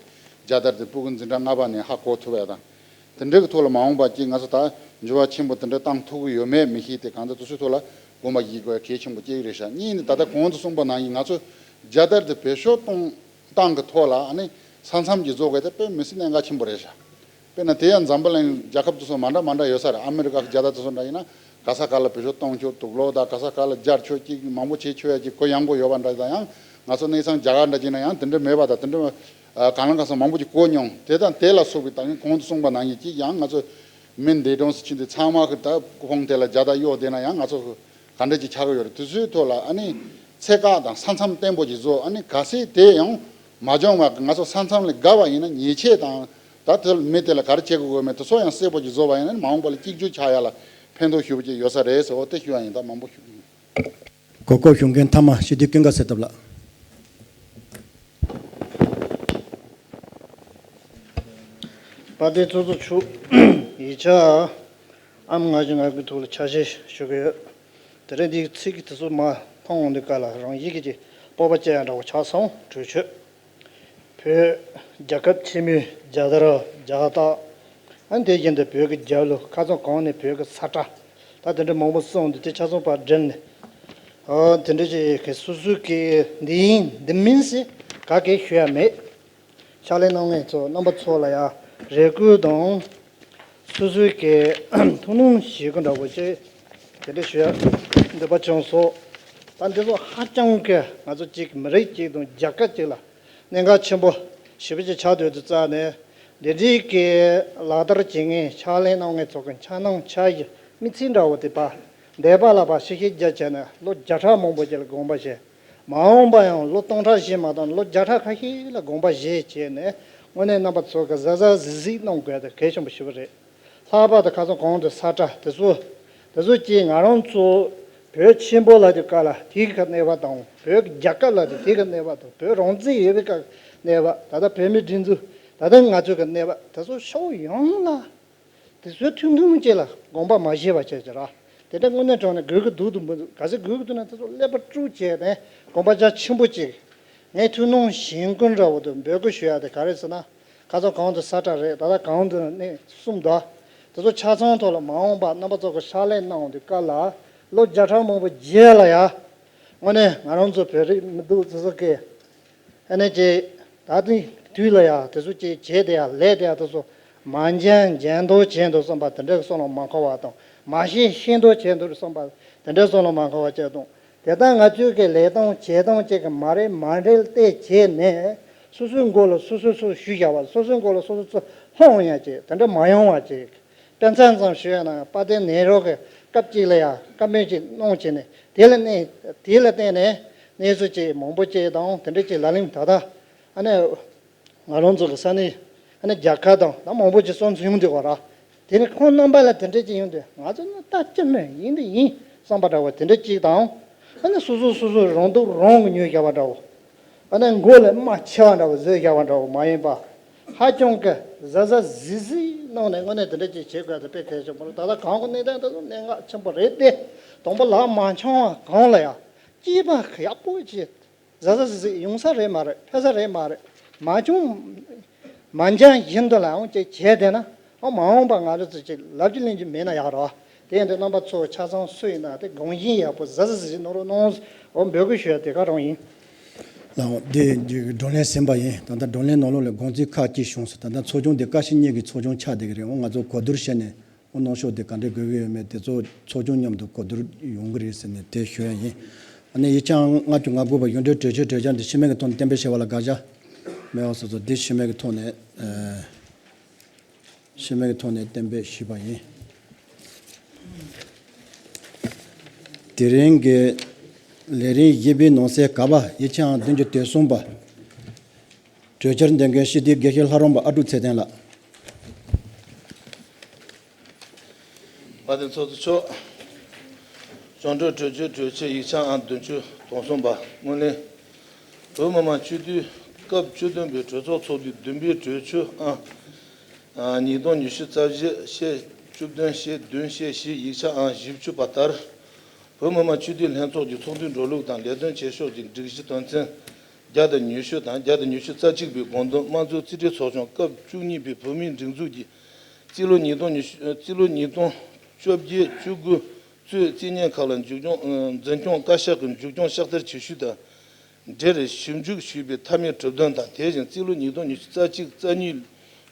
རྒྱལ་དར་དེ་སྤུ་གུ་འཛིན་གྲྭ་ལྔ་པ་ནས་ཧ་གོ་ཐུབ་ཡ་དང་། དེ་འདྲའི་གི་ཐོག་ལ་མ་འོངས་པ་ཅིག་ང་ཚོ་ད་འགྱུར་བ་ཆེན་པོ་དེ་འདྲ་བཏང་ཐུབ་ཀྱི་ཡོད་མེད་མི་ཤེས་ཏེ། གང་ལྟར་དེ་ཚོའི་ཐོག་ལ་དགོངས་པ་བཞེས་དགོས་ཡ་གལ་ཆེན་པོ་གཅིག་རེད་ཤག་གཉིས་ནི་ད་ལྟ་གོང་དུ་གསུངས་པ་ནང་བཞིན་ང་ཚོ་རྒྱལ་དར་དེ་བེད་སྤྱོད་གཏོང་སྟངས་ཀྱི་ཐོག་ལ་ཨ་ནི་ས་མཚམས་ཀྱི་བཟོ་དགོས་དེ་དཔེ་མི་སྲིད་གནད་འགག་ཆེན་པོ་རེད་ཤག་དཔེར་ན་དེ་ཡང་འཛམ་བུ་གླིང་རྒྱལ་ཁབ་དེ་ཚོ་མ་འདྲ་མ་འདྲ་ཡོད་ས་རེད། ཨ་མི་རི་ཀ་གི་རྒྱལ་དར་དེ་ཚོ་འདྲ་ཡིན་ན་ག་ས་ག་ལ་བེད་སྤྱོད་གཏོང་ཆོག་དུག་ལོག་དང་ག་ས་ག་ལ་སྦྱར་ཆོག་ཅིག་མང་པོ་བྱེད་ཆོག་ཡ་ཅིག་གུ་ཡངས་པོ་ཡོད་པ་འདྲ་དང་། ཡང་ང་ཚོ་གནས་ཚང་རྒྱ་གར་འདྲ་ཅིག་ན་ཡང་དེ་འདྲ་མེད་པ་དང་དེ་འདྲ་ཨ་གང་ལ་གང་འཚམ་མང་པོ་ཅིག་གོ་མྱོང་། དེ་དང་དེ་ལ་སོགས་པའི་ད་གིན་གོང་དུ་གསུངས་པ་ནང་བཞིན་ཅིག་ཡང་ང་ཚོ་མི་འདས་གྲོངས་སུ་ཕྱིན་དུས་ཚང་མ་གི་ད་ཁོང་དེ་ལ་རྒྱལ་དར་གཡོགས་བསྡད་ན་ཡང་ང་ཚོ་ག་འདྲ་ཅིག་ཆགས་ཀྱི་ཡོད་རེད། དེ་ཚོའི་ཐོག་ལ་ཨ་ནི་ཚད་བཀག་དང་ས་མཚམས་བརྟན་པོ་ཅིག་བཟོ། ཨ་ནི་གལ་སྲིད་དེ་ཡང་མ་འབྱུང་བ་ང་ཚོ་ས་མཚམས་ལས་བརྒལ་བ་ཡིན་ན་ཉེས་ཆད་དང་། ད་དེ་མི་དེ་ལ་ག་རེ་བྱེད་དགོས་མེད་དེ་ཚོ་ཡང་གསལ་པོ་ཅིག་བཟོ་བ་ཡིན་ན་མ་འོངས་པ་ལ་གཅིག་གྱུར་ཆགས་ཡ་ལ་ཕན་ཐོགས་ཞེ་པོ་ཅིག་ཡོད་ས་རེད་ཟེར་བ་དེ་ཞུ་བ་ཡིན། ད་མང་པོ་ཞུ་གི་ཡིན། གོ་སྐབས་ཞུ་མཁན་མཐའ་མ་སྤྱི་འཐུས་ཀུན་དགའ་གསལ་ཐབས་ལགས། དཔལ་ལྡན་ཚོགས་གཙོ་མཆོག་ཡིག་ཆ་ཨམ་ང་བཞིན་ང་གི་ཐོག་ལ་ཆ་ཤས་ཞུ་གི་ཡོད། དེ་རིང་འདིའི་ཚིག་གི་དེ་ཚོ་མ་མཐོང་འོང་དུས་སྐབས་ལ་རང་ཡིད་ཀྱི་སྤོབས་པ་སྐྱེ་ཡ་འདྲ་བོ་ཆགས་སོང་། གྲོས་ཆོད། བོད་རྒྱལ་ཁབ་ཆེན་མོའི་རྒྱལ་དར་རྒྱལ་རྟགས། ཨ་ནི་དེ་བཞིན་དུ་བོད་ཀྱི་རྒྱལ་གླུ། ཁ་སང་གོང་ནས་བོད་ཀྱི་ས་ཁྲ། ད་དེ་འདྲ་མང་པོ་གསུངས་འདུག་དེ་ཆ་ཚང་པར་བསྒྲིལ་ནས། ཨ་དེ་འདྲ་ཅིག་གི་སོ་སོའི་གི་འདི་ཡིན་འདི་མིན་ཟེར་ག་གེ་ཞུ་ཡ་མེད། ཕྱག་ལས་གནང་མཁན་ཚོ་རྣམ་པ་ཚོ་ལ་ཡ་རེ་སྐུལ་དང་། སོ་སོའི་གི་ཐུགས་སྣང་བྱེད་སྒོ་འདྲ་བོ་ཅིག་དེ་འདྲ་ཞུ་ཡ་འདོད་པ་བྱུང་སོང་། ད་འདི་ཚོ་ཧ་ཅང་གི་ང་ཚོ་གཅིག་མི་རིགས་གཅིག་དང་རྒྱལ་ཁབ་གཅིག་ལ་གནད་འགག་ཆེན་པོ་ཞེ་པོ་ཅིག་ཆགས་སྡོད་དུས་ཙ་ནས། འདི་འདྲའི་གི་ལག་བསྟར་བྱེད་མཁན་ཕྱག་ལས་གནང་མཁན་ཚོ་གི་འཆར་སྣང་འཆར་གཞི་དམིགས་ཚད་འདྲ་བོ་དེ་ཕར་འདས་པ་ལ་ཕར་ཕྱིར་བཤད་རྒྱག་བྱས་ནས་ལོ་བརྒྱ་ཕྲག་མང་པོ་ཅིག་ལ་དགོངས་པ་བཞེས། མ་འོངས་པ་ཡང་ལོ་སྟོང་ཕྲག་བཞི་མ་གཏོགས་ལོ་བརྒྱ་ཕྲག་ཁ་ཤས་ལ་དགོངས་པ་བཞེས་བྱས་ནས་དངོས་གནས་རྣམ་པ་ཚོ་གི་གཟབ་གཟབ་གཟིགས་གཟིགས་གནང་དགོས་དེ་གལ་ཆེན་པོ་ཞེ་པོ་རེད། ལྷག་པར་དུ་ཁ་སང་གོང་དུ་ས་ཁྲ་དེ་ཚོ་དེ་ཚོ་གཅིག་ང་རང་ཚོ་བོད་ཆེན་པོ་ལབ་དུས་སྐབས་ལ་དེ་གི་གནས་བབ་དང་། བོད་ཀྱི་རྒྱལ་ཁབ་ལབ་དུས་དེ་གི་གནས་བབ་དང་། བོད་རང་བཙན་ཡོད་པའི་སྐབས་གནས་བབ། ད་ལྟ་བོད་མིའི་སྒྲིག་འཛུགས། ད་ལྟ་ང་ཚོ་གི་གནས་བབ་དེ་ཚོ་ཕྱོགས་ཡོངས་ལ་དེ་ཚོའི་ཐུགས་མཐུན་བཅས་ལ་དགོངས་པ་མ་བཞེས་པ་བྱས་ཀྱི་ར། དེ་འདྲ་དངོས་གནས་དྲང་གནས་དགོས་ཀྱི་འདུག་དང་མི་འདུག་གལ་སྲིད་དགོས་ཀྱི་འདུག་ན་དེ་ཚོ་ཀླད་པ་དཀྲུགས་བྱས་ནས་དགོངས་པ་རྒྱ་ཆེན་པོ་གཅིག་ངས་ཐུགས་སྣང་གཞེན་སྐུལ་འདྲ་བོ་དང་འབོད་སྐུལ་ཞུ་ཡ་དེ་ག་རེ་ཟེར་ན། ཁ་སང་གོང་དུ་ས་ཁྲ་རེད། ད་ལྟ་གོང་དུ་གནས་གསུམ་འདུག་དེ་ཚོ་ཆ་ཚང་ཐོག་ལ་མ་འོངས་པ་རྣམ་པ་ཚོ་གི་ཕྱག་ལས་གནང་འོང་དུས་སྐབས་ལ་ལོ་བརྒྱ་ཕྲག་མང་པོ་རྗེས་ལ་ཡ་ དངོས་གནས་ང་རང་ཚོ་བོད་རིགས་མི་འདུག་ཚོ་ཚོ་གི་ཨ་ནི་ཅིག་ད་ལྟའི་དུས་ལ་ཡང་དེ་ཚོ་ཅིག་བྱས་དེ་ཡང་ལས་དེ་ཡང་དེ་ཚོ་མ་འཇོན་འཇོན་མདོག་བྱས་འདུག་བསམ་པ་དེ་འདྲའི་བསམ་བློ་མ་འཁོར་བ་དང་། མ་ཤེས་ཤེས་མདོག་བྱས་འདུག་བསམ་པ་དེ་འདྲའི་བསམ་བློ་མ་འཁོར་བ་བྱས་དང་། དེ་ལྟར་ང་ཚོའི་གི་ལས་སྟངས་བྱེད་སྟངས་ཅིག་གི་མ་རེད་མ་འགྲིག་དེ་བྱས་ནས་སོ་སོའི་མགོ་ལ་སོ་སོས་སོ་ཞུ་བཞག་པ། སོ་སོའི་མགོ་ལ་སོ་སོ་ཚུར་ལྷུང་ཡ་ཅིག་དེ་འདྲ་མ་ཡོང་བ་ཅིག་དཔེ་མཚོན་ཙམ་ཞུས་ན། དཔལ་ལྡན་ནེ་རོ་གི་སྐབས་གཅིག་ལ་ཡང་བཀའ་མོལ་ཅིག་གནང་བྱས་ནས་དེ་ལ་གནས་དེ་ལ་བརྟེན་ནས་གནས་ཚུལ་ཅིག་མང་པོ་ཅིག་དང་དེ་འདྲ་ཅིག་ལ་ལིང་ད་ལྟ་ཨ་ནི་ང་རང་ཚོ་གི་ས་གནས་ཨ་ནི་རྒྱལ་ཁབ་དང་ད་མང་པོ་ཅིག་སོན་ཚུལ་ཡོང་དུས་གོ་ར། དེ་ནི་ཁོང་རྣམ་པ་ལ་དེ་འདྲ་ཅིག་ཡོང་དུས་ང་ཚོ་ནི་ད་ཅི་མིན་ཡིན་དུས་ཡིན་བསམ་པ་འདྲ་བོ་དེ་འདྲ་ཅིག་དང་། ཨ་ནི་སོ་སོ་སོ་སོ་རང་སྡུག་རང་གིས་ཉོས་བཞག་པ་འདྲ་བོ། ཨ་ནི་མགོ་ལ་རྨ་ཆེ་བ་འདྲ་བོ་བཟོས་བཞག་པ་འདྲ་བོ་མ་ཡིན་པ། ཧ་ཅང་གི་གཟབ་གཟབ་གཟིགས་གཟིགས་གནང་ནས་དངོས་གནས་དེ་འདྲ་ཅིག་བྱེད་དགོས་དེ་དཔེ་གལ་ཆེན་པོ་རེད། ད་ལྟ་གང་གི་གནས་སྟངས་དེ་ཚོ་གནད་འགག་ཆེན་པོ་རེད་དེ། དང་པོ་ལག་མ་འཆང་བ་གང་ལ་ཡང་སྐྱེས་པ་ཡག་པོ་བྱེད། གཟབ་གཟབ་གཟིགས་གཟིགས་ཡོང་ས་རེད་མ་རེད། ཕེབས་ས་རེད་མ་རེད། མ་བྱུང་མ་འཇོན་བཞིན་དུ་ལའང་ཅིག་བྱས་བསྡད་ན། ཨོ་མ་འོངས་པ་ང་རང་ཚོ་ཅིག་ལབ་རྒྱུ་གླེང་རྒྱུ་མེད་ན་ཡག་རེད་བ། དེ་ཡིན་དུས་རྣམ་པ་ཚོ་ཆ་ཚང་སུ་ཡིན་ན་དེ་དགོངས་བཞེས་ཡག་པོ་གཟབ་གཟབ་གཟིགས་གཟིགས་གནང་རོགས་གནང་། ཨོ་འབོད་སྐུལ་ཞུ་ཡ་དེ་ག་རང་ཡིན། ལགས་འོ། དེ་འདི་བགྲོ་གླེང་ཟིན་པ་ཡིན། ད་ལྟ་བགྲོ་གླེང་ནང་ལོགས་ལ་དགོངས་ཚུལ་ཁག་ཅིག་བྱུང་སོང་། ད་ལྟ་ཚོགས་ཆུང་དེ་ཀ་ཤི་གཉིས་ཀྱི་ཚོགས་ཆུང་ཆགས་བསྡད་ཀྱི་རེད། འོ་ང་ཚོ་གོ་བསྡུར་བྱས་ནས་འོ་གནང་ཕྱོགས་དེ་ག་འདྲས་དགོས་ཀྱི་ཡོད་མེད་དེ་ཚོ་ཚོགས་ཆུང་མཉམ་དུ་གོ་བསྡུར་ཡོང་གི་རེད་ཟེར་ནས་དེ་ཞུ་ཡ་ཡིན། ཨ་ནི་ཡིག་ཆ་ལྔ་བཅུ་ང་དགུ་པ་གཞུང་འབྲེལ་གྲོས་ཆོད་གྲོས་འཆར་འདི་ཤི་མེད་ཀྱི་ཐོག་ནས་གཏན་འབེབས་བྱས་པ་ལ་དགག་བྱ་མེད་པ་སོགས་སོགས་འདི་ཤི་མེད་ཀྱི་ཐོག་ནས་ཨ། ཤི་མེད་ཀྱི་ཐོག་ནས་གཏན་འབེབས་ཞུས་པ་ཡིན། དེ་རིང་གི་ལས་རིམ་བཞི་པའི་ནང་གསེས་ག་པ་ཡིག་ཆ་ཨང་བདུན་ཅུ་དོན་གསུམ་པ། གྲོས་འཆར་འདོན་མཁན་སྤྱི་འཐུས་དགེ་བཤེས་ལྷ་རམས་པ་ཨ་ཀྲུག་ཚེ་བརྟན་ལགས། དཔལ་ལྡན་ཚོགས་གཙོ་མཆོག་གཞུང་འབྲེལ་གྲོས་ཆོད་གྲོས་ཆོད་ཡིག་ཆ་ཨང་བདུན་ཅུ་དོན་གསུམ་པ། སྔོན་གླེང་། བོད་མི་མང་སྤྱི་འཐུས་སྐབས་བཅུ་བདུན་པའི་གྲོས་ཚོགས་ཚོགས་དུས་བདུན་པའི་གྲོས་ཆོད་ཨང་། ཨ། ཉིས་སྟོང་ཉི་ཤུ་རྩ་བཞི་ཤེས་བཅུ་བདུན་ཤེས་བདུན་ཤེས་བཞི་ཡིག་ཆ་ཨང་བཞི་བཅུ་པ་ལྟར། བོད་མི་མང་སྤྱི་འཐུས་ལྷན་ཚོགས་ཀྱི་ཚོགས་དུས་འགྲོ་ལུགས་དང་ལས་དོན་བྱེད་ཕྱོགས་ཀྱི་སྒྲིག་གཞི་དོན་ཚན་བརྒྱ་དང་ཉི་ཤུ་དང་བརྒྱ་དང་ཉི་ཤུ་རྩ་གཅིག་པའི་དགོངས་དོན། དམངས་གཙོའི་རྩིས་ཁྲའི་ཚོགས་ཆུང་སྐབས་བཅུ་གཉིས་པའི་བོད་མིའི་སྒྲིག་འཛུགས་ཀྱི་རྩིས་ལོ་ཉིས་སྟོང་ཉི་ཤུ། རྩིས་ལོ་ཉིས་སྟོང་བཅོ་བརྒྱད་བཅུ་དགུ་གཙོས་རྩིས་བརྙན་ཁག་ལ་མཇུག་སྐྱོང་། འཛིན་སྐྱོང་བཀའ་ཤག་གི་མཇུག་སྐྱོང་ཕྱག་བསྟར་བྱེད་ཤུགས་དང་། འབྲེལ་ཞིབ་འཇུག་ཞུས་པའི་མཐའ་མའི་གྲུབ་དོན་དང་། དེ་བཞིན་རྩིས་ལོ་ཉིས་སྟོང་ཉི་ཤུ་རྩ་གཅིག་རྩ་གཉིས་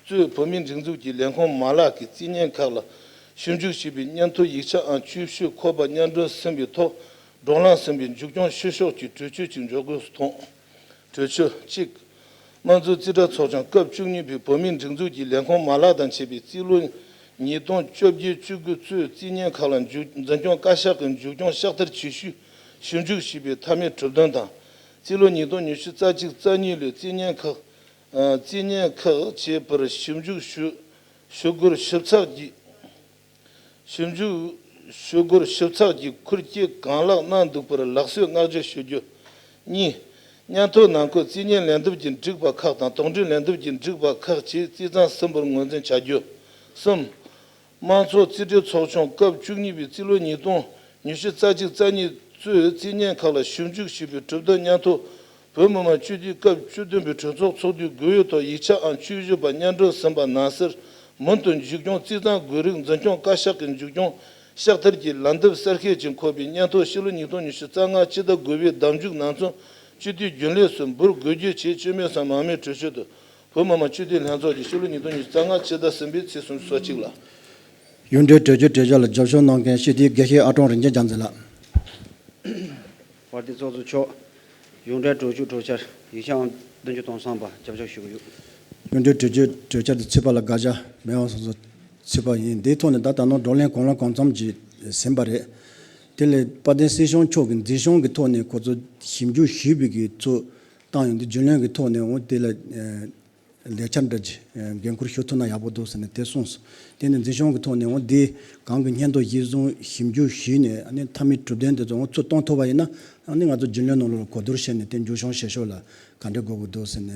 གཙོས་བོད་མིའི་སྒྲིག་འཛུགས་ཀྱི་ལས་ཁུངས་མ་ལག་གི་རྩིས་བརྙན་ཁག་ལ་ཞིབ་འཇུག་ཞུས་པའི་སྙན་ཐོ་ཡིག་ཆ་ཨང་བཅུ་བཞི་ཁོ་པ་སྙན་སྒྲོན་ཟིན་པའི་ཐོག་བགྲོ་གླེང་ཟིན་པའི་མཇུག་སྐྱོང་ཞུ་ཕྱོགས་ཀྱི་གྲོས་ཆོད་ཅིག་འཇོག་དགོས་སུ་མཐོང་། གྲོས་ཆོད་གཅིག་དམངས་གཙོའི་རྩིས་ཁྲ་ཚོགས་ཆུང་སྐབས་བཅུ་གཉིས་པའི་བོད་མིའི་སྒྲིག་འཛུགས་ཀྱི་ལས་ཁུངས་མ་ལག་དང་བཅས་པའི་རྩིས་ལོ་ཉིས་སྟོང་བཅོ་བརྒྱད་བཅུ་དགུ་གཙོས་རྩིས་བརྙན་ཁག་ལ་མཇུག་འཛིན་སྐྱོང་བཀའ་ཤག་གི་མཇུག་སྐྱོང་ཕྱག་བསྟར་བྱེད་ཤུགས་ཞིབ་འཇུག་ཞུས་པའི་མཐའ་མའི་གྲུབ་དོན་དང་། རྩིས་ལོ་ཉིས་སྟོང་ཉི་ཤུ་རྩ་གཅིག་རྩ་གཉིས་ལོའི་རྩིས་བརྙན་ཁག་ཨ། རྩིས་བརྙན་ཁག་བཅས་པར་ཞིབ་འཇུག་ཞུ་ཞུ་སྒོར་ཞིབ་ཚགས་ཀྱི་ཞིབ་འཇུག་ཞུ་སྒོར་ཞིབ་ཚགས་ཀྱི་ཁུར་སྐྱེད་གང་ལེགས་གནང་འདུག་པར་ལགས་སོའི་བསྔགས་བརྗོད་ཞུ་རྒྱུ། གཉིས། སྙན་ཐོའི་ནང་འཁོད་རྩིས་བརྙན་ལན་འདེབས་ཀྱི་སྒྲིག་པ་ཁག་དང་དོགས་འདྲིའི་ལན་འདེབས་ཀྱི་སྒྲིག་པ་ཁག་བཅས་རྩིས་གཙང་ཟིན་པར་ངོས་འཛིན་བྱ་རྒྱུ། གསུམ། དམངས་གཙོ་རྩིས་ཁྲའི་ཚོགས་ཆུང་སྐབས་བཅུ་གཉིས་པའི་རྩིས་ལོ་ཉིས་སྟོང་ཉི་ཤུ་རྩ་གཅིག་རྩ་གཉིས་གཙོས་རྩིས་བརྙན་ཁག་ལ་ཞིབ་འཇུག་ཞུས་པའི་གྲུབ་དོན་སྙན་ཐོ། བོད་མི་མང་སྤྱི་འཐུས་སྐབས་བཅུ་བདུན་པའི་གྲོས་ཚོགས་ཚོགས་དུས་དགུ་པའི་ཐོག་ཡིག་ཆ་ཨང་བཅུ་བཞི་པ་སྙན་སྒྲོན་ཟིན་པ་ནང་གསལ་མུ་མཐུད་མཇུག་སྐྱོང་རྩིས་གཙང་དགོས་རིགས་འཛིན་སྐྱོང་བཀའ་ཤག་གི་མཇུག་སྐྱོང་ཕྱག་བསྟར་གྱི་ལན་འདེབས་གསལ་བཤད་ཀྱིས་འཁོད་པའི་སྙན་ཐོ་ཕྱི་ལོ་ཉིས་སྟོང་ཉི་ཤུ་རྩ་ལྔ་ཕྱི་ཟླ་དགུ་པའི་ཟླ་མཇུག་ནང་ཚུན་སྤྱི་འཐུས་རྒྱུན་ལས་སུ་འབུལ་དགོས་རྒྱུ་བཅས་སྤྱི་མོས་སམ་མང་མོས་གྲོས་ཆོད་དུ། བོད་མི་མང་སྤྱི་འཐུས་ལྷན་ཚོགས་ཀྱི་ཕྱི་ལོ་ཉིས་སྟོང་ཉི་ཤུ་རྩ་ལྔ་ཕྱི་ཟླ་གསུམ་པའི་ཚེས་སུམ་ཅུ་སོ་གཅིག་ལ། གཞུང་འབྲེལ་གྲོས་ཆོད་གྲོས་འཆར་ལ་རྒྱབ་སྐྱོར་གནང་མཁན་སྤྱི་འཐུས་དགེ་བཤེས་ཨ་ཀྲོང་རིན་ཆེན་རྒྱལ་མཚན་ལགས། དཔལ་ལྡན་ཚོགས་གཙོ་མཆོག་གཞུང་འབྲེལ་གྲོས་ཆོད་གྲོས་འཆར་ཡིག་ཆ་ཨང་བདུན་ཅུ་དོན་གསུམ་པ་རྒྱབ་སྐྱོར་ཞུ་གི་ཡོད། གཞུང་འབྲེལ་གྲོས་ཆོད་གྲོས་འཆར་དུ་ཚུད་པ་ལ་དགག་བྱ་མེད་པ་སོགས་སུ་ཚུད་པ་ཡིན། འདིའི་ཐོག་ནས་ད་ལྟ་ནང་བགྲོ་གླེང་གང་ལ་གང་འཚམ་ཅིག་ཟིན་པ་རེད། དེ་ལས་དཔལ་ལྡན་སྲིད་སྐྱོང་མཆོག་གི་མཛད་གཞུང་གི་ཐོག་ནས་ཁོ་ཚོ་ཞིབ་འཇུག་ཞུས་པའི་གི་ཚོ་བཏང་ཡོང་དུས་རྒྱུན་ལས་ཀྱི་ཐོག་ནས་འོང་དེ་ལ་ལས་འཆར་འདྲ་ཅིག་འགན་འཁུར་ཞུ་ཐུབ་ན་ཡག་པོ་འདུག་ཟེར་ནས་དེ་གསུངས་སོང་། དེ་ནས་མཛད་གཞུང་གི་ཐོག་ནས་འོང་དེ་གང་གི་སྙན་ཐོ་གཞིར་བཟུང་ཞིབ་འཇུག་ཞུས་ནས་ཨ་ནི་མཐའ་མའི་གྲུབ་དོན་དེ་ཚོ་འོང་ཚུར་གཏོང་ཐུབ་པ་ཡིན་ན་ཨ་ནི་ང་ཚོ་རྒྱུན་ལས་ནང་ལོགས་ལ་གོ་བསྡུར་བྱས་ནས་དེ་མཇུག་སྐྱོང་བྱེད་ཕྱོགས་ལ་ག་འདྲ་དགོས་ཀྱི་འདུག་ཟེར་ནས་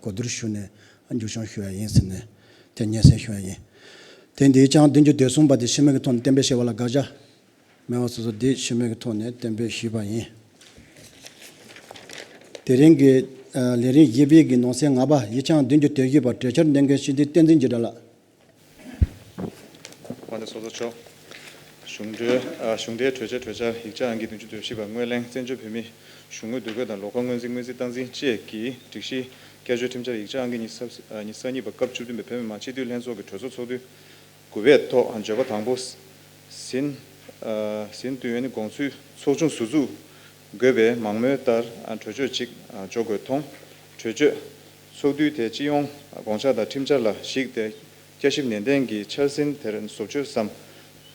གོ་བསྡུར་ཞུས་ནས་མཇུག་སྐྱོང་ཞུ་ཡ་ཡིན་ཟེར་ནས་དེ་སྙན་སེང་ཞུ་ཡ་ཡིན། དེ་འདིའི་ཆ་ཨང་བདུན་ཅུ་དོན་གསུམ་པ་དེ་ཤི་མེད་ཀྱི་ཐོག་ནས་གཏན་འབེབས་བྱས་པ་ལ་དགག་བྱ། མེད་པ་སོ་སོ་དེ་ཤི་མེད་ཀྱི་ཐོག་ནས་གཏན་འབེབས་ཞུས་པ་ཡིན། དེ་རིང་གི་ལས་རིམ་བཞི་པའི་གི་ནང་གསེས་ལྔ་པ་ཡིག་ཆ་ཨང་བདུན་ཅུ་དོན་བཞི་པ་གྲོས་འཆར་འདོན་མཁན་སྤྱི་འཐུས་བསྟན་འཛིན་འཇིགས་བྲལ་ལགས། དཔལ་ལྡན་ཚོགས་གཙོ་མཆོག་གཞུང་འབྲེལ་ཨ་གཞུང་འབྲེལ་གྲོས་འཆར་གྲོས་འཆར་ཡིག་ཆ་ཨང་ཀི་བདུན་ཅུ་དོན་བཞི་པ་སྔོན་གླེང་བཙན་བྱོལ་བོད་མིའི་གཞུང་དངུལ་བསྡུ་དགོས་དང་ལོགས་ཀ་སྔོན་རྩིས་སྔོན་རྩིས་སྟངས་འཛིན་བཅས་ཀྱི་སྒྲིག་གཞི་བསྐྱར་བཅོས་ཁྲིམས་འཆར་ཡིག་ཆ་ཨང་ཀི་ཉི་ཤུ་རྩ་ཉི་ཤུ་རྩ་གཉིས་པ་སྐབས་བཅུ་བདུན་པའི་བོད་མི་མང་སྤྱི་འཐུས་ལྷན་ཚོགས་ཀྱི་གྲོས་ཚོགས་ཚོགས་དུས་དགུ་པའི་ཐོག་བརྗོད་པ་དང་པོ་ཟིན་ཨ་ཟིན་བསྡུས་ཡོད་ནི་དགོངས་ཚུལ་ཚོགས་ཆུང་ཟུར་འཛུགས་དགོས་པའི་མང་མོས་ལྟར་གྲོས་ཆོད་ཅིག་འཇོག་དགོས་མཐོང་། གྲོས་ཆོད་ཚོགས་དུས་དེ་སྤྱི་ཡོངས་དགོངས་འཆར་དང་ཁྲིམས་འཆར་ལ་གཞིགས་ཏེ། བསྐྱར་ཞིབ་ནན་ཏན་གྱིས་འཆར་ཟིན་དེར་བཟོ་བཅོས་སམ་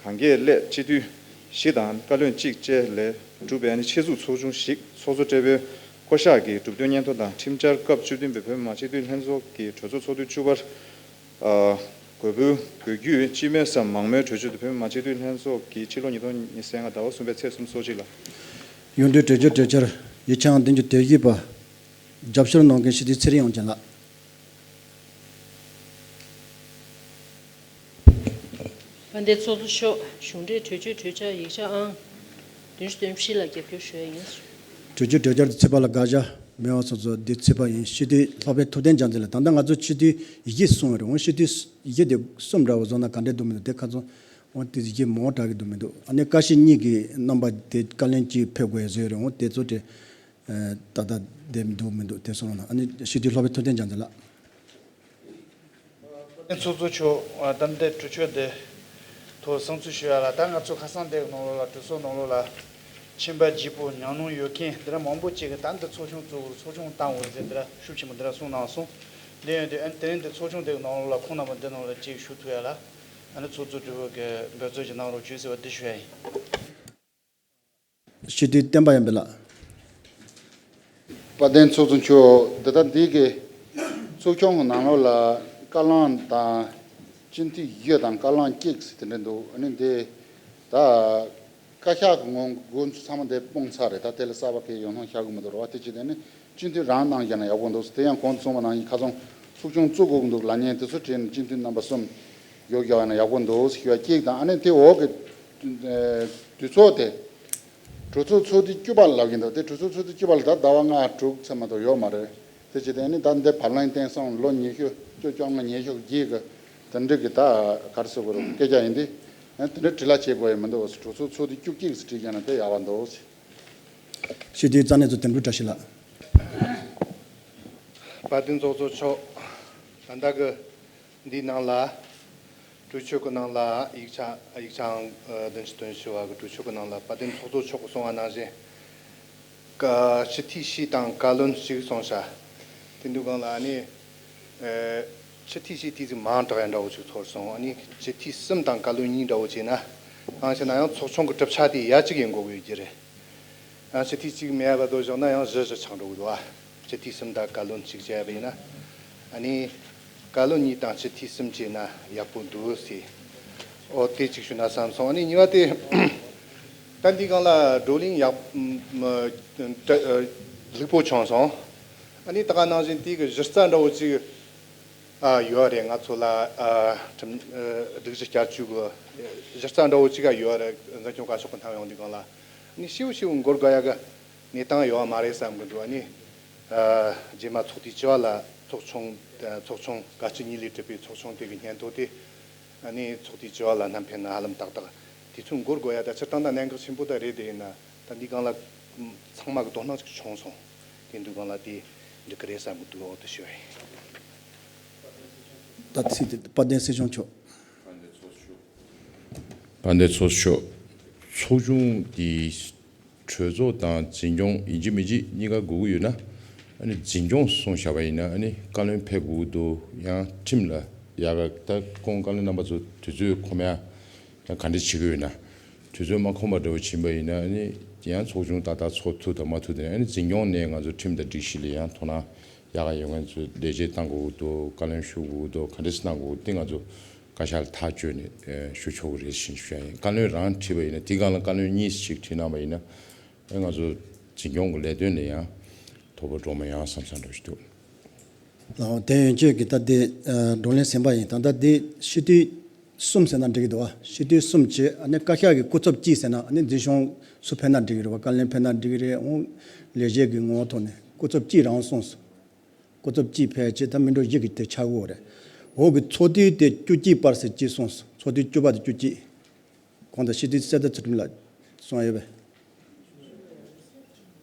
གང་གལ་སླད་སྤྱི་འཐུས་བཞི་དང་བཀའ་བློན་གཅིག་བཅས་ལས་གྲུབ་པའི་ཆེད་འཛུགས་ཚོགས་ཆུང་ཞིག་ཚོགས་གཙོ་སྦྲེལ་པོའི་བསྐོ་གཞག་གིས་གྲུབ་དོན་སྙན་ཐོ་དང་ཁྲིམས་འཆར་སྐབས་བཅུ་བདུན་པའི་བོད་མི་མང་སྤྱི་འཐུས་ལྷན་ཚོགས་ཀྱི་གྲོས་ཚོགས་ཚོགས་དུས་བཅུ་པར། ཨ། དགོས་པའི་དགོས་རྒྱུས་སྤྱི་མོས་སམ་མང་མོས་གྲོས་ཆོད་དུ་བོད་མི་མང་སྤྱི་འཐུས་ལྷན་ཚོགས་ཀྱིས་ཕྱི་ལོ་ཉིས་སྟོང་ཉི་ཤུ་རྩ་ལྔ་ཟླ་བ་གསུམ་པའི་ཚེས་སོ་གཅིག་ལ། གཞུང་འབྲེལ་གྲོས་ཆོད་གྲོས་འཆར་ཡིག་ཆ་ཨང་བདུན་ཅུ་དོན་བཞི་པ། རྒྱབ་སྐྱོར་གནང་མཁན་སྤྱི་འཐུས་ཚེ་རིང་དབྱངས་ཅན་ལགས། དཔལ་ལྡན་ཚོགས་གཙོ་མཆོག་གཞུང་འབྲེལ་གྲོས་ཆོད་གྲོས་འཆར་ཡིག་ཆ་ཨང་བདུན་ཅུ་དོན་བཞི་ལ་རྒྱབ་སྐྱོར་ཞུ་ཡ་ཡིན། གྲོས་ཆོད་གྲོས་འཆར་དུ་ཚུད་པ་ལ་དགག་བྱ་མེད་པ་སོགས་ཚོ་འདི་ཚུད་པ་ཡིན། སྤྱི་འཐུས་ལྷག་པའི་ཐུབ་བསྟན་རྒྱལ་མཚན་ལགས། ད་ལྟ་ང་ཚོ་སྤྱི་འཐུས་བཞི་གསུངས་ཡོད་རེད། འོང་སྤྱི་འཐུས་བཞི་དེ་གསུམ་འདྲ་བོ་བཟོ་ན་ག་འདྲ་འདུག་མི་འདུག་དེ་ཁ་ཚོ་འོང་དེ་བཞི་མང་དྲགས་ཀྱི་འདུག་མི་འདུག་ཨ་ནི་བཀའ་སྤྱི་གཉིས་ཀྱི་རྣམ་པ་དེ་བཀའ་བློན་གཅིག་ཕེབས་དགོས་བཟོས་རེད། འོང་དེ་ཚོ་དེ་ད་ལྟ་བདེ་འདུག་མི་འདུག་དེ་སོང་ན་ཨ་ནི་སྤྱི་འཐུས་ལྷག་པའི་ཐུབ་བསྟན་རྒྱལ་མཚན་ལགས། ཚོགས་གཙོ་མཆོག་ད་ལྟའི་གྲོས་ཆོད་འདི་ཐོག་བསམ་ཚུལ་ཞུ་ཡ་ལ། ད་ང་ཚོ་ཁ་སང་དེའི་ནང་ལོགས་ལ་གྲོས་ཚོགས་ནང་ལོགས་ལ་ཁྱིམ་པ་གཅིག་པོ་ཉམས་མྱོང་ཡོད་མཁན་འདི་འདྲ་མང་པོ་ཅིག་གིས་ད་འདི་ཚོགས་ཆུང་བཙུགས་དགོས་ཚོགས་ཆུང་བཏང་དགོས་ཟེར་འདི་འདྲ་ཤུགས་ཆེན་པོ་འདི་འདྲ་གསུངས་གནང་སོང་། དེ་ཡོད་དུས་ཨ་ནི་དེ་རིང་འདི་ཚོགས་ཆུང་དེའི་ནང་ལོགས་ལ་ཁོང་རྣམ་པ་འདི་ནང་ལ་ཅིག་ཞུགས་ཐུབ་ཡ་ལ་ཨ་ནི་ཚོགས་གཙོ་སྦྲེལ་པོ་གིས་འབད་བརྩོན་ཅིག་གནང་རོགས་བྱོས་ཟེར་བ་འདི་ཞུ་ཡ་ཡིན། སྤྱི་འཐུས་བསྟན་པ་ཡར་འཕེལ་ལགས། དཔལ་ལྡན་ཚོགས་གཙོ་མཆོག་འདི་ལྟར་འདི་གི་ཚོགས་ཆུང་གི་ནང་ལོགས་ལ་བཀའ་བློན་དང་སྤྱི་འཐུས་བཞི་དང་བཀའ་བློན་གཅིག་ཟེར་དེ་འདྲ་འདུག་ཨ་ནི་འདི་ད་བཀའ་ཤག་གི་ངོ་འགོ་ཚང་མ་འདི་སྤུངས་ཚར་རེད། ད་དེ་ལ་གསར་པ་གི་ཡོང་སྣང་ཤར་གི་མི་འདུག་རེད་བ། དེ་ཅི་དེ་ནི་སྤྱི་འཐུས་རང་གནང་བཞག་ན་ཡག་པོ་འདུག་དེ་ཡང་གོང་དུ་གསུངས་པ་ནང་བཞིན་ཁ་སང་ཚོགས་ཆུང་བཙུགས་དགོས་ཀྱི་འདུག་ལབ་མཁན་དེ་ཚོ་དྲན་ནས་སྤྱི་འཐུས་རྣམ་པ་གསུམ་ཡོད་བཞག་ན་ཡག་པོ་འདུག་ཞུ་བ་གཅིག་དང་། ཨ་ནི་དེ་འོག་གི་དུས་ཚོད་དེ། གྲོས་ཚོགས་ཚོགས་དུས་བཅུ་པ་ལབ་ཀྱི་འདུག་དེ་གྲོས་ཚོགས་ཚོགས་དུས་བཅུ་པ་ལ་ད་ཟླ་བ་ལྔ་དྲུག་ཙམ་མ་གཏོགས་ཡོད་མ་རེད། དེ་བྱས་ཏེ་ནི་ད་འདི་བར་ལམ་བསྟན་སོང་ལོ་ཉི་ཤུ་བཅུ་བཅོ་ལྔ་ཉི་ཤུ་བརྒྱད་ཀྱི་དེ་འདྲ་གི་ད་ག་རེ་ཟེར་དགོས་རེད། སྐད་ཆ་ཡིན་དུས་དེ་འདྲ་དྲི་ལ་བྱེད་དགོས་ཡ་མི་འདུག་གྲོས་ཚོགས་ཚོགས་དུས་བཅུ་གཅིག་ཙམ་བྲིས་ཀྱང་ན་དེ་ཡག་པ་འདུག་སྤྱི་འཐུས་རྩ་གནས་ཚོ་དོན་གྲུབ་བཀྲ་ཤིས་ལགས། དཔལ་ལྡན་ཚོགས་གཙོ་མཆོག་ད་ལྟ་གི་འདིའི་ནང་ལ། གྲོས་ཆོད་ཀྱི་ནང་ལ་ཡིག་ཆ་ཡིག་ཆའང་བདུན་ཅུ་དོན་བཞི་བ་གི་གྲོས་ཆོད་ཀྱི་ནང་ལ་དཔལ་ལྡན་ཚོགས་གཙོ་མཆོག་གིས་གསུངས་པ་ནང་བཞིན། ཀ་སྤྱི་འཐུས་བཞི་དང་བཀའ་བློན་གཅིག་གསུངས་ཤག་དེ་འདུག་གང་ལ་ཨ་ནི། ཨེ། སྤྱི་འཐུས་བཞི་དེ་ཚོ་མང་དྲགས་ཡ་འདྲ་བོ་ཅིག་ཚོར་སོང་། ཨ་ནི་སྤྱི་འཐུས་གསུམ་དང་བཀའ་བློན་གཉིས་འདྲ་བོ་བྱས་ན། གང་ཞེ་ན་ཡང་ཚོགས་ཆུང་གི་གྲུབ་ཆ་དེ་ཡ་གཅིག་ཡིན་དགོས་ཀྱི་ཡོད་ཀྱི་རེད། ཡང་སྤྱི་འཐུས་གཅིག་མེད་པ་དོ་བཞག་ན་ཡང་བཞི་བཞི་ཆགས་འགྲོ་གི་འདུག་ཨ། སྤྱི་འཐུས་གསུམ་དང་བཀའ་བློན་གཅིག་བྱས་པ་ཡིན་ན། ཨ་ནི། བཀའ་བློན་གཉིས་དང་སྤྱི་འཐུས་གསུམ་བྱས་ན་ཡག་པོ་འདུག་ཟེར། ཨོ་དེ་གཅིག་ཞུ་ན་བསམ་སོང་། ཨ་ནི་གཉིས་པ་དེ། ད་འདི་སྒང་ལ་བགྲོ་གླེང་ཡག་ལྷུག་པོ་བྱུང་སོང་། ཨ་ནི་ད་ག་ནང་བཞིན་དེ་གི་གཞི་རྩ་འདྲ་བོ་ཅིག་ཨ་ཡོད་རེད། ང་ཚོ་ལ་ཨ་ཁྲིམས་ཨ་སྒྲིག་གཞི་བསྐྱར་བཅོས་གི་གཞི་རྩ་འདྲ་བོ་ཅིག་ཨ་ཡོད་རེད། འཛིན་སྐྱོང་བཀའ་ཤོག་གི་མཐའ་ཡོང་དུས་སྒང་ལ་ནི་ཤིའུ་ཤིའུ་འགོར་དགོས་ཡ་གི་གནས་སྟངས་ཡོད་མ་རེད་བསམ་གི་འདུག་ཨ་ནི་ཨ་རྗེས་མ་ཚོགས་དུས་བཅུ་པ་ལ་ཚོགས་ཆུང་ཚོགས་ཆུང་བཀའ་སྤྱི་གཉིས་ལས་གྲུབ་པའི་ཚོགས་ཆུང་དེ་གི་སྙན་ཐོ་དེ་ཨ་ནི་ཚོགས་དུས་བཅུ་པ་ལ་བསྣམས་ཕེབས་ན་ཧ་ལམ་ཏག་ཏག་དུས་ཚོད་འགོར་དགོས་ཡ་ད་སྤྱིར་བཏང་ད་གནད་འགག་ཆེན་པོ་ད་རེད། དེ་ཡིན་ན་ད་འདི་སྒང་ལ་ཚང་མ་གི་དོ་སྣང་ཅིག་བྱུང་སོང་། དེ་འདུག་སྒང་ལ་དེ་འགྲིག་གི་རེད་བསམ་གི་འདུག་འོ་དེ་ཞུ་ཡ་ཡིན། ད་ཚིག་དེ་དཔལ་ལྡན་སྲིད་སྐྱོང་མཆོག་དཔལ་ལྡན་ཚོགས་གཙོ་མཆོག་ཚོགས་ཆུང་དེ་གྲོས་ཚོགས་དང་འཛིན་སྐྱོང་ཡིན་གཅིག་མིན་གཅིག་གཉིས་ཀ་དགོས་ཀྱི་ཡོད་ན། ཨ་ནི་འཛིན་སྐྱོང་གསུངས་བཞག་པ་ཡིན་ན་ཨ་ནི་བཀའ་བློན་ཕེབས་དགོས་ཀྱི་འདུག་ཡང་ཁྲིམས་ལ་ཡག་ག་ད་ཁོང་བཀའ་བློན་རྣམ་པ་ཚོ་དུས་ཚོད་ཁོམ་ཡ། ཡང་ག་འདྲ་བྱེད་ཀྱི་ཡོད་ན། དུས་ཚོད་མ་ཁོམ་པ་འདྲ་བོ་ཕྱིན་པ་ཡིན་ན་ཨ་ནི་ཡང་ཚོགས་ཆུང་ཏག་ཏག་ཚོགས་ཐུབ་དང་མ་ཐུབ་དེ་ཨ་ནི་འཛིན་སྐྱོང་ནས་ང་ཚོ་ཁྲིམས་དང་སྒྲིག་གཞི་ལ་ཡང་དོ་སྣང་ཡག་ག་ཡོད་མཁན་ཚོ་ལས་བྱེད་བཏང་དགོས་ཀྱི་འདུག་བཀའ་བློན་ཞུ་དགོས་ཀྱི་འདུག་ག་འདྲ་སེ་གནང་དགོས་ཀྱི་འདུག་དེ་ང་ཚོ་བཀའ་ཤག་ལ་ཐག་གཅོད་ནས་ཞུ་ཆོག་གི་རེད་ཞེས་ཞུ་ཡ་ཡིན། བཀའ་བློན་རང་ཁྲིད་པ་ཡིན་ན་དེ་སྒང་ལ་བཀའ་བློན་གཉིས་ཤིག་ཁྲིད་གནང་པ་ཡིན་ན་ཨ་ང་ཚོ་འཛིན་སྐྱོང་གི་ལས་དོན་ལ་ཡང་དོ་ཕོག་འགྲོ་མ་ཡོང་བསམ་བསམ་འདྲ་ཞིག་འདུག་ལགས་འོང་། དེ་ཡན་ཆད་ཀྱི་ད་ལྟའི་ཨ་བགྲོ་གླེང་ཟིན་པ་ཡིན། ད་ལྟ་འདི་སྤྱི་འཐུས་གསུམ་ཟེར་ན་འགྲིག་གི་འདུག་བ། སྤྱི་འཐུས་གསུམ་བྱས་ཨ་ནི་བཀའ་ཤག་གི་སྐུ་ཚབ་གཅིག་ཟེར་ན་ཨ་ནི་འཛིན་སྐྱོང་སུ་ཕེབས་ན་འགྲིག་གི་རེད་བ། བཀའ་བློན་ཕེབས་ན་འགྲིག་གི་རེད། འོང་ལས་བྱེད་ཀྱི་ངོ་བོ་ཐོག་ནས་སྐུ་ཚབ་གཅིག་རང་གསུངས་སོང་། སྐུ་ཚབ་གཅིག་ཕེབས་བྱས་ད་སྨིན་གྲོལ་བཞི་གི་དེ་ཆགས་ཀྱི་ཡོད་རེད། འོག་གི་ཚོགས་དུས་དེ་བཅུ་གཅིག་པར་ཟེར་གཅིག་གསུངས་སོང་། ཚོགས་དུས་བཅུ་པ་དེ་བཅུ་གཅིག་གོང་དུ་སྤྱི་འཐུས་གསེར་རྟ་ཚུལ་ཁྲིམས་ལགས་གསུངས་ཡོད་པས།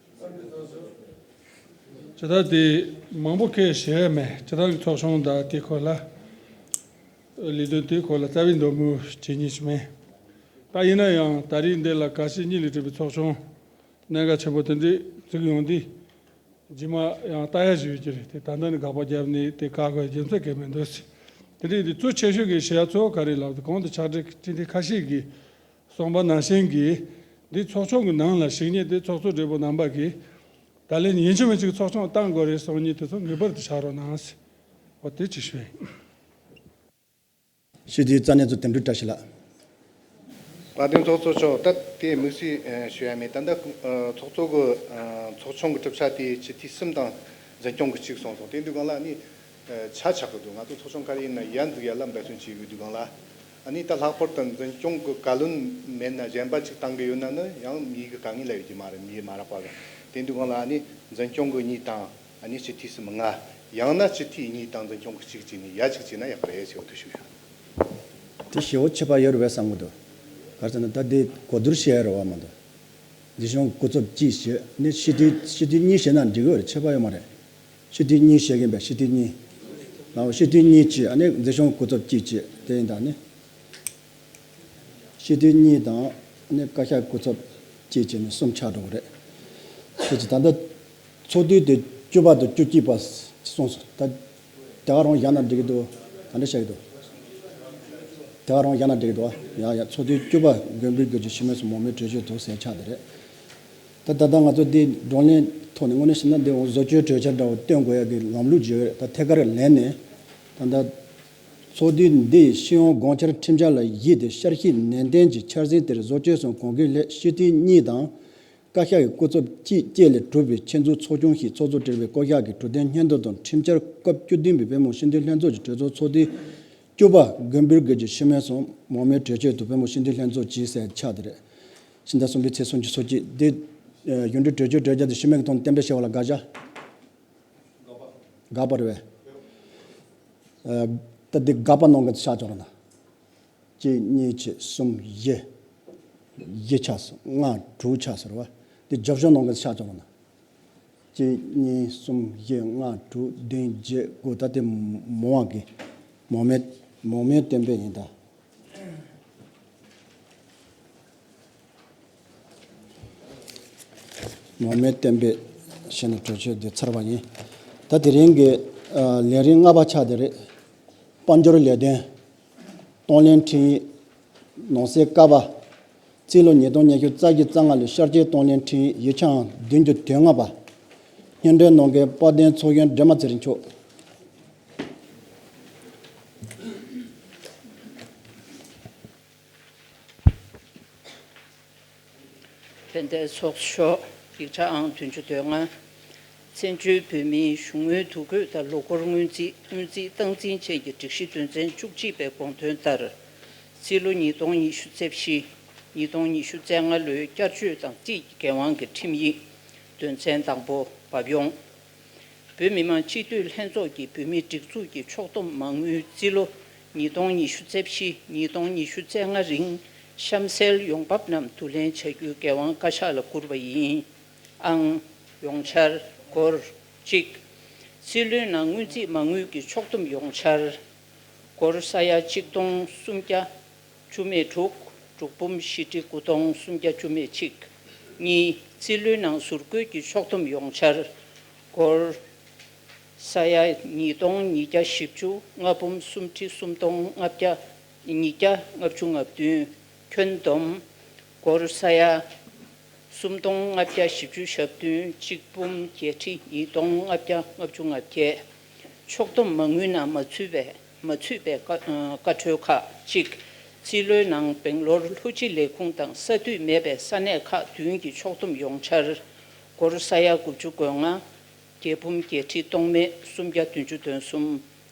ཇི་ལྟར་དེ་མང་པོ་སྐད་བཤད་ཡ་མེད། ཇི་ལྟར་གྱི་ཚོགས་ཆུང་དང་དེ་སྐོར་ལ་ལས་དོན་དེ་སྐོར་ལ་རྩ་བའི་འདོད་མོས་བྱེད་ཉེན་ཞིག་མེད། ད་ཡིན་ན་ཡང་ད་རེས་འདི་ལ་དགའ་བསུ་གཉིས་ལས་གྲུབ་པའི་ཚོགས་ཆུང་གནད་འགག་ཆེན་པོ་དེ་འདྲའི་བཙུགས་ཡོང་དུས། རྗེས་མ་ཡང་ལྟ་ཡ་ཞིག་ཡོད་ཀྱི་རེད་དེ། ད་ལྟ་ནི་དགག་པ་བརྒྱབ་ནས་དེ་བཀག་དགོས་རྒྱུ་མཚན་གང་ཡང་མི་འདུག་ཟེར། དེ་འདྲའི་དེ་གཙོ་ཆེ་ཤོས་ཀྱི་བཤད་ཡ་གཙོ་བོ་ག་རེ་ལབ་དུས། གོང་དུ་ཕྱག་སྦྲེལ་སྤྱི་འཐུས་ཁ་ཤས་ཀྱིས་གསུངས་པ་ནང་བཞིན་གྱི་འདི་ཚོགས་ཆུང་གི་ནང་ལ་ཞུགས་མཁན་དེ་ཚོགས་གཙོ་སྦྲེལ་པོ་རྣམ་པ་གིས་ད་ལན་ཡིན་གཅིག་མིན་གཅིག་ཚོགས་ཆུང་བཏང་དགོས་རེད་གསུང་མཁན་དེ་ཚོ་ངེས་པར་དུ་ཆགས་རོགས་གནང་ཟེར། འོ་དེ་ཅིག་ཞུ་ཡིན། སྤྱི་འཐུས་རྩ་གནས་ཚོ་དོན་གྲུབ་བཀྲ་ཤིས་ལགས། བཀའ་དྲིན་ཚོགས་གཙོ་མཆོག་ད་དེ་དམིགས་བསལ་ཞུ་ཡ་མེད། ད་ལྟ་ཚོགས་གཙོ་གི་ཚོགས་ཆུང་གི་གྲུབ་ཆ་དེ་སྤྱི་འཐུས་གསུམ་དང་འཛིན་སྐྱོང་གི་གཅིག་སོང་སོང་། དེ་དུས་སྒང་ལ་ནི་ཆ་ཆག་གི་འདུག་ང་ཚོ་ཚོགས་ཆུང་ག་རེ་ཡིན་ན་ཡ་འཛུགས་ཡ་ལ་འབད་བརྩོན་བྱེད་དགོས་དུས་སྒང་ལ། ཨ་ནི་ད་ལྷག་པར་དུ་འཛིན་སྐྱོང་གི་བཀའ་བློན་མེད་ན་གཞན་པ་ཅིག་བཏང་གི་ཡོད་ན་ནི་ཡང་མིའི་གི་དཀའ་ངལ་ལ་ཡོད་ཀྱི་མ་རེད། མིའི་མ་རག་པ་གི། དེ་དུས་སྒང་ལ་ཨ་ནི་འཛིན་སྐྱོང་གི་གཉིས་དང་། ཨ་ནི་སྤྱི་འཐུས་སུམ་ལྔ། ཡང་ན་སྤྱི་འཐུས་གཉིས་དང་འཛིན་སྐྱོང་གི་གཅིག་བྱས་ནས་ཡ་གཅིག་བྱས་ན་ཡག་པོ་རེད་ཟེར་བ་དེ་ཞུ་ཡ། དེ་ཞེ་པོ་ཁྱད་པར་ཡོད་རེད་བས་བསམ་གི་འདུག་ག་རེ་ཟེར་ན་ད་དེ་གོ་བསྡུར་བྱེད་ཡ་རེད་བ་མ་གཏོགས། འཛིན་སྐྱོང་སྐུ་ཚབ་གཅིག་བྱས་ནས་སྤྱི་འཐུས་སྤྱི་འཐུས་གཉིས་བྱས་ན་འགྲིག་གི་རེད། ཁྱད་པར་ཡོད་མ་རེད། སྤྱི་འཐུས་གཉིས་བྱེད་ཀྱིན་པས། སྤྱི་འཐུས་གཉིས། ལའོ་སྤྱི་འཐུས་གཉིས་བྱས། ཨ་ནི་འཛིན་སྐྱོང་སྐུ་ཚབ་གཅིག་བྱས། དེ་ཡིན་ད་ནི། སྤྱི་འཐུས་གཉིས་དང་ནི་བཀའ་ཤག་སྐུ་ཚབ་བཅས་བྱས་ནས་གསུམ་ཆགས་འགྲོ་གི་རེད། ཁྱེད་ཀྱིས་ད་ལྟ་ཚོགས་དུས་དེ་བཅུ་པ་དང་བཅུ་གཅིག་པ་གསུངས་སོང་། ད་དེ་ག་རང་བཞག་ན་འགྲིག་གི་འདུག་ག་འདྲ་བྱ་གི་འདུག་དེ་ག་རང་བཞག་ན་འགྲིག་གི་འདུག་ཡ་ཡ། ཚོགས་དུས་བཅུ་པ་དགོན་པའི་དགོན་གྱི་ཤི་མེད་སུ་མོ་མེད་གྲོས་ཆོད་དུ་ཟེར་ཆགས་དེ་རེད། ད་ད་ལྟ་ང་ཚོ་འདི་བགྲོ་གླེང་ཐོག་ནས་དངོས་གནས་བཤད་ན་འདི་འོ་བཟོ་བཅོས་གྲོས་འཆར་འདྲ་བོ་བཏོན་དགོས་ཡ་གི་ལམ་ལུགས་ཅིག་ཡོད་རེད། ད་ཐད་ཀར་ལེན་ནས་ད་ལྟ་ཚོགས་དུས་འདི་ཡི་སྤྱི་ཡོངས་དགོངས་འཆར་ཁྲིམས་འཆར་ལ་གཞིགས་ཏེ་བསྐྱར་ཞིབ་ནན་ཏན་གྱི་འཆར་ཟིན་དེར་བཟོ་བཅོས་སོགས་གང་གི་ལས་སྤྱི་འཐུས་གཉིས་དང་བཀའ་ཤག་གི་སྐུ་ཚབ་གཅིག་བཅས་ལས་གྲུབ་པའི་ཆེད་འཛུགས་ཚོགས་ཆུང་ཞིག་ཚོགས་གཙོ་སྦྲེལ་པོས་བསྐོ་གཞག་གིས་གྲོས་དོན་སྙན་ཐོ་དང་ཁྲིམས་འཆར་སྐབས་བཅུ་བདུན་པའི་བོད་མི་སྤྱི་འཐུས་ལྷན་ཚོགས་ཀྱི་གྲོས་ཚོགས་ཚོགས་དུས་བཅུ་པ་དགོན་པའི་དགོན་གྱི་ཤི་མེད་སུ་མོ་མེད་གྲོས་ཆོད་དུ་བོད་མི་སྤྱི་འཐུས་ལྷན་ཚོགས་ཀྱིས་ཟེར་ཆགས་དེ་རེད། ཕྱི་ཟླ་གསུམ་པའི་ཚེས་སུམ་ཅུ་སོ་གཅིག་འདི། གཞུང་འབྲེལ་གྲོས་ཆོད་གྲོས་རྒྱག་དེ་ཤི་མེད་ཀྱི་ཐོག་ནས་གཏན་འབེབས་བྱས་པ་ལ་དགག་བྱ། དགག་པ་རེད་པས། ད་འདི་དགག་པ་གནང་མཁན་ཆགས་ཆོག་ལ་ན། གཅིག་གཉིས་བྱས་གསུམ་བཞི། བཞི་ཆགས་སོང་། ལྔ་དྲུག་ཆགས་སོང་རེད་པ། འདི་རྒྱབ་སྐྱོར་གནང་མཁན་ཆགས་ཆོག་ལ་ན། གཅིག་གཉིས་གསུམ་བཞི་ལྔ་དྲུག་བདུན་བརྒྱད་དགུ། ད་དེ་མོ་བ་གི་མོ་མེད་མོ་མེད་གཏན་འབེབས་ཡིན་ད། མོ་མེད་གཏན་འབེབས་བྱས་ནས་གྲོས་ཆོད་འདི་ཚར་བ་ཡིན། ད་དེ་རིང་གི་ལས་རིམ་ལྔ་པ་ཆགས་དེ་རེད། དཔལ་འབྱོར་ལས་དོན། གཏོང་ལེན་འཕྲིན་ཡིག་ནང་སྲིད་ཀ་པ། རྩིས་ལོ་ཉིས་སྟོང་ཉི་ཤུ་རྩ་བཞི་རྩ་ལྔ་ལོའི་ཤར་སྐྱོད་གཏོང་ལེན་འཕྲིན་ཡིག་ཡིག་ཆའམ་བདུན་ཅུ་དོན་ལྔ་པ། སྙན་སྒྲོན་གནང་མཁན་དཔལ་ལྡན་ཚོགས་གཞོན་སྒྲོལ་མ་ཚེ་རིང་མཆོག་བོད་སྡེ་ཚོགས་གཙོ་མཆོག་ཡིག་ཆ་ཨང་བདུན་ཅུ་དོན་ལྔ། བཙན་བྱོལ་བོད་མིའི་གཞུང་དངུལ་འདུ་འགོད་དང་ལོ་འཁོར་སྔོན་རྩིས་སྔོན་རྩིས་སྟངས་འཛིན་བཅས་ཀྱི་སྒྲིག་གཞི་དོན་ཚན་བཅུ་གཅིག་པའི་དགོངས་དོན་ལྟར། རྩིས་ལོ་ཉིས་སྟོང་ཉི་ཤུ་རྩ་བཞི། ཉིས་སྟོང་ཉི་ཤུ་རྩ་ལྔ་ལོའི་བསྐྱར་བཅོས་དང་རྩིས་ཀྱི་འགན་དབང་གི་ཁྲིམས་ཡིག་དོན་ཚན་དང་པོ་བབས་ཡོང་། བོད་མི་མང་སྤྱི་འཐུས་ལྷན་ཚོགས་ཀྱིས་བོད་མིའི་སྒྲིག་འཛུགས་ཀྱི་ཕྱོགས་བསྡོམས་མ་དངུལ་རྩིས་ལོ་ཉིས་སྟོང་ཉི་ཤུ་རྩ་བཞི་ཉིས་སྟོང་ཉི་ཤུ་རྩ་ལྔ་རིང་གཤམ་གསལ་ཡོང་འབབ་རྣམས་བསྡུ་ལེན་བྱ་རྒྱུའི་འགན་དབང་བཀའ་ཤག་ལ་བསྐུར་བ་ཡིན། ཨང་། ཡོངས་འཆར་སྒོར་གཅིག་རྩིས་ལོའི་ནང་སྔོན་རྩིས་མ་དངུལ་གྱི་ཕྱོགས་བསྡོམས་ཡོངས་འཆར་སྒོར་ས་ཡ་གཅིག་སྟོང་སུམ་བརྒྱ་བཅུ་མེད་དྲུག་དྲུག་འབུམ་བཞི་ཁྲི་དགུ་སྟོང་སུམ་བརྒྱ་བཅུ་མེད་གཅིག་གཉིས། རྩིས་ལོའི་ནང་ཟུར་བཀོལ་གྱི་ཕྱོགས་བསྡོམས་ཡོངས་འཆར་སྒོར་ས་ཡ་ཉིས་སྟོང་ཉིས་བརྒྱ་བཞི་བཅུ་ལྔ་འབུམ་སུམ་ཁྲི་སུམ་སྟོང་ལྔ་བརྒྱ་ཉིས་བརྒྱ་ལྔ་བཅུ་ང་བདུན། ཁྱོན་བསྡོམས་སྒོར་ས་ཡ་སུམ་སྟོང་ལྔ་བརྒྱ་བཞི་བཅུ་ཞེ་བདུན་གཅིག་འབུམ་བརྒྱད་ཁྲི་ཉིས་སྟོང་ལྔ་བརྒྱ་ལྔ་བཅུ་ང་བརྒྱད། ཕྱོགས་བསྡོམས་མ་དངུལ་ནང་མ་ཚུད་པའི་མ་ཚུད་པའི་བཀའ་ཨ་བཀའ་འཁྲོལ་ཁག་གཅིག་རྩིས་ལོའི་ནང་སྦེང་ལོར་ལྷོ་སྤྱི་ལས་ཁུངས་དང་ས་འཐུས་མེད་པའི་ས་གནས་ཁག་བདུན་གྱི་ཕྱོགས་བསྡོམས་ཡོངས་འཆར་སྒོར་ས་ཡ་དགུ་བཅུ་གོ་ལྔ། བརྒྱད་འབུམ་བརྒྱད་ཁྲི་སྟོང་མེད་སུམ་བརྒྱ་བདུན་ཅུ་དོན་གསུམ།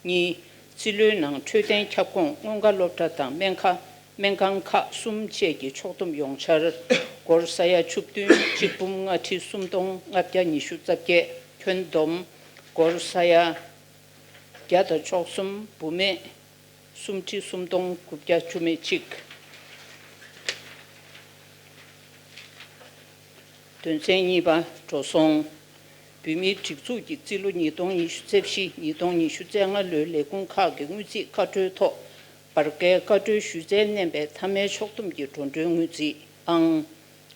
གཉིས། རྩིས་ལོའི་ནང་འཕྲོད་བསྟེན་ཁྱབ་ཁོངས་སྔོན་འགོག་སློབ་གྲྭ་དང་སྨན་ཁང་སྨན་ཁང་ཁག་གསུམ་བཅས་ཀྱི་ཕྱོགས་བསྡོམས་ཡོངས་འཆར་སྒོར་ས་ཡ་བཅུ་བདུན་གཅིག་འབུམ་ལྔ་ཁྲི་སུམ་སྟོང་ལྔ་བརྒྱ་ཉི་ཤུ་རྩ་བརྒྱད། ཁྱོན་བསྡོམས་སྒོར་ས་ཡ་བརྒྱ་དང་བཅུ་གསུམ་འབུམ་མེད་སུམ་ཁྲི་སུམ་སྟོང་དགུ་བརྒྱ་བཅུ་མེད་གཅིག་དོན་ཚན་གཉིས་པ། འགྲོ་སོང་། བོད་མིའི་སྒྲིག་འཛུགས་ཀྱི་རྩིས་ལོ་ཉིས་སྟོང་ཉི་ཤུ་རྩ་བཞི་ཉིས་སྟོང་ཉི་ཤུ་རྩ་ལྔ་ལོའི་ལས་ཁུངས་ཁག་གི་དངུལ་རྩིས་བཀའ་འཁྲོལ་ཐོག་བར་བརྒལ་བཀའ་འཁྲོལ་ཞུ་རྩིས་བསྣན་པའི་མཐའ་མའི་ཕྱོགས་བསྡོམས་ཀྱི་འགྲོ་གྲོན་དངུལ་རྩིས་ཨང་།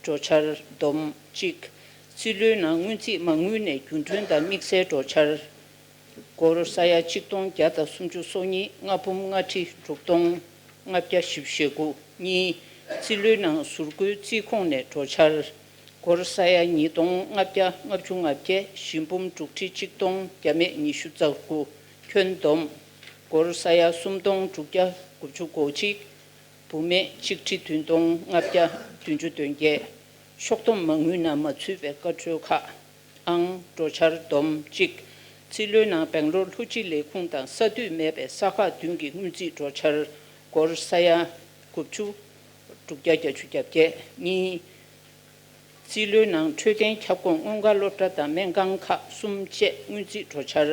འགྲོ་འཆར་བསྡོམས་གཅིག་རྩིས་ལོའི་ནང་དངུལ་རྩིས་མ་དངུལ་ནས་རྒྱུན་གྲོན་དང་དམིགས་བསལ་འགྲོ་འཆར། སྒོར་ས་ཡ་ཆིག་སྟོང་བརྒྱ་དང་སུམ་ཅུ་སོ་གཉིས། ལྔ་འབུམ་ལྔ་ཁྲི་དྲུག་སྟོང་ལྔ་བརྒྱ་བཞི་བཅུ་ཞེ་དགུ། གཉིས། རྩིས་ལོའི་ནང་ཟུར་བཀོལ་རྩིས་ཁོངས་ནས་འགྲོ་འཆར། སྒོར་ས་ཡ་ཉིས་སྟོང་ལྔ་བརྒྱ་ལྔ་བཅུ་ང་བརྒྱད། བཞི་འབུམ་དྲུག་ཁྲི་ཆིག་སྟོང་བརྒྱ་མེད་ཉི་ཤུ་རྩ་དགུ། ཁྱོན་བསྡོམས། སྒོར་ས་ཡ་སུམ་སྟོང་དྲུག་བརྒྱ་དགུ་བཅུ་གོ་གཅིག་བུད་མེད་ཆིག་ཁྲི་བདུན་སྟོང་ལྔ་བརྒྱ་བདུན་ཅུ་དོན་བརྒྱད། ཕྱོགས་བསྡོམས་མ་དངུལ་ནང་མ་ཚུད་པའི་བཀའ་འཁྲོལ་ཁག་ཨང་། འགྲོ་འཆར་བསྡོམས་གཅིག་རྩིས་ལོའི་ནང་སྦེང་ལོར་ལྷུ་ཅི་ལས་ཁུངས་དང་ས་འཐུས་མེད་པའི་ས་ཁག་བདུན་གྱི་དངུལ་རྩིས་འགྲོ་འཆར་སྒོར་ས་ཡ་དགུ་བཅུ་དྲུག་བརྒྱ་བརྒྱད་ཅུ་གྱ་བརྒྱད། གཉིས། རྩིས་ལོའི་ནང་འཕྲོད་བསྟེན་ཁྱབ་ཁོངས་སྔོན་འགག་སློབ་གྲྭ་དང་སྨན་ཁང་ཁག་གསུམ་བཅས་དངུལ་རྩིས་འགྲོ་འཆར་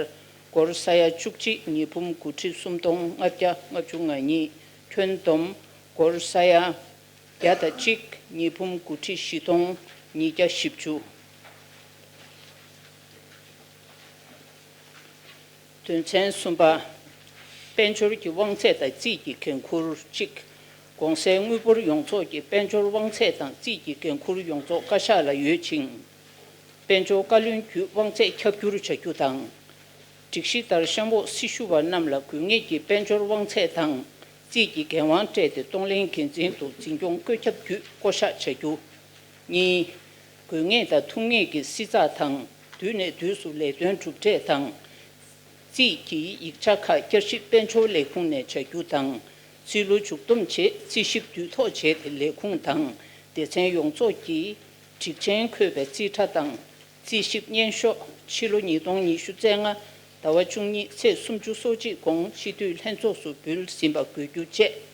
སྒོར་ས་ཡ་བཅུ་གཅིག་ཉིས་འབུམ་དགུ་ཁྲི་སུམ་སྟོང་ལྔ་བརྒྱ་ལྔ་བཅུ་ང་གཉིས། ཁྱོན་བསྡོམས་སྒོར་ས་ཡ་བརྒྱ་དང་གཅིག་ཉིས་འབུམ་དགུ་ཁྲི་བཞི་སྟོང་ཉིས་བརྒྱ་བཞི་བཅུ། དོན་ཚན་གསུམ་པ། དཔལ་འབྱོར་གྱི་དབང་ཚད་དང་རྩིས་ཀྱི་འགན་འཁུར་གཅིག་གོང་གསལ་དངུལ་འབོར་ཡོངས་རྫོགས་ཀྱི་དཔལ་འབྱོར་དབང་ཚད་དང་རྩིས་ཀྱི་འགན་འཁུར་ཡོངས་རྫོགས་བཀའ་ཤག་ལ་ཡོད་ཅིང་། དཔལ་འབྱོར་བཀའ་བློན་བརྒྱུད་དབང་ཚད་ཁྱབ་བསྒྱུར་བྱ་རྒྱུ་དང་། སྒྲིག་གཞི་ལྟར་གཤམ་འོག་སྲི་ཞུ་བ་རྣམས་ལ་དགོས་ངེས་ཀྱི་དཔལ་འབྱོར་དབང་ཚད་དང་རྩིས་ཀྱི་འགན་དབང་སྤྲད་དེ་གཏོང་ལེན་འགན་འཛིན་དུ་འཛིན་སྐྱོང་བཀོད་ཁྱབ་བརྒྱུད་བསྐོ་གཞག་བྱ་རྒྱུ། གཉིས། དགོས་ངེས་དང་ཐུགས་ངེས་ཀྱི་བསྲི་ཚགས་དང་དུས་ནས་དུས་སུ་ལས་དོན་གྲུབ་འབྲས་དང་། རྩིས་ཀྱི་ཡིག་ཆ་ཁག་བསྐྱར་ཞིབ་དཔལ་འབྱོར་ལས་ཁུངས་ནས་བྱ་རྒྱུ་དང་། རྩིས་ལོ་མཇུག་བསྡོམས་རྗེས་རྩིས་ཞིབ་དུས་ཐོག་བྱས་ཏེ་ལས་ཁུངས་དང་སྡེ་ཚན་ཡོངས་རྫོགས་ཀྱིས་སྒྲིག་ཆེན་འཁོད་པའི་རྩིས་ཁྲ་དང་རྩིས་ཞིབ་སྙན་ཤོག་ཕྱི་ལོ་ཉིས་སྟོང་ཉི་ཤུ་རྩ་ལྔ་ཟླ་བ་བཅུ་གཉིས་ཚེས་སུམ་ཅུ་སོ་གཅིག་གོང་སྤྱི་འཐུས་ལྷན་ཚོགས་སུ་འབུལ་ཟིན་པ་དགོས་རྒྱུ་བཅས།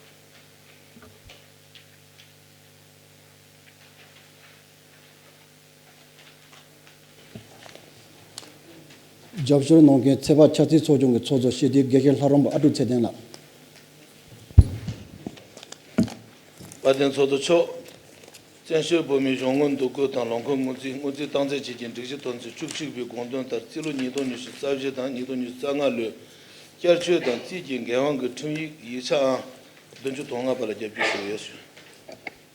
རྒྱབ་སྐྱོར་གནང་མཁན་ཚད་པ་ཆ་ཚང་ཚོགས་ཆུང་གི་ཚོགས་གཙོ་སྤྱི་འཐུས་དགེ་བཤེས་ལྷ་རམས་པ་ཨ་ཀྲུག་ཚེ་བརྟན་ལགས། དཔལ་ལྡན་ཚོགས་གཙོ་མཆོག་བཙན་བྱོལ་བོད་མིའི་གཞུང་དངུལ་འདུ་འགོད་དང་ལོ་འཁོར་དངུལ་རྩིས་དངུལ་རྩིས་སྟངས་འཛིན་བྱེད་ཀྱི་སྒྲིག་གཞི་དོན་ཚན་བཅུ་གཅིག་པའི་དགོངས་དོན་ལྟར་རྩིས་ལོ་ཉིས་སྟོང་ཉི་ཤུ་རྩ་བཞི་དང་ཉིས་སྟོང་ཉི་ཤུ་རྩ་ལྔ་ལོའི་བསྐྱར་བཅོས་དང་རྩིས་ཀྱི་འགན་དབང་གི་ཁྲིམས་ཡིག་ཡིག་ཆ་ཨང་བདུན་ཅུ་དོན་ལྔ་པ་ལ་རྒྱབ་སྐྱོར་ཞུ་ཡས་ཞུ།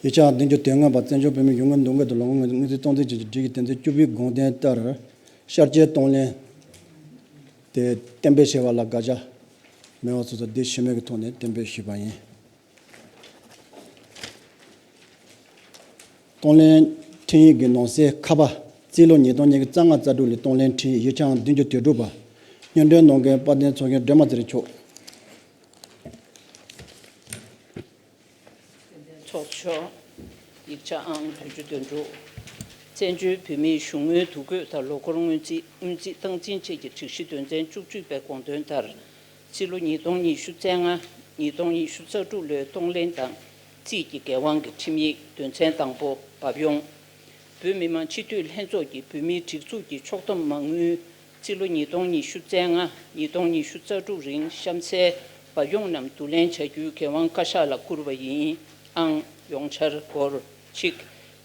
ཡིག་ཆ་ཨང་བདུན་ཅུ་དོན་ལྔ་པ་བཙན་བྱོལ་བོད་མིའི་གཞུང་དངུལ་འདུ་འགོད་དང་ལོ་འཁོར་དངུལ་རྩིས་སྟངས་འཛིན་བྱེད་ཀྱི་སྒྲིག་གཞི་དོན་ཚན་བཅུ་པའི་དགོངས་དོན་ལྟར་བསྐྱར་བཅོས་གཏོང་ལེན་དེ་གཏན་འབེབས་བྱས་པ་ལ་དགག་བྱ་མེད་པ་སོ་སོ་དེ་ཤུལ་མེད་ཀྱི་ཐོག་ནས་གཏན་འབེབས་ཞུས་པ་ཡིན། གཏོང་ལེན་ཁྲིམས་ཡིག་གི་ནང་གསེས་ཁ་པ་རྩིས་ལོ་ཉིས་སྟོང་ཉི་ཤུ་རྩ་ལྔ་རྩ་དྲུག་ལོའི་གཏོང་ལེན་ཁྲིམས་ཡིག་ཡིག་ཆ་ཨང་བདུན་ཅུ་དོན་དྲུག་པ། སྙན་སྒྲོན་གནང་མཁན་དཔལ་ལྡན་ཚོགས་གཞོན་སྒྲོལ་མ་ཚེ་རིང་མཆོག་ཚོགས་གཙོ་མཆོག་ཡིག་ཆ་ཨང་བདུན་ཅུ་དོན་དྲུག་བཙན་བྱོལ་བོད་མིའི་གཞུང་དངུལ་འདུ་འགོད་དང་ལོ་འཁོར་དངུལ་རྩིས་དངུལ་རྩིས་སྟངས་འཛིན་བཅས་ཀྱི་སྒྲིག་གཞི་དོན་ཚན་བཅུ་གཅིག་པའི་དགོངས་དོན་ལྟར། རྩིས་ལོ་ཉིས་སྟོང་ཉི་ཤུ་རྩ་ལྔ་ཉིས་སྟོང་ཉི་ཤུ་རྩ་དྲུག་ལོའི་གཏོང་ལེན་དང་རྩིས་ཀྱི་འགན་དབང་གི་ཁྲིམས་ཡིག་དོན་ཚན་དང་པོ་བབས་ཡོང་། བོད་མི་མང་སྤྱི་འཐུས་ལྷན་ཚོགས་ཀྱིས་བོད་མིའི་སྒྲིག་འཛུགས་ཀྱི་ཕྱོགས་བསྡོམས་མ་དངུལ་རྩིས་ལོ་ཉིས་སྟོང་ཉི་ཤུ་རྩ་ལྔ་ཉིས་སྟོང་ཉི་ཤུ་རྩ་དྲུག་རིང་གཤམ་གསལ་བབ་ཡོང་རྣམས་བསྡུ་ལེན་བྱ་རྒྱུའི་འགན་དབང་བཀའ་ཤག་ལ་བསྐུར་བ་ཡིན། ཨང་། ཡོང་འཆར་སྒོར་གཅིག་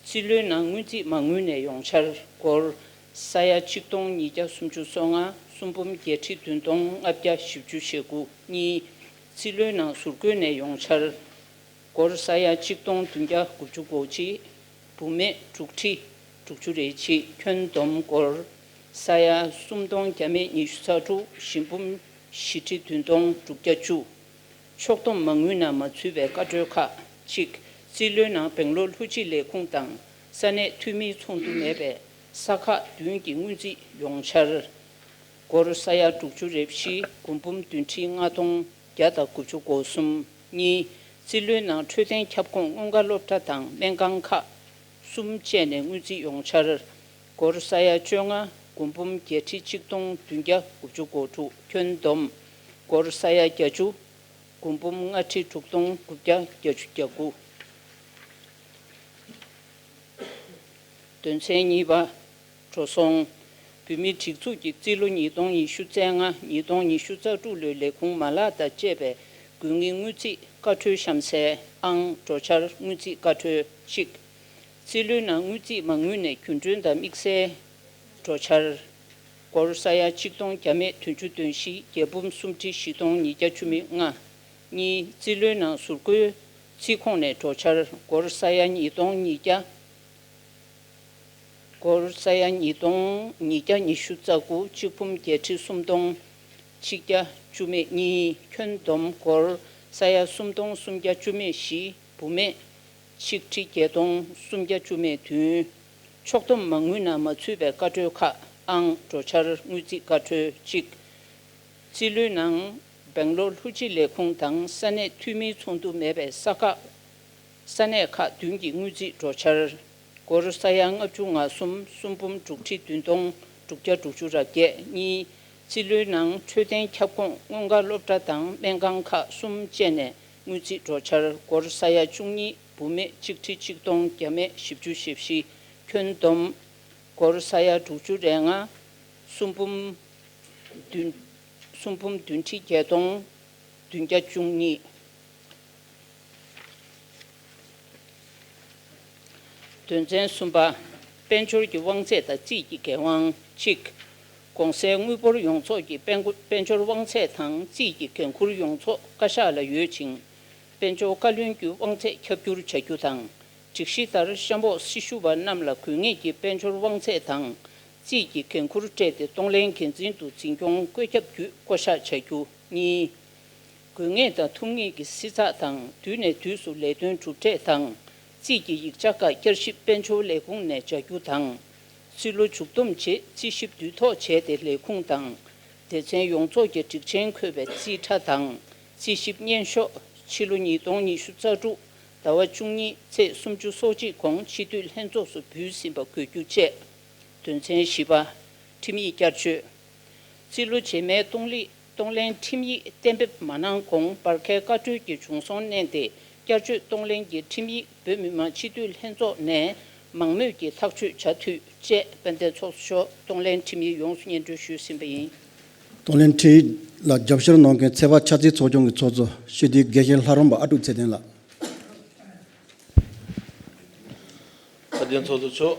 རྩིས་ལོའི་ནང་སྔོན་རྩིས་མ་དངུལ་ནས་ཡོང་འཆར་སྒོར་ས་ཡ་ཆིག་སྟོང་ཉིས་བརྒྱ་སུམ་ཅུ་སོ་ལྔ། སུམ་འབུམ་བརྒྱད་ཁྲི་བདུན་སྟོང་ལྔ་བརྒྱ་བཞི་བཅུ་ཞེ་དགུ། གཉིས། རྩིས་ལོའི་ནང་ཟུར་བཀོལ་ནས་ཡོང་འཆར། སྒོར་ས་ཡ་ཆིག་སྟོང་བདུན་བརྒྱ་དགུ་བཅུ་གོ་གཅིག་བུད་མེད་དྲུག་ཁྲི་དྲུག་ཅུ་རེ་གཅིག་ཁྱོན་བསྡོམས་སྒོར་ས་ཡ་སུམ་སྟོང་བརྒྱ་མེད་ཉི་ཤུ་རྩ་དྲུག་བཞི་འབུམ་བཞི་ཁྲི་བདུན་སྟོང་དྲུག་བརྒྱ་བཅུ། ཕྱོགས་བསྡོམས་མ་དངུལ་ནང་མ་ཚུད་པའི་བཀའ་འཁྲོལ་ཁག་གཅིག་རྩིས་ལོའི་ནང་སྦེང་ལོར་ལྷུ་ཅི་ལས་ཁུངས་དང་ས་གནས་འཐུས་མིའི་ཚོགས་འདུ་མེད་པའི་ས་ཁག་བདུན་གྱི་དངུལ་རྩིས་ཡོང་འཆར། སྒོར་ས་ཡ་དྲུག་ཅུ་རེ་བཞི། དགུ་འབུམ་བདུན་ཁྲི་ལྔ་སྟོང་བརྒྱ་དང་དགུ་བཅུ་གོ་གསུམ། གཉིས། རྩིས་ལོའི་ནང་འཕྲོད་བསྟེན་ཁྱབ་ཁོངས་སྔོན་འགག་སློབ་གྲྭ་དང་སྨན་ཁང་ཁག་གསུམ་བཅས་ནས་དངུལ་རྩིས་ཡོང་འཆར། སྒོར་ས་ཡ་བཅོ་ལྔ། དགུ་འབུམ་བརྒྱད་ཁྲི་ཆིག་སྟོང་བདུན་བརྒྱ་དགུ་བཅུ་གོ་དྲུག་ཁྱོན་བསྡོམས། སྒོར་ས་ཡ་བརྒྱད་ཅུ། དགུ་འབུམ་ལྔ་ཁྲི་དྲུག་སྟོང་དགུ་བརྒྱ་བརྒྱད་ཅུ་གྱ་དགུ། དོན་ཚན་གཉིས་པ། འགྲོ་སོང་། བོད་མིའི་སྒྲིག་འཛུགས་ཀྱི་རྩིས་ལོ་ཉིས་སྟོང་ཉི་ཤུ་རྩ་ལྔ་ཉིས་སྟོང་ཉི་ཤུ་རྩ་དྲུག་ལོའི་ལས་ཁུངས་མ་ལག་དང་བཅས་པའི་དགོས་ངེས་དངུལ་རྩིས་བཀའ་འཁྲོལ་གཤམ་གསལ་ཨང་། འགྲོ་འཆར་དངུལ་རྩིས་བཀའ་འཁྲོལ་གཅིག་རྩིས་ལོའི་ནང་དངུལ་རྩིས་མ་དངུལ་ནས་རྒྱུན་གྲོན་དང་དམིགས་བསལ་འགྲོ་འཆར། སྒོར་ས་ཡ་ཆིག་སྟོང་བརྒྱ་མེད་བདུན་ཅུ་དོན་བཞི། བརྒྱད་འབུམ་སུམ་ཁྲི་བཞི་སྟོང་ཉིས་བརྒྱ་བཅུ་མེད་ལྔ། གཉིས། རྩིས་ལོའི་ནང་ཟུར་བཀོལ་རྩིས་ཁོངས་ནས་འགྲོ་འཆར། སྒོར་ས་ཡ་ཉིས་སྟོང་ཉིས་བརྒྱ། སྒོར་ས་ཡ་ཉིས་སྟོང་ཉིས་བརྒྱ་ཉི་ཤུ་རྩ་དགུ། གཅིག་འབུམ་བརྒྱད་ཁྲི་སུམ་སྟོང་ཆིག་བརྒྱ་བཅུ་མེད་གཉིས། ཁྱོན་བསྡོམས་སྒོར་ས་ཡ་སུམ་སྟོང་སུམ་བརྒྱ་བཅུ་མེད་བཞི། བུད་མེད་ཆིག་ཁྲི་བརྒྱད་སྟོང་སུམ་བརྒྱ་བཅུ་མེད་བདུན། ཕྱོགས་བསྡོམས་མ་དངུལ་ནང་མ་ཚུད་པའི་བཀའ་འཁྲོལ་ཁག་ཨང་། འགྲོ་འཆར་དངུལ་རྩིས་བཀའ་འཁྲོལ་གཅིག། རྩིས་ལོའི་ནང་སྦེང་ལོར་ལྷུ་ཇི་ལས་ཁུངས་དང་ས་གནས་འཐུས་མིའི་ཚོགས་འདུ་མེད་པའི་ས་ཁག་ས་གནས་ཁག་བདུན་གྱི་དངུལ་རྩིས་འགྲོ་འཆར། སྒོར་ས་ཡ་ལྔ་བཅུ་ང་གསུམ། སུམ་འབུམ་དྲུག་ཁྲི་བདུན་སྟོང་དྲུག་བརྒྱ་དྲུག་ཅུ་རེ་བརྒྱད། གཉིས། རྩིས་ལོའི་ནང་འཕྲོད་བསྟེན་ཁྱབ་ཁོངས་སྔོན་འགག་སློབ་གྲྭ་དང་སྨན་ཁང་ཁག་གསུམ་བཅས་ནས་དངུལ་རྩིས་འགྲོ་འཆར། སྒོར་ས་ཡ་བཅུ་གཉིས། བུད་མེད་ཆིག་ཁྲི་ཆིག་སྟོང་བརྒྱ་མེད་བཞི་བཅུ་ཞེ་བཞི། ཁྱོན་བསྡོམས་སྒོར་ས་ཡ་དྲུག་ཅུ་རེ་ལྔ། སུམ་འབུམ་བདུན། སུམ་འབུམ་བདུན་ཁྲི་བརྒྱད་སྟོང་བདུན་བརྒྱ་བཅུ་གཉིས། དོན་ཚན་གསུམ་པ། དཔལ་འབྱོར་གྱི་དབང་ཚད་དང་རྩིས་ཀྱི་འགན་དབང་གཅིག། གོང་གསལ་དངུལ་འབོར་ཡོངས་རྫོགས་ཀྱི་དཔལ་འབྱོར་དབང་ཚད་དང་རྩིས་ཀྱི་འགན་འཁུར་ཡོངས་རྫོགས་བཀའ་ཤག་ལ་ཡོད་ཅིང་། དཔལ་འབྱོར་བཀའ་བློན་གྱི་དབང་ཚད་ཁྱབ་བསྒྱུར་བྱ་རྒྱུ་དང་། སྒྲིག་གཞི་ལྟར་གཤམ་འོག་སྲི་ཞུ་བ་རྣམས་ལ་དགོས་ངེས་ཀྱི་དཔལ་འབྱོར་དབང་ཚད་དང་རྩིས་ཀྱི་འགན་འཁུར་སྤྲད་དེ་གཏོང་ལེན་འགན་འཛིན་དུ་འཛིན་སྐྱོང་བཀོད་ཁྱབ་བརྒྱུད་བསྐོ་གཞག་བྱ་རྒྱུ། གཉིས། དགོས་ངེས་དང་ཐུབ་ངེས་ཀྱི་བསྲི་ཚགས་དང་དུས་ནས་དུས་སུ་ལས་དོན་གྲུབ་འབྲས་དང་རྩིས་ཀྱི་ཡིག་ཆ་ཁག་བསྐྱར་ཞིབ་དཔལ་འབྱོར་ལས་ཁུངས་ནས་བྱ་རྒྱུ་དང་། རྩིས་ལོ་མཇུག་བསྡོམས་རྗེས་རྩིས་ཞིབ་དུས་ཐོག་བྱས་ཏེ་ལས་ཁུངས་དང་སྡེ་ཚན་ཡོངས་རྫོགས་ཀྱི་སྒྲིག་ཆེན་འཁོད་པའི་རྩིས་ཁྲ་དང་རྩིས་ཞིབ་སྙན་ཤོག་ཕྱི་ལོ་ཉིས་སྟོང་ཉི་ཤུ་རྩ་དྲུག་ཟླ་བ་བཅུ་གཉིས་ཚེས་སུམ་ཅུ་སོ་གཅིག་གོང་སྤྱི་འཐུས་ལྷན་ཚོགས་སུ་འབུལ་ཟིན་པ་དགོས་རྒྱུ་བཅས། དོན་ཚན་བཞི་པ། ཁྲིམས་ཡིག་བསྐྱར་བཅོས། རྩིས་ལོ་རྗེས་མའི་གཏོང་ལེན་གཏོང་ལེན་ཁྲིམས་ཡིག་གཏན་འབེབས་མ་གནང་གོང་བར་བརྒལ་བཀའ་འཁྲོལ་གྱི་བྱུང་སོང་བསྣན་ཏེ་བསྐྱར་བཅོས་གཏོང་ལེན་གྱི་ཁྲིམས་ཡིག་བོད་མི་མང་སྤྱི་འཐུས་ལྷན་ཚོགས་ནས་མང་མོས་ཀྱིས་ཐག་གཅོད་བྱ་འཐུས་བཅས་དཔལ་ལྡན་ཚོགས་གཙོ་མཆོག་གཏོང་ལེན་ཁྲིམས་ཡིག་ཡོངས་སུ་སྙན་སྒྲོན་ཞུས་ཟིན་པ་ཡིན། གཏོང་ལེན་ཁྲིམས་ཡིག་ལ་རྒྱབ་སྐྱོར་གནང་མཁན་ཚེ་དཔག་ཆབ་སྲིད་ཚོགས་ཆུང་གི་ཚོགས་གཙོ་སྤྱི་འཐུས་དགེ་བཤེས་ལྷ་རམས་པ་ཨ་ཀྲུག་ཚེ་བརྟན་ལགས། དཔལ་ལྡན་ཚོགས་གཙོ་མཆོག་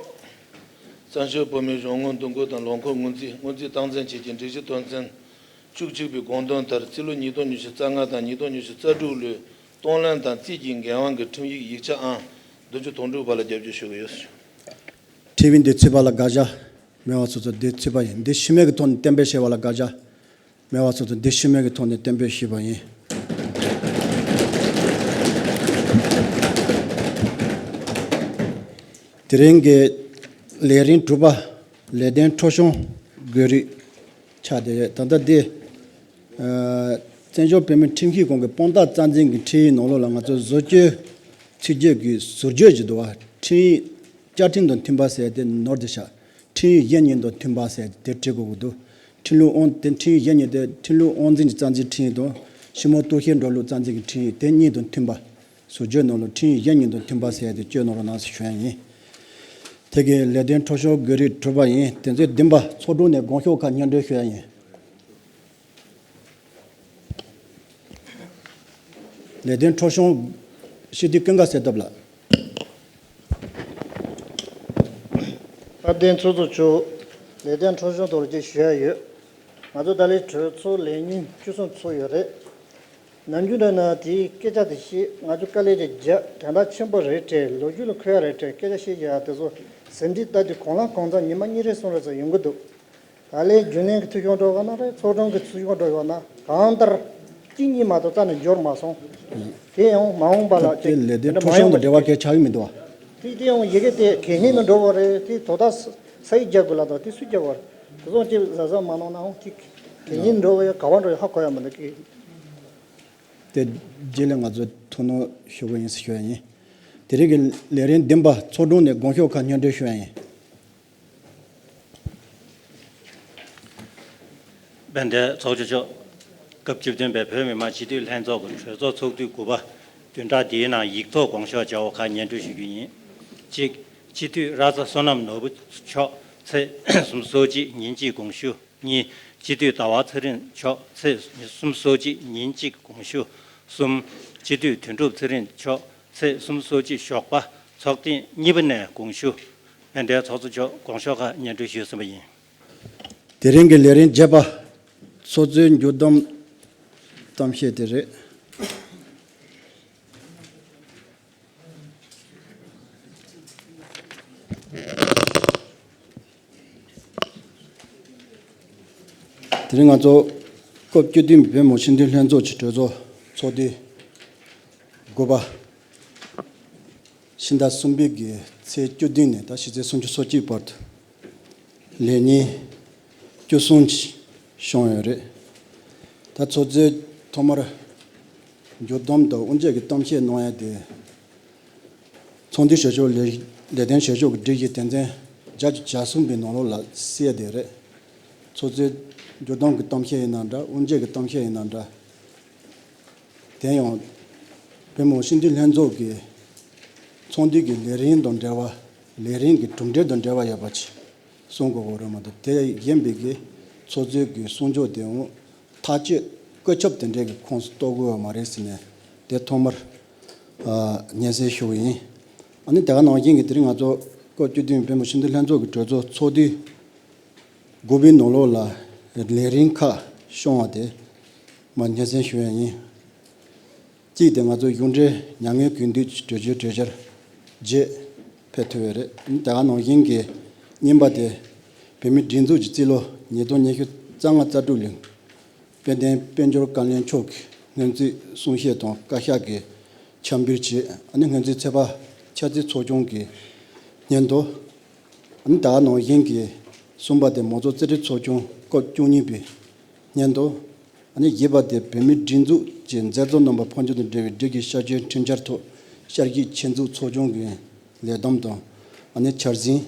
བཙན་བྱོལ་བོད་མིའི་གཞུང་དངུལ་འདུ་འགོད་དང་ལོ་འཁོར་སྔོན་རྩིས། སྔོན་རྩིས་སྟངས་འཛིན་བྱེད་ཀྱི་སྒྲིག་གཞི་དོན་ཚན་བཅུ་གཅིག་པའི་དགོངས་དོན་ལྟར་རྩིས་ལོ་ཉིས་སྟོང་ཉི་ཤུ་རྩ་ལྔ་དང་ཉིས་སྟོང་ཉི་ཤུ་རྩ་དྲུག་ལོའི་གཏོང་ལེན་དང་རྩིས་ཀྱི་འགན་དབང་གི་ཁྲིམས་ཡིག་ཡིག་ཆ་ཨང་བདུན་ཅུ་དོན་དྲུག་པ་ལ་རྒྱབ་སྐྱོར་ཞུ་གི་ཡོད། ཁྲིམས་ཡིག་འདི་ཚུད་པ་ལ་དགག་བྱ་མེད་པ་སོ་སོ་འདི་ཚུད་པ་ཡིན། འདི་ཤི་མེད་ཀྱི་ཐོག་ནས་གཏན་འབེབས་བྱས་པ་ལ་དགག་བྱ་མེད་པ་སོ་སོ་འདི་ཤི་མེད་ཀྱི་ཐོག་ནས་གཏན་འབེབས་ཞུས་པ་ཡིན། དེ་རིང་གི་ལས་རིམ་དྲུག་པ་ལས་དོན་འཕྲོ་སྐྱོད་དགོས་རིགས་ཆགས་བསྡད་ཡོད། ད་ལྟ་འདི་ཨ་བཙན་བྱོལ་བོད་མིའི་ཁྲིམས་ཞིབ་ཁང་གི་དཔང་རྟགས་རྩ་འཛིན་གྱི་ཁྲིམས་ཡིག་ནང་ལོགས་ལ་ང་ཚོ་བཟོ་བཅོས་ཚིག་བརྗོད་ཀྱི་ཟུར་བརྗོད་ཅིག་འདུག་བ། ཁྲིམས་ཡིག་བཅའ་ཁྲིམས་དང་མཐུན་པ་ཟེར་དེ་ནོར་དེ་ཤག་ཁྲིམས་ཡིག་གཞན་གཉིས་དང་མཐུན་པ་ཟེར་དེ་བྲིས་དགོས་ཀྱི་འདུག་ཁྲིམས་ལུགས་དབང་དེ་ཁྲིམས་ཡིག་གཞན་གཉིས་དེ་ཁྲིམས་ལུགས་དབང་འཛིན་གྱི་རྩ་འཛིན་ཁྲིམས་ཡིག་དང་ཞི་མོལ་གཏུག་བཤེར་འགྲོ་ལུགས་རྩ་འཛིན་གྱི་ཁྲིམས་ཡིག་དེ་གཉིས་དང་མཐུན་པ། ཟུར་བརྗོད་ནང་ལ་ཁྲིམས་ཡིག་གཞན་གཉིས་དང་མཐུན་པ་ཟེར་དེ་བཅོས་གནང་རོགས་གནང་ཟེར་ཞུ་ཡ་ཡིན། དེ་གའི་ལས་དོན་འཕྲོ་སྐྱོད་དགོས་རིགས་གྲུབ་པ་ཡིན། དོན་ཚན་བདུན་པ། ཚོགས་དྲུང་ནས་དགོངས་ཞུ་ཁག་སྙན་སྒྲོན་ཞུ་ཡ་ཡིན། ལས་དོན་འཕྲོ་སྐྱོད་སྤྱི་འཐུས་ཀུན་དགའ་གསལ་སྟོབས་ལགས། དཔལ་ལྡན་ཚོགས་གཙོ་མཆོག་ལས་དོན་འཕྲོ་སྐྱོད་ཐོག་ཅིག་ཞུ་ཡ་ཡོད། ང་ཚོ་ད་ལོའི་གྲོས་ཚོགས་ལས་ཉིན་བཅུ་གསུམ་ཚོགས་ཡོད་རེད། ནམ་རྒྱུན་འདྲ་ན་དེའི་སྐད་ཆ་དེ་བཤད། ང་ཚོ་དཀའ་ལས་ཅིག་རྒྱག་དོན་དག་ཆེན་པོ་རེད་དྲན། ལོ་རྒྱུས་ལ་འཁོད་ཡ་རེད་དྲན། སྐད་ཆ་བཤད་བྱ་དེ་ཚོ་ཟིན་བྲིས་ལྟ་དུས་གང་ལ་གང་འཚམ་ཉི་མ་གཉིས་རེ་གསུམ་རེ་ཙམ་ཡོང་གི་འདུག་ད་ལན་རྒྱུན་ལས་ཀྱི་ཐུགས་སྐྱོང་འགྲོ་བ་ན་རེད། ཚོགས་དྲུང་གི་ཐུགས་སྐྱོང་འགྲོ་བ་ན་གང་ལྟར་གཅིག་གཉིས་མ་གཏོགས་རྩ་ནས་འབྱོར་མ་སོང་། དེ་ཡང་མ་འོངས་པ་ལ་དེ་ཅིག་ལས་དོན་འཕྲོ་སྐྱོད་དང་འབྲེལ་བ་གལ་ཆགས་ཀྱི་མི་འདུག་བ། དེ་དེ་ཡང་ཡི་གེ་དེ་གལ་སྙིང་དུ་འགྲོ་བ་རེད། དེ་དོ་བདག་ས་ཡིག་རྒྱག་དགོས་ལ་དང་དེ་སུས་རྒྱག་བ་རེད། དེ་ཚོ་ཅིག་གཟབ་གཟབ་མ་གནང་ན་འོང་། དེ་གལ་སྙིང་འགྲོ་བ་ཡ་ག་བ་འགྲོ་ཡ་ཧ་གོ་ཡ་མི་འདུག་གི། དེ་རྗེས་ལ་ང་ཚོ་ཐུགས་སྣང་ཞུ་དགོས་ཡིན་ཟེར་ཞུ་ཡ་ཡིན། དེ་རིང་གི་ལས་རིམ་བདུན་པ། ཚོགས་དྲུང་ནས་དགོངས་ཞུ་ཁག་སྙན་སྒྲོན་ཞུ་ཡ་ཡིན། དཔལ་ལྡན་ཚོགས་གཙོ་མཆོག་སྐབས་བཅུ་བདུན་པའི་བོད་མི་མང་སྤྱི་འཐུས་ལྷན་ཚོགས་ཀྱི་གྲོས་ཚོགས་ཚོགས་དུས་དགུ་པ་བདུན་ཕྲག་འདིའི་ནང་ཡིག་ཐོག་དགོངས་ཞུ་བྱ་བ་ཁག་སྙན་སྒྲོན་ཞུ་རྒྱུ་ཡིན། གཅིག་སྤྱི་འཐུས་ར་ཚ་བསོད་ནམས་ནོར་བུ་མཆོག་ཚེས་སུམ་ཅུ་སོ་གཅིག་ཉིན་གཅིག་དགོངས་ཞུ། གཉིས། སྤྱི་འཐུས་ཟླ་བ་ཚེ་རིང་མཆོག་ཚེས་སུམ་ཅུ་སོ་གཅིག་ཉིན་གཅིག་དགོངས་ཞུ། གསུམ། སྤྱི་འཐུས་དོན་གྲུབ་ཚེ་རིང་མཆོག་ཚེས་སུམ་ཅུ་སོ་གཅིག་ཞོགས་པ་ ཚོགས་ཐེངས་གཉིས་པ་ནས་དགོངས་ཞུ། དཔལ་ལྡན་ཚོགས་གཙོ་མཆོག་དགོངས་ཞུ་ཁག་སྙན་སྒྲོན་ཞུས་ཟིན་པ་ཡིན། དེ་རིང་གི་ལས་རིམ་བརྒྱད་པ། ཚོགས་གཙོའི་མཇུག་བསྡོམས་གཏམ་བཤད་དེ་རེད། དེ་རིང་ང་ཚོ་སྐབས་བཅུ་བདུན་པའི་བོད་མི་སྤྱི་འཐུས་ལྷན་ཚོགས་ཀྱི་གྲོས་ཚོགས་ཚོགས་དུས་དགུ་པ། ཕྱི་ཟླ་གསུམ་པའི་གི་ཚེས་བཅུ་བདུན་ནས་ད་ཕྱི་ཚེས་སུམ་ཅུ་སོ་གཅིག་བར་དུ་ལས་ཉིན་བཅུ་གསུམ་བྱུང་ཡོད་རེད། ད་ཚོགས་གཙོས་ཐོག་མར་མཇུག་བསྡོམས་དང་དབུ་འབྱེད་ཀྱི་གཏམ་བཤད་གནང་ཡ་དེ། ཚོགས་འདུའི་བྱེད་ཕྱོགས་ལས་ལས་དོན་བྱེད་ཕྱོགས་ཀྱི་སྒྲིག་གཞི་དོན་ཚན་བརྒྱ་དང་གྱ་གསུམ་པའི་ནང་ལོགས་ལ་གསལ་བསྡད་རེད། ཚོགས་གཙོས་མཇུག་བསྡོམས་ཀྱི་གཏམ་བཤད་ཡིན་ན་འདྲ། དབུ་འབྱེད་ཀྱི་གཏམ་བཤད་ཡིན་ན་འདྲ། དེ་ཡང་བོད་མི་སྤྱི་འཐུས་ལྷན་ཚོགས་ཀྱི་ཚོགས་འདུ་གི་ལས་རིམ་དང་འབྲེལ་བ། ལས་རིམ་གྱི་གྲུབ་འབྲས་དང་འབྲེལ་བ་ཡོད་པ་ཅིག་གསུང་དགོས་ཀྱི་རེད་མ་གཏོགས། དེ་གཞན་པའི་གི་ཚོགས་གཙོས་ཀྱི་གསུང་ཆོས་དེའང་ཐག་གཅོད་བཀོད་ཁྱབ་དེ་འདྲའི་གི་ཁོངས་སུ་གཏོགས་དགོས་པ་མ་རེད་ཟེར་ནས་དེ་ཐོག་མར་ཨ་སྙན་སེང་ཞུ་གི་ཡིན། ཨ་ནི་དེ་ག་ནང་བཞིན་གྱི་དེ་རིང་ང་ཚོ་སྐབས་བཅུ་བདུན་བོད་མི་སྤྱི་འཐུས་ལྷན་ཚོགས་ཀྱི་གྲོས་ཚོགས་ཚོགས་དུས་དགུ་པའི་ནང་ལོགས་ལ་ལས་རིམ་ཁག་བྱུང་བ་དེ་མར་སྙན་སེང་ཞུ་ཡ་ཡིན། གཅིག་དེ་ང་ཚོ་གཞུང་འབྲེལ་མྱ་ངན་གུས་འདུད་ཀྱི་གྲོས་ཆོད་གྲོས་འཆར་བརྒྱད་ཕེབས་ཐུབ་ཡོད་རེད། དེ་ག་ནང་བཞིན་གྱི་གཉིས་པ་དེ་བོད་མིའི་སྒྲིག་འཛུགས་ཀྱི་རྩིས་ལོ་ཉིས་སྟོང་ཉི་ཤུ་རྩ་ལྔ་རྩ་དྲུག་ལོའི་དཔལ་ལྡན་དཔལ་འབྱོར་བཀའ་བློན་མཆོག་གི་སྔོན་རྩིས་གསུང་བཤད་དང་བཀའ་ཤག་གི་འཆར་འབུལ་བཅས། ཨ་ནི་སྔོན་རྩིས་ཚོད་དཔག་འཆར་རྩིས་ཚོགས་ཆུང་གི་སྙན་ཐོ། ཨ་ནི་དེ་ག་ནང་བཞིན་གྱི་གསུམ་པ་དེ་མང་གཙོ་རྩིས་ཁྲའི་ཚོགས་ཆུང་སྐབས་བཅུ་གཉིས་པའི་སྙན་ཐོ། ཨ་ནི་བཞི་པ་དེ་བོད་མིའི་སྒྲིག་འཛུགས་ཀྱི་མཛད་གཙོ་རྣམ་པ་ཕོན་ཆེན་དང་འབྲེལ་བའི་སྒྲིག་གཞི་ཤར་བསྐྱོད་ཁྲིམས་འཆར་ཐོག་ཤར་གཞིས་ཆེད་འཛུགས་ཚོགས་ཆུང་གི་ལས་བསྡོམས་དང་ཨ་ནི་འཆར་ཟིན།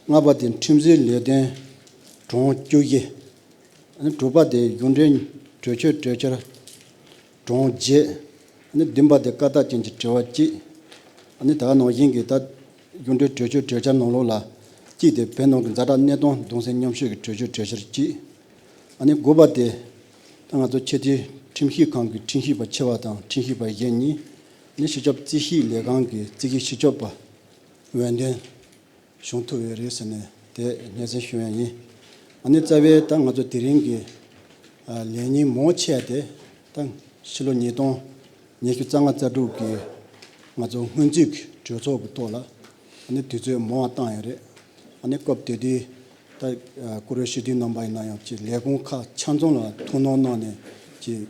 ལྔ་པ་དེ་ཁྲིམས་སྲིད་ལས་དོན་གྲངས་བཅུ་བཞི། ཨ་ནི་དྲུག་པ་དེ་གཞུང་འབྲེལ་གྲོས་ཆོད་གྲོས་འཆར་གྲངས་བརྒྱད། ཨ་ནི་བདུན་པ་དེ་བཀའ་རྟགས་ཅན་གྱི་དྲི་བ་གཅིག་ཨ་ནི་དེ་ག་ནང་བཞིན་གྱི་ད་གཞུང་འབྲེལ་གྲོས་ཆོད་གྲོས་འཆར་ནང་ལོགས་ལ་གཅིག་དེ་བོད་ནང་གི་ཛ་དྲག་གནད་དོན་གདུང་སེམས་མཉམ་སྐྱེད་ཀྱི་གྲོས་ཆོད་གྲོས་འཆར་གཅིག་ཨ་ནི་དགུ་པ་དེ་ད་ང་ཚོ་ཕྱི་དྲིལ་ཁྲིམས་ཞིབ་ཁང་གི་ཁྲིམས་ཞིབ་པ་ཆེ་བ་དང་ཁྲིམས་ཞིབ་པ་གཞན་གཉིས། ཨ་ནི་སྤྱི་ཁྱབ་རྩིས་ཞིབ་ལས་ཁང་གི་རྩིས་ཞིབ་སྤྱི་ཁྱབ་པ་འོས་འདེམས་བྱུང་ཐུབ་ཡོད་རེད་ཟེར་ནས་དེ་སྙན་སེང་ཞུ་ཡ་ཡིན། ཨ་ནི་རྩ་བའི་ད་ང་ཚོ་དེ་རིང་གི་ཨ་ལས་ཉིན་མང་ཆེ་བ་དེ་ད་ཕྱི་ལོ་ཉིས་སྟོང་ཉི་ཤུ་རྩ་ལྔ་རྩ་དྲུག་གི་ང་ཚོ་སྔོན་རྩིས་ཀྱི་གྲོས་ཚོགས་ཀྱི་ཐོག་ལ་ཨ་ནི་དུས་ཚོད་མང་བ་བཏང་ཡོད་རེད། ཨ་ནི་སྐབས་དེ་དུས་ད་ཨ་བཀུར་འོས་སྤྱི་འཐུས་རྣམ་པ་ཡིན་ན་ཡང་ཅིག་ལས་ཁུངས་ཁག་ཆ་ཚང་ལ་ཐུགས་སྣང་གནང་ནས་ཅིག་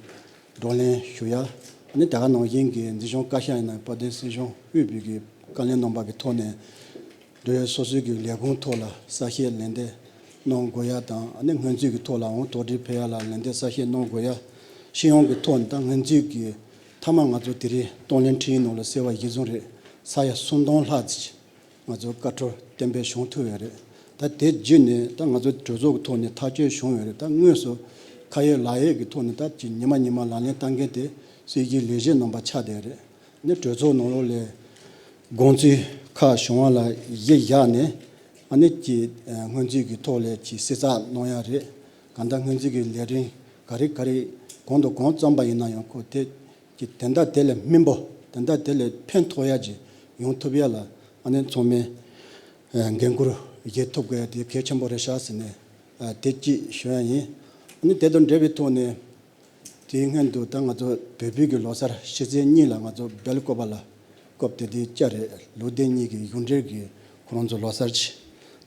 བགྲོ་གླེང་ཞུ་ཡ། ཨ་ནི་དེ་ག་ནང་བཞིན་གྱི་འཛིན་སྐྱོང་བཀའ་ཤག་ཡིན་ན་དཔལ་ལྡན་སྲིད་སྐྱོང་དབུས་པའི་གི་བཀའ་བློན་རྣམ་པ་གི་ཐོག་ནས་འབྲེལ་ཡོད་སོ་སོའི་གི་ལས་ཁུངས་ཐོག་ལ་གསལ་བཤད་ལན་འདེབས་གནང་དགོས་ཡ་དང་། ཨ་ནི་སྔོན་རྩིས་ཀྱི་ཐོག་ལའང་དོགས་འདྲི་ཕེབས་ཡ་ལ་ལན་འདེབས་གསལ་བཤད་གནང་དགོས་ཡ། སྤྱི་ཡོངས་ཀྱི་ཐོག་ནས་ད་སྔོན་རྩིས་ཀྱི་མཐའ་མ་ང་ཚོ་དེ་རིང་གཏོང་ལེན་ཁྲིམས་ཡིག་ནང་ལ་གསལ་བ་གཞིར་བཟུང་རེད། ས་ཡ་སུམ་སྟོང་ལྷག་ཙམ་ང་ཚོ་བཀའ་འཁྲོལ་གཏན་འབེབས་བྱུང་ཐུབ་ཡོད་རེད། ད་དེ་བརྒྱུད་ནས་ད་ང་ཚོ་གྲོས་ཚོགས་ཀྱི་ཐོག་ནས་ཐག་གཅོད་བྱུང་ཡོད་རེད། ད་དངོས་སུ་ཁ་ཡོད་ལག་ཡོད་ཀྱི་ཐོག་ནས་ད་ཅིག་ཉི་མ་ཉི་མ་ལག་ལེན་བསྟར་མཁན་དེ་སྲིད་ཀྱི་ལས་བྱེད་རྣམ་པ་ཆགས་བསྡད་རེད། ནི་གྲོས་ཚོགས་ནང་ལོགས་ལས་དགོངས་ཚུལ་ཁག་བྱུང་བ་ལ་གཞི་བཞག་ནས་ཨ་ནི་ཀྱི་སྔོན་རྩིས་ཀྱི་ཐོག་ལས་ཀྱི་གསལ་བསྒྲགས་གནང་ཡ་རེད། གང་ལྟར་སྔོན་རྩིས་ཀྱི་ལས་རིམ་ག་རེ་ག་རེ་གང་དང་གང་བརྩམས་པ་ཡིན་ན་ཡང་ཁོ་དེ་ཀྱི་དོན་དག་དེ་ལས་སྨིན་པོ་དོན་དག་དེ་ལས་ཕན་ཐོགས་ཡ་ཅིག་ཡོང་ཐུབ་ཡ་ལ་ཨ་ནི་ཚང་མས་འགན་འཁུར་བཞེས་ཐུབ་དགོས་ཡ་དེ་གལ་ཆེན་པོ་རེད་ཤག་ཟེར་ནས་དེ་གཅིག་ཞུ་ཡ་ཡིན། ཨ་ནི་དེ་དང་འབྲེལ་བའི་ཐོག་ནས། དེའི་སྔོན་དུ་ད་ང་ཚོ་བོད་བོད་ཀྱི་ལོ་གསར་ཕྱི་ཚེས་གཉིས་ལ་ང་ཚོ་སྦེལ་ཀོབ་ལ་སྐབས་དེ་དུས་བཅར་རེད། ལོ་དེ་གཉིས་ཀྱི་གཞུང་འབྲེལ་གྱི་ཁོ་རང་ཚོ་ལོ་གསར་ཅིག་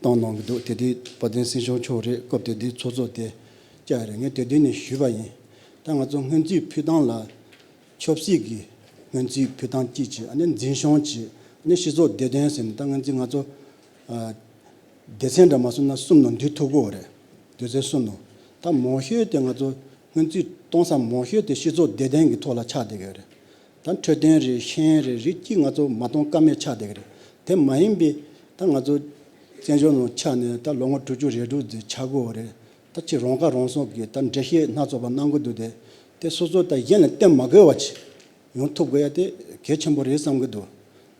བཏང་གནང་གི་འདུག་དེ་དུས་དཔལ་ལྡན་སྲིད་སྐྱོང་མཆོག་རེད། སྐབས་དེ་དུས་ཚོགས་གཙོ་དེ་བཅར་རེད། ངས་དེ་དུས་ནས་ཞུས་པ་ཡིན། ད་ང་ཚོ་སྔོན་རྩིས་ཕུལ་སྟངས་ལ་ཆབ་སྲིད་ཀྱི་སྔོན་རྩིས་ཕུལ་སྟངས་གཅིག་བྱས། ཨ་ནི་འཛིན་སྐྱོང་བྱས། ཨ་ནི་སྤྱི་ཚོགས་བདེ་དོན་ཟེར་ནས་ད་སྔོན་རྩིས་ང་ཚོ་ཨ། སྡེ་ཚན་འདྲ་མ་སོང་ན་གསུམ་ནང་འདུས་ཐུབ་ཀྱི་རེད། སྡེ་ཚན་གསུམ་ནང་། ད་མང་ཤོས་དེ་ང་ཚོ་སྔོན་རྩིས་གཏོང་ས་མང་ཤོས་དེ་སྤྱི་ཚོགས་བདེ་དོན་གྱི་ཐོག་ལ་ཆགས་བསྡད་ཀྱི་རེད། ད་འཕྲོད་བསྟེན་རེད། ཤེས་ཡོན་རེད། རིགས་གཅིག་ང་ཚོ་མ་གཏོང་ཀ་མེད་ཆགས་བསྡད་ཀྱི་རེད། དེ་མ་ཡིན་པའི་ད་ང་ཚོ་བཙན་བྱོལ་ནང་ཆགས་ནས་ད་ལོ་ངོ་དྲུག་ཅུ་རེ་དྲུག་ཙམ་ཆགས་ཀྱི་ཡོད་རེད། ད་ཅིག་རང་ཁ་རང་གསོ་གི་ད་འགྲེལ་བཤད་སྣ་ཚོགས་པ་གནང་གི་འདུག་དེ་དེ་སོ་སོ་ད་གཞན་ལ་བསྟན་མ་དགོས་པ་ཅིག་ཡོང་ཐུབ་དགོས་ཡ་དེ་གལ་ཆེན་པོ་རེད་བསམ་གྱི་འདུག་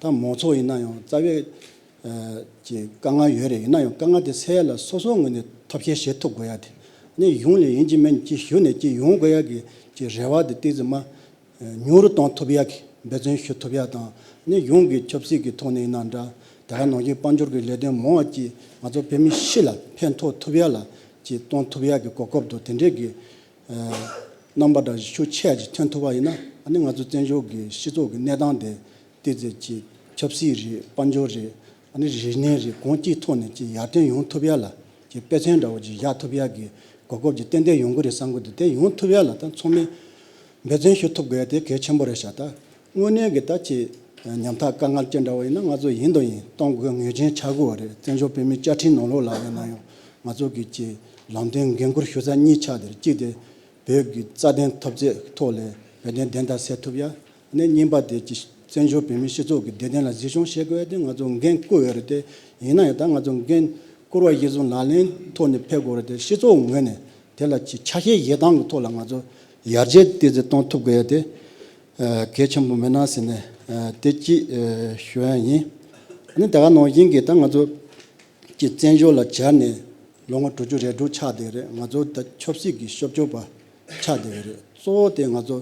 ད་མང་ཚོགས་ཡིན་ན་ཡང་རྩ་བའི་ཨ་ཀྱི་དཀའ་ངལ་ཡོད་རེད། ཡིན་ན་ཡང་དཀའ་ངལ་དེ་སེལ་ཡ་ལ་སོ་སོའི་ངོས་ནས་ཐབས་ཤེས་བྱེད་ཐུབ་དགོས་ཡ་དེ། ནས་གཞུང་ལ་ཡིན་གཅིག་མིན་གཅིག་ཞུ་ནས་གཅིག་ཡོང་དགོས་ཡ་གི་ཀྱི་རེ་བ་དེ་ཏོག་ཙམ་མ་ཉུང་རུ་གཏོང་ཐུབ་ཡ་གི་འབད་བརྩོན་ཞུ་ཐུབ་ཡ་དང་ ནི་གཞུང་གི་ཆབ་སྲིད་ཀྱི་ཐོག་ནས་ཡིན་ན་འདྲ། དེ་ག་ནང་བཞིན་དཔལ་འབྱོར་གྱི་ལས་དོན་མང་བ་ཅིག་ང་ཚོ་བོད་མི་སྤྱི་ལ་ཕན་ཐོགས་ཐུབ་ཡ་ལ་ཅིག་གཏོང་ཐུབ་ཡ་གི་གོ་སྐབས་དང་དེ་འདྲས་ཀྱི་རྣམ་པ་འདྲ་ཤུགས་ཆེ་ཅིག་ཐོན་ཐུབ་པ་ཡིན་ན། ཨ་ནི་ང་ཚོ་བཙན་བྱོལ་གྱི་སྤྱི་ཚོགས་ཀྱི་གནས་སྟངས་དེ་ཏོག་ཙམ་ཅིག་ཆབ་སྲིད་རེད། དཔལ་འབྱོར་རེད། ཨ་ནི་རིག་གནས་རེད། གང་ཅིའི་ཐོག་ནས་ཅིག་ཡར་ཐོན་ཡོང་ཐུབ་ཡ་ལ་ཅིག་དཔེ་མཚོན་འདྲ་བོ་ཅིག་བཞག་ཐུབ་ཡ་གི་གོ་སྐབས་ཅིག་ཏན་ཏན་ཡོང་གི་རེད་བསམ་གི་འདུག་དེ་ཡོང་ཐུབ་ཡ་ལ་ད་ཚང་མས་འབད་བརྩོན་ཞུ་ཐུབ་དགོས་ཡ་དེ་གལ་ཆེན་པོ་རེད་ཤག་ད་དངོས་གནས་ཀྱི་ད་ཅིག་ཉམ་ཐག་དཀའ་ངལ་ཅན་འདྲ་བོ་ཡིན་ན་ང་ཚོ་ཡིན་དང་ཡིན་གཏོང་དགོས་ངེས་ཅན་ཆགས་ཀྱི་ཡོད་རེད། བཙན་བྱོལ་བོད་མིའི་བཅའ་ཁྲིམས་ནང་ལོགས་ལ་ཡིན་ན་ཡང་ང་ཚོ་གི་ཅིག་ལམ་སྟོན་འགན་ཁུར་ཞུ་ས་གཉིས་ཆགས་བསྡད་རེད། གཅིག་དེ་བོད་ཀྱི་རྩ་དོན་འཐབ་རྩོད་ཐོག་ལ་འབད་བརྩོན་བདེན་མཐའ་གསལ་ཐུབ་ཡ། ནས་གཉིས་པ་དེ་ཅིག་བཙན་བྱོལ་བོད་མིའི་སྤྱི་ཚོགས་ཀྱི་བདེ་དོན་ལ་གཟིགས་སྐྱོང་བྱེད་དགོས་ཡ་དེ་ང་ཚོ་འགན་བསྐུར་ཡོད་རེད་དེ། ཡིན་ན་ཡང་ད་ང་ཚོ་འགན་བསྐུར་བ་གཞིར་བཟུང་ལག་ལེན་ཐོག་ནས་ཕེབས་དགོས་རེད་དེ། སྤྱི་ཚོགས་ངོས་ནས་དེ་ལ་ཅིག་ཆ་ཤས་བཞེས་སྟངས་ཀྱི་ཐོག་ལ་ང་ཚོ་ཡར་རྒྱས་ཏོག་ཙམ་གཏོང་ཐུབ་དགོས་ཡ་དེ་གལ་ཆེན་པོ་མེད་ན་ཟེར་ནས་དེ་གཅིག་ཞུ་ཡ་ཡིན། ཨ་ནི་དེ་ག་ནང་བཞིན་གྱི་ད་ང་ཚོ་ཀྱི་བཙན་བྱོལ་ལ་གྱར་ནས་ལོ་ངོ་དྲུག་ཅུ་རེ་དྲུག་ཆགས་བསྡད་རེད། ང་ཚོ་ད་ཆབ་སྲིད་ཀྱི་ཤོབ་སྐྱོར་པ་ཆགས་བསྡད་རེད། གཙོ་བོ་དེ་ང་ཚོ་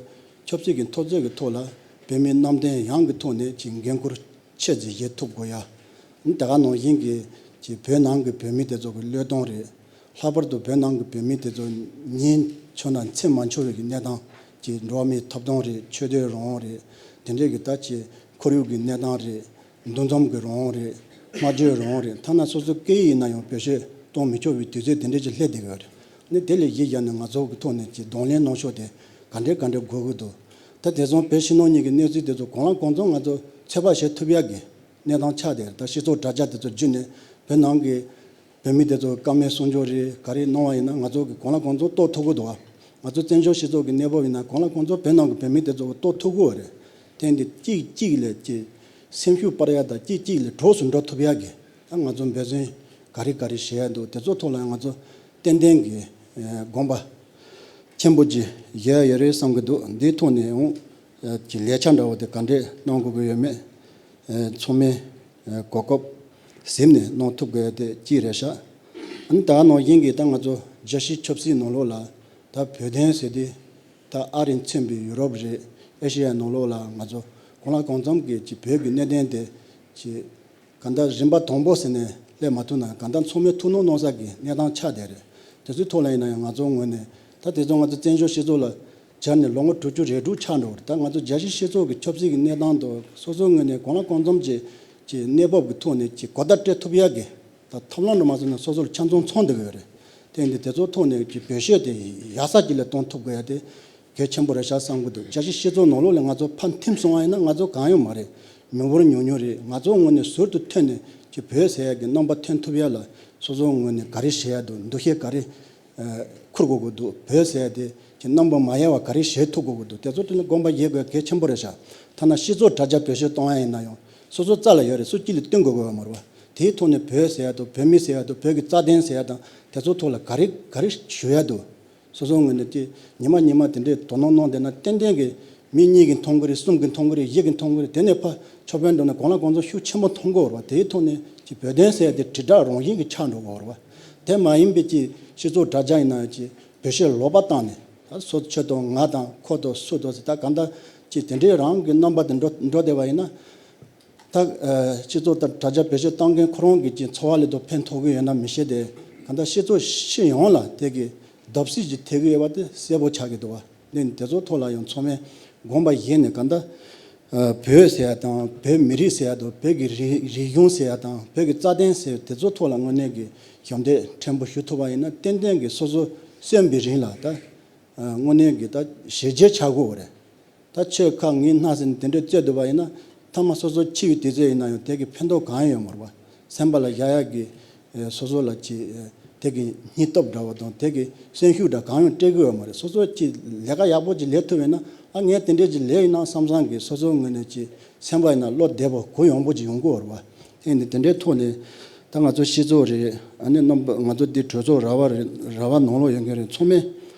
ཆབ་སྲིད་ཀྱི་འཐབ་རྩོད་ཀྱི་ཐོག་ལ་བོད་མིའི་རྣམ་རྟོག་ཡངས་ཀྱི་ཐོག་ནས་ཀྱི་འགན་ཁུར་ཆེ་ཙམ་བཞེས་ཐུབ་དགོས་ཡ། ད་ག་ནང་བཞིན་གྱི་ཀྱི་བོད་ནང་གི་བོད་མི་དེ་ཚོ་གི་བློས་གཏོང་རེད། ལྷག་པར་དུ་བོད་ནང་གི་བོད་མི་དེ་ཚོ་ཉིན་འཆོར་ན་མཚན་མ་འཆོར་བའི་གི་གནས་སྟངས་ཀྱི་འགྲོ་བ་མིའི་ཐོབ་ཐང་རེད། ཆོས་དད་རང་དབང་རེད། དེ་འདྲའི་གི་ད་ཀྱི་ཁོར་ཡུག་གི་གནས་སྟངས་རེད། འདུ་འཛོམས་ཀྱི་རང་དབང་རེད། སྨྲ་བརྗོད་རང་དབང་རེད། ཐ་ན་སོ་སོའི་སྐད་ཡིག་ཡིན་ན་ཡང་བེད་སྤྱོད་གཏོང་མི་ཆོག་པའི་དུས་ཚོད་དེ་འདྲ་ཅིག་སླེབས་བསྡད་ཡོད་རེད། ནི་དེ་ལས་གཞི་བཞག་ནས་ང་ཚོ་གི་ཐོག་ནས་ཀྱི་གདོང་ལེན་གནང་ཕྱོགས་དེ་ག་འདྲས་ག་འདྲས་དགོས་ཀྱི་འདུག་ད་དེང་སང་བོད་ཕྱི་ནང་གཉིས་ཀྱི་གནས་ཚུལ་དེ་ཚོ་གང་ལ་གང་འཚམ་ང་ཚོ་ཚོད་དཔག་བྱེད་ཐུབ་ཡག་གི་གནས་སྟངས་ཆགས་བསྡད་རེད། ད་སྤྱི་ཚོགས་དྲ་རྒྱ་དེ་ཚོ་བརྒྱུད་ནས་བོད་ནང་གི་བོད་མི་དེ་ཚོ་བཀའ་མོལ་གསུང་ཆོས་རེད་ག་རེ་གནང་བ་ཡིན་ན་ང་ཚོ་གི་གང་ལ་གང་འཚམ་རྟོགས་ཐུབ་ཀྱི་འདུག་ང་ཚོ་བཙན་བྱོལ་སྤྱི་ཚོགས་ཀྱི་གནས་བབ་ཡིན་ན་གང་ལ་གང་འཚམ་བོད་ནང་གི་བོད་མི་དེ་ཚོ་རྟོགས་ཐུབ་ཀྱི་ཡོད་རེད། དེ་འདི་གཅིག་གཅིག་ལས་ཀྱི་སེམས་ཤུགས་སྤར་ཡ་དང་གཅིག་གཅིག་ལས་གྲོགས་སུ་འགྲོ་ཐུབ་ཡ་གི་ད་ང་ཚོ་འབད་བརྩོན་ག་རེ་ག་རེ་བྱེད་ཡ་འདུག་དེ་ཚོ་ཐོག་ལ་ང་ཚོ་ཏན་ཏན་གྱི་དགོངས་པ་ཆེན་པོ་ཅིག་བཞེས་ཡ་ཡོད་རེད་བསམ་གྱི་འདུག་འདིའི་ཐོག་ནས་ཡང་ཀྱི་ལས་འཆར་འདྲ་བོ་དེ་ག་འདྲས་གནང་དགོས་ཀྱི་ཡོད་མེད་ཚང་མས་གོ་སྐབས་ཟིན་ནས་གནང་ཐུབ་དགོས་ཡ་དེ་གཅིག་རེད་ཤག་ཨ་ནི་ད་ནང་བཞིན་གྱི་ད་ང་ཚོ་རྒྱལ་སྤྱིའི་ཆབ་སྲིད་ནང་ལོགས་ལ་ད་བོད་དོན་ཟེར་དུས་ད་ཨ་རི་མཚོན་པའི་ཡུ་རོབ་རེད། ཨེ་ཤེ་ཡ་ནང་ལོགས་ལ་ང་ཚོ་གང་ལ་གང་འཚམ་གྱི་ཀྱི་བོད་ཀྱི་གནད་དོན་དེ་ཀྱི་གང་ལྟར་རིམ་པ་དང་པོ་ཟེར་ནས་སླེབས་མ་ཐུབ་ན་གང་ལྟར་ཚང་མས་ཐུགས་སྣང་གནང་ས་གི་གནས་སྟངས་ཆགས་བསྡད་རེད། དེ་ཚོའི་ཐོག་ལ་ཡིན་ན་ཡང་ང་ཚོའི་ངོས་ནས་ད་དེ་ཚོ་ང་ཚོ་བཙན་བྱོལ་སྤྱི་ཚོགས་ལ་སྦྱར་ནས་ལོ་ངོ་དྲུག་ཅུ་རེ་དྲུག་ཆགས་འགྲོ་བ་རེད། ད་ང་ཚོ་རྒྱལ་སྤྱིའི་སྤྱི་ཚོགས་ཀྱི་ཆབ་སྲིད་ཀྱི་གནས་སྟངས་དང་སོ་སོའི་ངོས་ནས་གང་ལ་གང་འཚམ་གྱི་ཀྱི་གནས་བབ་ཀྱི་ཐོག་ནས་ཀྱི་གོ་བརྡ་སྤྲད་ཐུབ་ཡག་གི་ད་ཐབས་ལམ་འདྲ་མ་བཟོས་ན་སོ་སོར་ཆ་ཚང་ཚང་བསྡད་ཀྱི་ཡོད་རེད། དེ་ཡིན་དུས་དེ་ཚོའི་ཐོག་ནས་ཀྱི་བེད་སྤྱོད་དེ་ཡག་ས་ཅིག་ལ་གཏོང་ཐུབ་དགོས་ཡ་དེ་གལ་ཆེན་པོ་རེད་ཤག་བསམ་གྱི་འདུག་རྒྱལ་སྤྱིའི་སྤྱི་ཚོགས་ནང་ལོགས་ལ་ང་ཚོ་ཕར་འཐིམ་སོང་བ་ཡིན་ན་ང་ཚོ་གང་ཡང་མ་རེད། མི་འབོར་ཉུང་ཉུང་རེད། ང་ཚོའི་ངོས་ནས་ཟུར་དུ་ཐོན་ནས་ཀྱི་བོད་ཟེར་ཡ་གི་རྣམ་པ་ཐོན་ཐུབ་ཡ་ལ་སོ་སོའི་ངོས་ནས་ག་རེ་བྱེད་ཡ་འདུག་འདུ་ཤེས་ག་རེ་ཨ་འཁུར་དགོས་ཀྱི་འདུག་བོད་ཟེར་ཡ་དེ་ཀྱི་རྣམ་པ་མ་ཡལ་བ་ག་རེ་བྱེད་ཐུབ་དགོས་ཀྱི་འདུག་དེ་ཚོ་དེ་ནི་དགོངས་པ་བཞེས་དགོས་གལ་ཆེན་པོ་རེད་ཤག་ཐ་ན་སྤྱི་ཚོགས་དྲ་རྒྱ་བེད་སྤྱོད་གཏོང་ཡ་ཡིན་ན་ཡང་སོ་སོ་རྩ་ལ་ཡོད་རེད། སུ་གཅིག་ལ་བསྟུན་དགོས་ཀྱི་ཡོད་མ་རེད་བ། དེའི་ཐོག་ནས་བོད་ཟེར་ཡ་དང་བོད་མི་ཟེར་ཡ་དང་བོད་ཀྱི་རྩ་དོན་ཟེར་ཡ་དང་དེ་ཚོའི་ཐོག་ལ་ག་རེ་ག་རེ་ཞུ་ཡ་འདུག་སོ་སོའི་ངོས་ནས་ཀྱི་ཉི་མ་ཉི་མ་དེ་འདྲའི་དོ་སྣང་གནང་བསྡད་ན་ཏན་ཏན་གྱི་མི་གཉིས་ཀྱིས་མཐོང་གི་རེད། གསུམ་གྱིས་མཐོང་གི་རེད། བཞི་གྱིས་མཐོང་གི་རེད། དེ་ནས་ཕར་ཕྱོགས་ཕན་འགྲོ་ན་གང་ལ་གང་འཚམ་ཤུགས་ཆེན་པོ་མཐོང་གི་ཡོད་རེད་བ། དེའི་ཐོག་ནས་ཀྱི་བོད་དོན་ཟེར་ཡ་དེ་དྲིལ་བསྒྲགས་རང་བཞིན་གྱི་ཆགས་འགྲོ་གི་ཡོད་རེད་བ། དེ་མ་ཡིན་པའི་ཀྱི་སྤྱི་ཚོགས་དྲ་རྒྱ་ཡིན་ན་ཡང་ཀྱི་བེད་སྤྱོད་ལོག་པ་བཏང་ནས་ད་སོ་ཁྱོད་དང་ང་དང་ཁོ་དང་སུ་དང་ཟེར་ད་གང་ལྟར་ཀྱི་དེ་འདྲའི་རང་གི་རྣམ་པ་དེ་འགྲོ་འགྲོ་བསྡད་པ་ཡིན་ན། ད་ཨ་སྤྱི་ཚོགས་དང་དྲ་རྒྱ་བེད་སྤྱོད་བཏང་མཁན་ཁོ་རང་གི་ཀྱི་འཚོ་བ་ལ་དོ་ཕན་ཐོགས་ཀྱི་ཡོད་ན་མི་ཤེས་ཏེ། གང་ལྟར་སྤྱི་ཚོགས་སྤྱི་ཡོངས་ལ་དེ་གི་བརྡབ་གསིག་ཅིག་ཐེབས་ཀྱི་ཡོད་པ་དེ་གསལ་པོ་ཆགས་ཀྱི་འདུག་བ། འདི་ནི་དེ་ཚོ་ཐོག་ལ་ཡང་ཚང་མས་དགོངས་པ་བཞེས་ནས་གང་ལྟར་ཨ་བོད་ཟེར་ཡ་དང་བོད་མི་རིགས་ཟེར་ཡ་དང་བོད་ཀྱི་རིག་རིག་གཞུང་ཟེར་ཡ་དང་བོད་ཀྱི་རྩ་དོན་ཟེར་དེ་ཚོ་ཐོག་ལ་དངོས་གནས་ཀྱི་ཞབས་འདེགས་ཕྲན་བུ་ཞུ་ཐུབ་པ་ཡིན་ན་ཏན་ཏན་གྱི་སོ་སོ་གསོན་པའི་རིང་ལ་ད་ཨ་དངོས་གནས་ཀྱི་ད་གཞི་རྒྱ་ཆགས་དགོས་པ་རེད། ད་ཁྱོད་ཁ་ངའི་སྣ་ཟེར་ནས་དེ་འདྲས་རྩོད་སྡོད་པ་ཡིན་ན་ཐ་མ་སོ་སོ་འཆི་བའི་དུས་ཚོད་ཡིན་ན་ཡང་དེ་གི་ཕན་ཐོགས་གང་ཡང་ཡོད་མ་རེད་བ། སེམས་པ་ལ་བཞག་ཡག་གི་ཨེ་སོ་སོ་ལ་ཅིག་ཨེ་དེ་གི་སྙིང་སྟོབས་འདྲ་བོ་དང་དེ་གི་སེམས་ཤུགས་འདྲ་གང་ཡང་སྤྲད་གི་ཡོད་མ་རེད། སོ་སོ་ཅིག་ལས་ཀ་ཡག་པོ་ཅིག་ལས་ཐུབ་ཡོད་ན་ཨ་ངས་དེ་འདྲས་ཅིག་ལས་ཡིན་ན་བསམ་བསམ་གི་སོ་སོའི་ངོས་ནས་ཅིག་སེམས་པ་ཡིན་ན་བློ་བདེ་པོ་གུ་ཡངས་པོ་ཅིག་ཡོང་གི་ཡོད་རེད་བ། དེ་ཡིན་དུས་དེ་འདྲའི་ཐོག་ནས་ད་ང་ཚོ་སྤྱི་ཚོགས་རེད། ཨ་ནི་རྣམ་པ་ང་ཚོ་འདི་གྲོས་ཚོགས་ར་བ་རེད། ར་བ་ནང་ལོགས་ཡོད་མཁན་རེད། ཚང་མས་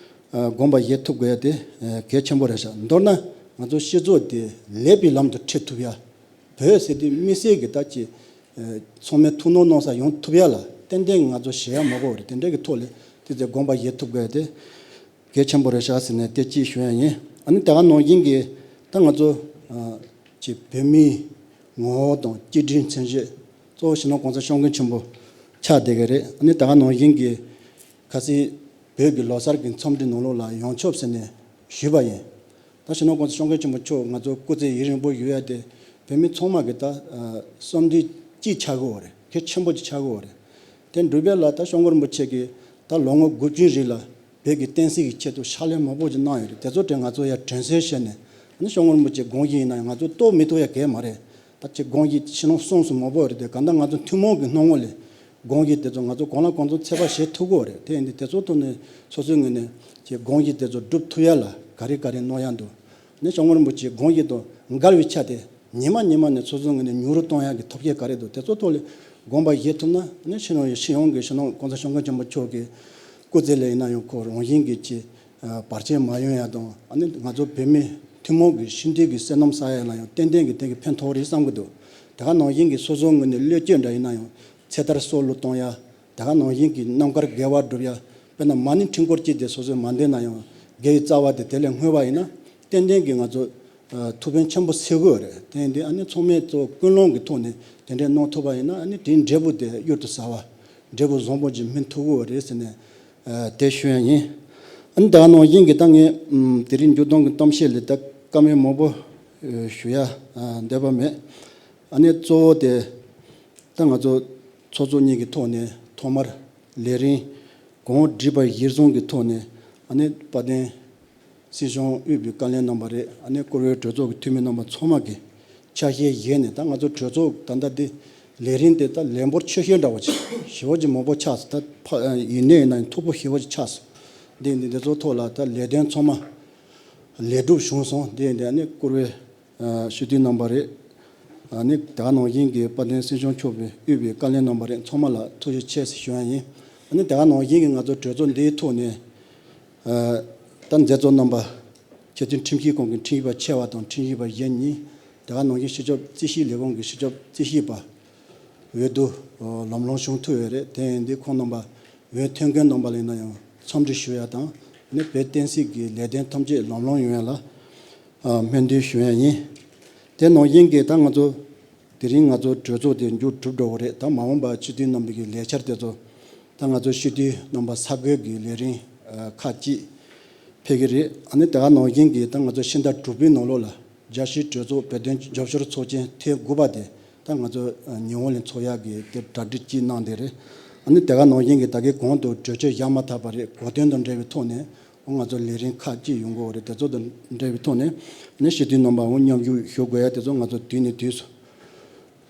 ཨ་དགོངས་པ་བཞེས་ཐུབ་དགོས་ཡ་དེ་ཨ་གལ་ཆེན་པོ་རེད་ཤག་མདོར་ན་ང་ཚོ་སྤྱི་ཚོགས་དེ་ལེགས་པའི་ལམ་དུ་ཁྲིད་ཐུབ་ཡ། བོད་ཟེར་དུས་དམིགས་བསལ་གྱི་ད་ཅི་ཨ་ཚང་མས་ཐུགས་སྣང་གནང་ས་ཡོང་ཐུབ་ཡ་ལ་ཏན་ཏན་ང་ཚོ་ཞེ་ཡ་མ་དགོས་རེད། དེ་འདྲ་གི་ཐོག་ལ་དེ་ཚོ་དགོངས་པ་བཞེས་ཐུབ་དགོས་ཡ་དེ་གལ་ཆེན་པོ་རེད་ཤག་ཟེར་ནས་དེ་གཅིག་ཞུ་ཡ་ཡིན། ཨ་ནི་ད་ག་ནང་བཞིན་གྱི་ད་ང་ཚོ་ཨ་ཅི་བོད་མིའི་ ངོ་བོ་དང་སྐྱིད་སྒྲིག་མཚན་བརྗོད། གཙོ་བོ་སྤྱི་ནོར་༸གོང་ས་༸སྐྱབས་མགོན་ཆེན་པོ་ཆགས་བསྡད་ཀྱི་རེད། ཨ་ནི་ད་ག་ནང་བཞིན་གྱི་ཁ་སང་བོད་ཀྱི་ལོ་གསར་གྱི་འཚམས་འདྲི་ནང་ལོགས་ལ་ཡོངས་ཁྱབ་ཟེར་ནས་ཞུས་པ་ཡིན། ད་སྤྱི་ནོར་༸གོང་ས་༸སྐྱབས་མགོན་ཆེན་པོ་མཆོག་ང་ཚོ་སྐུ་ཚེ་ཡུན་རིང་པོ་ཡོད་ཡ་དེ་བོད་མི་ཚང་མ་གི་ད་བསམ་འདུན་གཅིག་ཆགས་ཀྱི་ཡོད་རེད། གལ་ཆེན་པོ་གཅིག་ཆགས་ཀྱི་ཡོད་རེད། དེ་འགྲུབ་ཡ་ལ་ད་སྐྱབས་མགོན་རིན་པོ་ཆེ་གིས་ད་ལོ་ངོ་དགུ་བཅུའི་རིང་ལ་བོད་ཀྱི་བསྟན་སྲིད་ཀྱི་ཆེད་དུ་ཕྱག་ལས་མང་པོ་ཅིག་གནང་ཡོད་རེད། དེ་ཚོ་དེ་ང་ཚོ་ཡར་དྲན་གསོ་བྱས་ནས། ཨ་ནི་སྐྱབས་མགོན་རིན་པོ་ཆེ་དགོངས་གཞི་ཡིན་ན་ཡང་ང་ཚོ་རྟོགས་མི་ཐུབ་ཡ་གང་ཡང་མ་རེད། ད་ཅིག་དགོངས་གཞི་ཕྱི་ནང་གསང་གསུམ་མང་པོ་ཡོད་རེད་དེ། གང་ལྟར་ང་ཚོ་ཐུན་མོང་གི་སྣང་ངོ་ལས་དགོངས་གཞི་དེ་ཚོ་ང་ཚོ་གང་ལ་གང་འཚམ་ཚོད་དཔག་བྱེད་ཐུབ་ཀྱི་ཡོད་རེད། དེ་ཡིན་དུས་དེ་ཚོ་ཐོག་ནས་སོ་སོའི་ངོས་ནས་ཅིག་དགོངས་གཞི་དེ་ཚོ་སྒྲུབ་ཐུབ་ཡ་ལ་ག་རེ་ག་རེ་གནང་ཡ་འདུག་ཨ་ནི་སྐྱབས་མགོན་རིན་པོ་ཆེའི་དགོངས་གཞི་དང་འགལ་བའི་ཆ་དེ་ཉི་མ་ཉི་མ་ནས་སོ་སོའི་ངོས་ནས་ཉུང་རུ་གཏོང་ཡག་གི་ཐབས་ཤེས་ག་རེ་འདུག་དེ་ཚོ་ཐོག་ལ་དགོངས་པ་བཞེས་ཐུབ་ན། ཨ་ནི་ཕྱི་ནང་ཡོད་སྤྱི་ཡོངས་ཀྱི་སྤྱི་ནོར་༸གོང་ས་༸སྐྱབས་མགོན་ཆེན་པོ་མཆོག་གི་སྐུ་ཚེ་ལ་ཡིན་ན་ཡང་ཁོ་རང་བཞིན་གྱིས་ཅིག་བར་ཆད་མ་ཡོང་ཡག་དང་། ཨ་ནི་ང་ཚོ་བོད་མི་ཐུན་མོང་གི་སྤྱི་འཐུས་ཀྱི་བསོད་ནམས་བསགས་ཡག་ལ་ཡང་ཏན་ཏན་གྱི་དེ་གི་ཕན་ཐོགས་རེད་བསམ་གྱི་འདུག་དེ་ག་ནང་བཞིན་གྱི་སོ་སོའི་ངོས་ནས་བློས་བཀལ་འདྲ་ཡིན་ན་ཡང་ཚེ་ཐར་སྲོག་བླུ་གཏོང་ཡ། དེ་ག་ནང་བཞིན་གྱི་རྣམ་དཀར་དགེ་བ་སྒྲུབ་ཡ། དཔེར་ན་མ་ཎི་ཕྲེང་སྐོར་གཅིག་དེ་སོ་སོས་མ་འདོན་ན་ཡང་དགེ་བའི་རྩ་བ་དེ་དེ་ལས་བསྔོས་པ་ཡིན་ན་ཏན་ཏན་གྱི་ང་ཚོ་ཨ་ཐུགས་ཕན་ཆེན་པོ་སྩལ་གྱི་ཡོད་རེད། དེ་ཡིན་དུས་ཨ་ནི་ཚང་མས་གཙོ་བོ་ཀུན་སློང་གི་ཐོག་ནས་དེ་འདྲའི་གནང་ཐུབ་པ་ཡིན་ན། ཨ་ནི་དེའི་འབྲས་བུ་དེ་གཡུར་དུ་ཟ་བ། འབྲས་བུ་བཟང་པོ་ཅིག་སྨིན་ཐུབ་ཀྱི་ཡོད་རེད་ཟེར་ནས་ཨ་དེ་ཞུ་ཡ་ཡིན། ཨ་ནི་དེ་ག་ནང་བཞིན་གྱི་ད་ངས་ཨམ་དེ་རིང་མཇུག་སྡོམ་གྱི་གཏམ་བཤད་ལ་ད་བཀའ་མོལ་མང་པོ་ཨ་ཞུ་ཡ་ཨ་འདོད་པ་མེད། ཨ་ནི་གཙོ་བོ་དེ་ད་ང་ཚོ་ཚོགས་གཙོ་གཉིས་ཀྱི་ཐོག་ནས་ཐོག་མར་ལས་རིམ་གང་སྒྲིག་པ་གཞིར་བཟུང་གི་ཐོག་ནས། ཨ་ནི་དཔལ་ལྡན་སྲིད་སྐྱོང་དབུས་པའི་བཀའ་བློན་རྣམ་པ་རེད། ཨ་ནི་བཀུར་འོས་གྲོས་ཚོགས་ཀྱི་འཐུས་མི་རྣམ་པ་ཚང་མ་གིས་ཆ་ཤས་བཞག་ནས། ད་ང་ཚོ་གྲོས་ཚོགས་ད་ལྟ་འདི་ལས་རིམ་དེ་ད་ལས་འབོར་ཆེ་ཤོས་འདྲ་བོ་ཅིག་ཞེ་པོ་ཅིག་མང་པོ་ཆགས་སོང་། ད་ཕ་ཡིན་ནའི་ཡིན་ན་ཡང་མཐུག་པོ་ཞེ་པོ་ཅིག་ཆགས་སོང་། འདི་འདི་འདི་ཚོ་ཐོག་ལ་ད་ལས་དོན་ཚང་མ་ལས་སྒྲུབ་བྱུང་སོང་། འདི་འདི་ཨ་ནི་བཀུར་འོས་ཨ་སྤྱི་འཐུས་རྣམ་པ་རེད། ཨ་ནི་དེ་ག་ནང་བཞིན་གྱི་དཔལ་ལྡན་སྲིད་སྐྱོང་མཆོག་གིས་དབུས་པའི་བཀའ་བློན་རྣམ་པ་རེད། ཚང་མ་ལ་ཐུགས་རྗེ་ཆེ་ཞེས་ཞུ་ཡ་ཡིན། ཨ་ནི་དེ་ག་ནང་བཞིན་གྱི་ང་ཚོ་གྲོས་ཚོགས་འདིའི་ཐོག་ནས་ཨ་ད་མཛད་གཙོ་རྣམ་པ་ཆེས་མཐོའི་ཁྲིམས་ཞིབ་ཁང་གི་ཁྲིམས་ཞིབ་པ་ཆེ་བ་དང་ཁྲིམས་ཞིབ་པ་གཞན་གཉིས། དེ་ག་ནང་བཞིན་སྤྱི་ཁྱབ་རྩིས་ཞིབ་ལས་ཁུངས་ཀྱི་སྤྱི་ཁྱབ་རྩིས་ཞིབ་པ་འོས་བསྡུ་ལམ་ལྷོང་བྱུང་ཐུབ་ཡོད་རེད། དེ་ཡིན་དུས་ཁོང་རྣམ་པ་འོས་ཐོན་མཁན་རྣམ་པ་ལ་ཡིན་ན་ཡང་འཚམས་འདྲི་ཞུ་ཡ་དང་། ཨ་ནི་བོད་བསྟན་སྲིད་ཀྱི་ལས་དོན་ཐམས་ཅད་ལམ་ལྷོང་ཡོང་ཡ་ལ་ཨ་སྨོན་འདུན་ཞུ་ཡ་ཡིན། དེ་ནང་བཞིན་གྱི་ད་ང་ཚོ་དེ་རིང་ང་ཚོ་གྲོས་ཚོགས་དེ་མཇུག་གྲུབ་འགྲོ་གི་རེད། ད་མ་འོངས་པ་སྤྱི་འཐུས་རྣམ་པ་གི་ལས་འཆར་དེ་ཚོ་ད་ང་ཚོ་སྤྱི་འཐུས་རྣམ་པ་ས་བགོས་ཀྱི་ལས་རིམ་ཨ་ཁག་ཅིག་ཕེབས་ཀྱི་རེད། ཨ་ནི་དེ་ག་ནང་བཞིན་གྱི་ད་ང་ཚོ་ཕྱི་ཟླ་དྲུག་པའི་ནང་ལོགས་ལ་རྒྱལ་སྤྱིའི་གྲོས་ཚོགས་བོད་དོན་རྒྱབ་སྐྱོར་ཚོགས་ཆེན་ཐེངས་དགུ་པ་དེ་ད་ང་ཚོ་ཨ་ཉི་ཧོང་ལ་འཚོགས་ཡག་གི་དེ་གྲ་སྒྲིག་ཅིག་གནང་བསྡད་རེད། ཨ་ནི་དེ་ག་ནང་བཞིན་གྱི་ད་གིན་གོང་དུ་གྲོས་ཆོད་བཞག་མ་ཐག་པ་རེད། གོ་སྟོན་དང་འབྲེལ་བའི་ཐོག་ནས་ང་ཚོ་ལས་རིམ་ཁག་ཅིག་ཡོང་གི་ཡོད་རེད། དེ་ཚོ་དང་འབྲེལ་བའི་ཐོག་ནས་ཨ་ནི་སྤྱི་འཐུས་རྣམ་པ་འོ་མཉམ་ཞུགས་ཞུ་དགོས་ཡ་དེ་ཚོ་ང་ཚོ་དུས་ནས་དུས་སུ་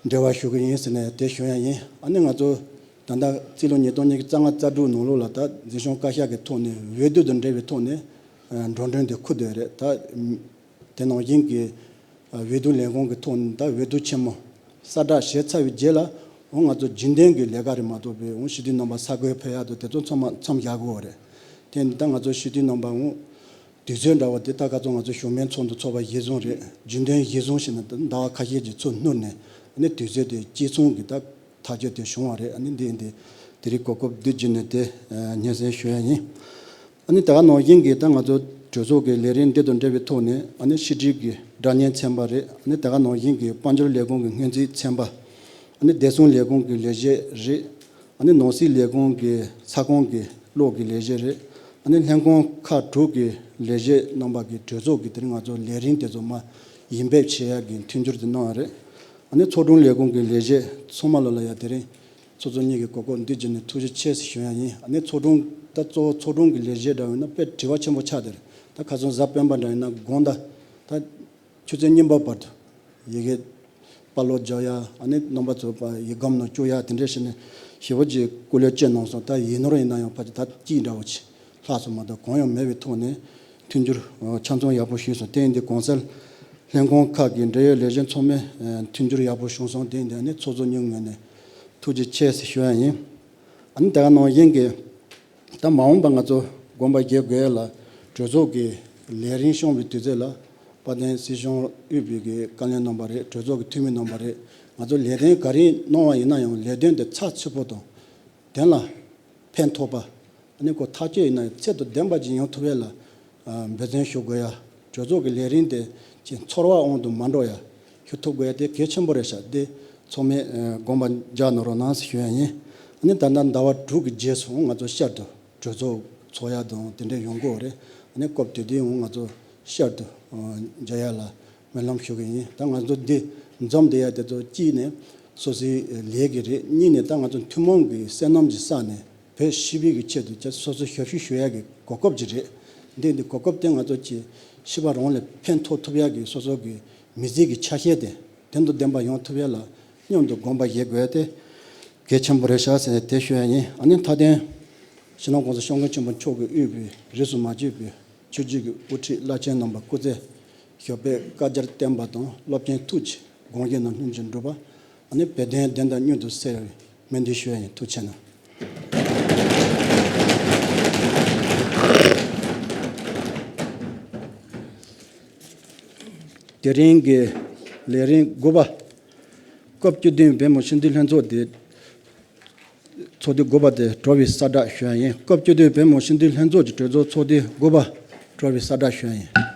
འབྲེལ་བ་ཞུ་གི་ཡིན་ཟེར་ནས་དེ་ཞུ་ཡ་ཡིན། ཨ་ནི་ང་ཚོ་ད་ལྟ་རྩིས་ལོ་ཉིས་སྟོང་ཉི་ཤུ་རྩ་ལྔ་རྩ་དྲུག་ནང་ལོགས་ལ་ད་འཛིན་སྐྱོང་བཀའ་ཤག་གི་ཐོག་ནས་འོས་བསྡུ་དང་འབྲེལ་བའི་ཐོག་ནས་ཨ་འགྲོ་གྲོན་དེ་འཁུར་བསྡད་རེད། ད་དེ་ནང་བཞིན་གྱི་ཨ་འོས་བསྡུ་ལས་ཁུངས་ཀྱི་ཐོག་ནས་ད་འོས་བསྡུ་ཆེན་མོ་གསལ་བསྒྲགས་བྱས་ཚར་བའི་རྗེས་ལ་འོ་ང་ཚོ་རྒྱུན་ལྡན་གྱི་ལས་ཀ་རེད་མ་གཏོགས་པའི་འོ་སྤྱི་འཐུས་རྣམ་པ་ས་བགོས་ཕེབས་ཡག་དང་དེ་ཚོ་ཚང་མ་མཚམས་བཞག་དགོས་པ་རེད། དེ་ནི་ད་ང་ཚོ་སྤྱི་འཐུས་རྣམ་པ་འོ་དུས་ཚོད་འདྲ་བ་དེ་ད་ཁ་སང་ང་ཚོ་བཞུགས་མོལ་ཚོགས་འདུ་ཚོགས་པ་གཞིར་བཟུང་རེད། རྒྱུན་ལྡན་གཞིར་བཟུང་བྱས་ནས་ད་ཟླ་བ་ཁ་ཤས་ཀྱི་ཚུར་སྣུར་ནས་ཨ་ནི་དུས་ཚོད་དེ་གཅིག་མཚུངས་ཀྱི་ད་ཐག་གཅོད་དེ་བྱུང་བ་རེད། ཨ་ནི་འདི་འདི་དེ་རིང་གོ་སྐབས་འདི་བརྒྱུད་ནས་དེ་ཨ་སྙན་སེང་ཞུ་ཡ་ཡིན། ཨ་ནི་དེ་ག་ནང་བཞིན་གྱི་ད་ང་ཚོ་གྲོས་ཚོགས་ཀྱི་ལས་རིམ་འདི་དང་འབྲེལ་བའི་ཐོག་ནས་ཨ་ནི་ཕྱི་དྲིལ་གྱི་སྒྲ་སྙན་ཚན་པ་རེད། ཨ་ནི་དེ་ག་ནང་བཞིན་གྱི་དཔལ་འབྱོར་ལས་ཁུངས་ཀྱི་སྔོན་རྩིས་ཚན་པ། ཨ་ནི་བདེ་སྲུང་ལས་ཁུངས་ཀྱི་ལས་བྱེད་རེད། ཨ་ནི་ནང་སྲིད་ལས་ཁུངས་ཀྱི་ས་ཁོངས་ཀྱི་གློག་གི་ལས་བྱེད་རེད། ཨ་ནི་ལྷན་ཁང་ཁག་དྲུག་གི་ལས་བྱེད་རྣམ་པ་གིས་གྲོས་ཚོགས་ཀྱི་དེ་རིང་ང་ཚོ་ལས་རིམ་དེ་ཚོ་མར་ཡིད་འབེབས་བྱེད་ཡག་གི་མཐུན་འགྱུར་དེ་གནང་བ་རེད། ཨ་ནི་ཚོགས་དྲུང་ལས་ཁུངས་ཀྱི་ལས་བྱེད་ཚང་མ་ལ་ལ་ཡ་དེ་རིང་ཚོགས་གཙོ་གཉིས་ཀྱི་གོ་སྐབས་འདི་བརྒྱུད་ནས་ཐུགས་རྗེ་ཆེ་ཞེས་ཞུ་ཡ་ཡིན། ཨ་ནི་ཚོགས་དྲུང་ད་གཙོ་བོ་ཚོགས་དྲུང་གི་ལས་བྱེད་འདྲ་བོ་ཡིན་ན་དཔེ་དྲི་བ་ཆེན་པོ་ཆགས་བསྡད་རེད། ད་ཁ་སང་གཟའ་སྤེན་པ་འདྲ་ཡིན་ན་དགོང་དག་ད་ཆུ་ཚོད་གཉིས་པ་བར་དུ་ཡི་གེ་པར་སློག་རྒྱག་ཡ། ཨ་ནི་རྣམ་པ་ཚོ་ཕར་ཡི་སྒམ་ནང་བཅུག་ཡ་དེ་འདྲ་བྱས་ནས་ཞེ་པོ་ཅིག་སྐུ་ལས་བསྐྱོན་གནང་སོང་། ད་ཡིག་ནོར་ཡིན་ན་ཡང་ཕལ་ཆེར་ད་གཅིག་འདྲ་བོ་ཅིག་ལྷག་སོང་མ་གཏོགས་གང་ཡང་མེད་པའི་ཐོག་ནས་མཐུན་འགྱུར་ཆ་ཚང་ཡག་པོ་ཞུས་སོང་། དེ་ཡིན་དུས་གོང་གསལ་ལྷན་ཁང་ཁག་གི་འབྲེལ་ཡོད་ལས་བྱེད་ཚང་མས་མཐུན་འགྱུར་ཡག་པོ་བྱུང་སོང་། དེ་ཡིན་དུས་ཨ་ནི་ཚོགས་གཙོ་གཉིས་ངོས་ནས་ཐུགས་རྗེ་ཆེ་ཞེས་ཞུ་ཡ་ཡིན། ཨ་ནི་དེ་ག་ནང་བཞིན་གྱི་ད་མ་འོངས་པ་ང་ཚོ་དགོངས་པ་བཞེས་དགོས་ཡ་ལ་གྲོས་ཚོགས་ཀྱི་ལས་རིམ་སྐྱོང་བའི་དུས་ཚོད་ལ་དཔལ་ལྡན་སྲིད་སྐྱོང་དབུས་པའི་གི་བཀའ་བློན་རྣམ་པ་རེད། གྲོས་ཚོགས་ཀྱི་འཐུས་མི་རྣམ་པ་རེད། ང་ཚོ་ལས་དོན་ག་རེ་གནང་བ་ཡིན་ན་ཡང་ལས་དོན་དེ་ཚགས་ཚུད་པོ་དང་དོན་ལ་ཕན་ཐོགས་པ། ཨ་ནི་ཁོ་ཐག་གཅོད་ཡིན་ན་ཡང་ཚད་དང་ལྡན་པ་ཅིག་ཡོང་ཐུབ་ཡ་ལ་ཨ་འབད་བརྩོན་ཞུ་དགོས་ཡ། གྲོས་ཚོགས་ཀྱི་ལས་རིམ་དེ་ཅིག་ཚོར་བ་དབང་དུ་མ་འགྲོ་ཡ། འཁྱེར་ཐུབ་དགོས་ཡ་དེ་གལ་ཆེན་པོ་རེད་ཤག་འདི་ཚང་མས་ཨ་དགོངས་པ་འཇགས་གནང་རོགས་གནང་ཞེས་ཞུ་ཡ་ཡིན། ཨ་ནི་ད་ལྟ་ཟླ་བ་དྲུག་གི་རྗེས་སུ་ང་ཚོ་ཤར་དུ་གྲོས་ཚོགས་ཚོགས་ཡ་དང་དེ་འདྲ་ཡོང་གི་ཡོད་རེད། ཨ་ནི་སྐབས་དེ་དུས་ཡང་ང་ཚོ་ཤར་དུ་ཨ་མཇལ་ཡ་ལ་སྨོན་ལམ་ཞུ་གི་ཡིན། ད་ང་ཚོ་འདི་འཛོམས་བསྡད་ཡ་དེ་ཚོ་གཅིག་ནས་སོ་སོའི་ལས་ཀྱི་རེད། གཉིས་ནས་ད་ང་ཚོ་ཐུན་མོང་གི་བསོད་ནམས་ཀྱི་ས་ནས་བོད་སྤྱི་པའི་གི་ཆེད་དུ་ཅིག་སོ་སོ་ཞབས་ཞུ་ཞུ་ཡ་གི་གོ་སྐབས་ཅིག་རེད། འདི་འདི་གོ་སྐབས་དེ་ང་ཚོ་ཅིག་ཤེས་པ་རང་ལ་ཕན་ཐོགས་ཐུབ་ཡ་གི་སོ་སོ་གི་མི་ཚེ་གི་ཆ་ཤས་དེ་དོན་དང་ལྡན་པ་ཡོང་ཐུབ་ཡ་ལ་མཉམ་དུ་དགོངས་པ་བཞེས་དགོས་ཡ་དེ་གལ་ཆེན་པོ་རེད་ཤག་ཟེར་ནས་དེ་ཞུ་ཡ་ཡིན། ཨ་ནི་མཐའ་དོན་སྤྱི་ནོར་༸གོང་ས་༸སྐྱབས་མགོན་ཆེན་པོ་མཆོག་གིས་དབུས་པའི་རིས་སུ་མ་ཆད་པའི་ཆོས་བརྒྱུད་ཀྱི་དབུ་ཁྲིད་བླ་ཆེན་རྣམ་པ་སྐུ་ཚེ་ཞབས་པད་བསྐལ་བརྒྱར་བརྟན་པ་དང་སློབ་ཆེན་ཐུགས་ཀྱི་དགོངས་བཞེད་རྣམས་སྙིང་རྗེར་འགྲུབ་པ། ཨ་ནི་བོད་དོན་བདེན་མཐའ་མྱུར་དུ་གསལ་བའི་སྨོན་འདུན་ཞུ་ཡ་ཡིན། ཐུགས་རྗེ་གནང་། དེ་རིང་གི་ལས་རིམ་དགུ་པ། སྐབས་བཅུ་བདུན་བོད་མི་སྤྱི་འཐུས་ལྷན་ཚོགས་དེ་ཚོགས་དུས་དགུ་པ་དེ་གྲོལ་བའི་གསལ་བསྒྲགས་ཞུ་ཡ་ཡིན། སྐབས་བཅུ་བདུན་བོད་མི་སྤྱི་འཐུས་ལྷན་ཚོགས་ཀྱི་གྲོས་ཚོགས་ཚོགས་དུས་དགུ་པ་གྲོལ་བའི་གསལ་བསྒྲགས་ཞུ་ཡ་ཡིན།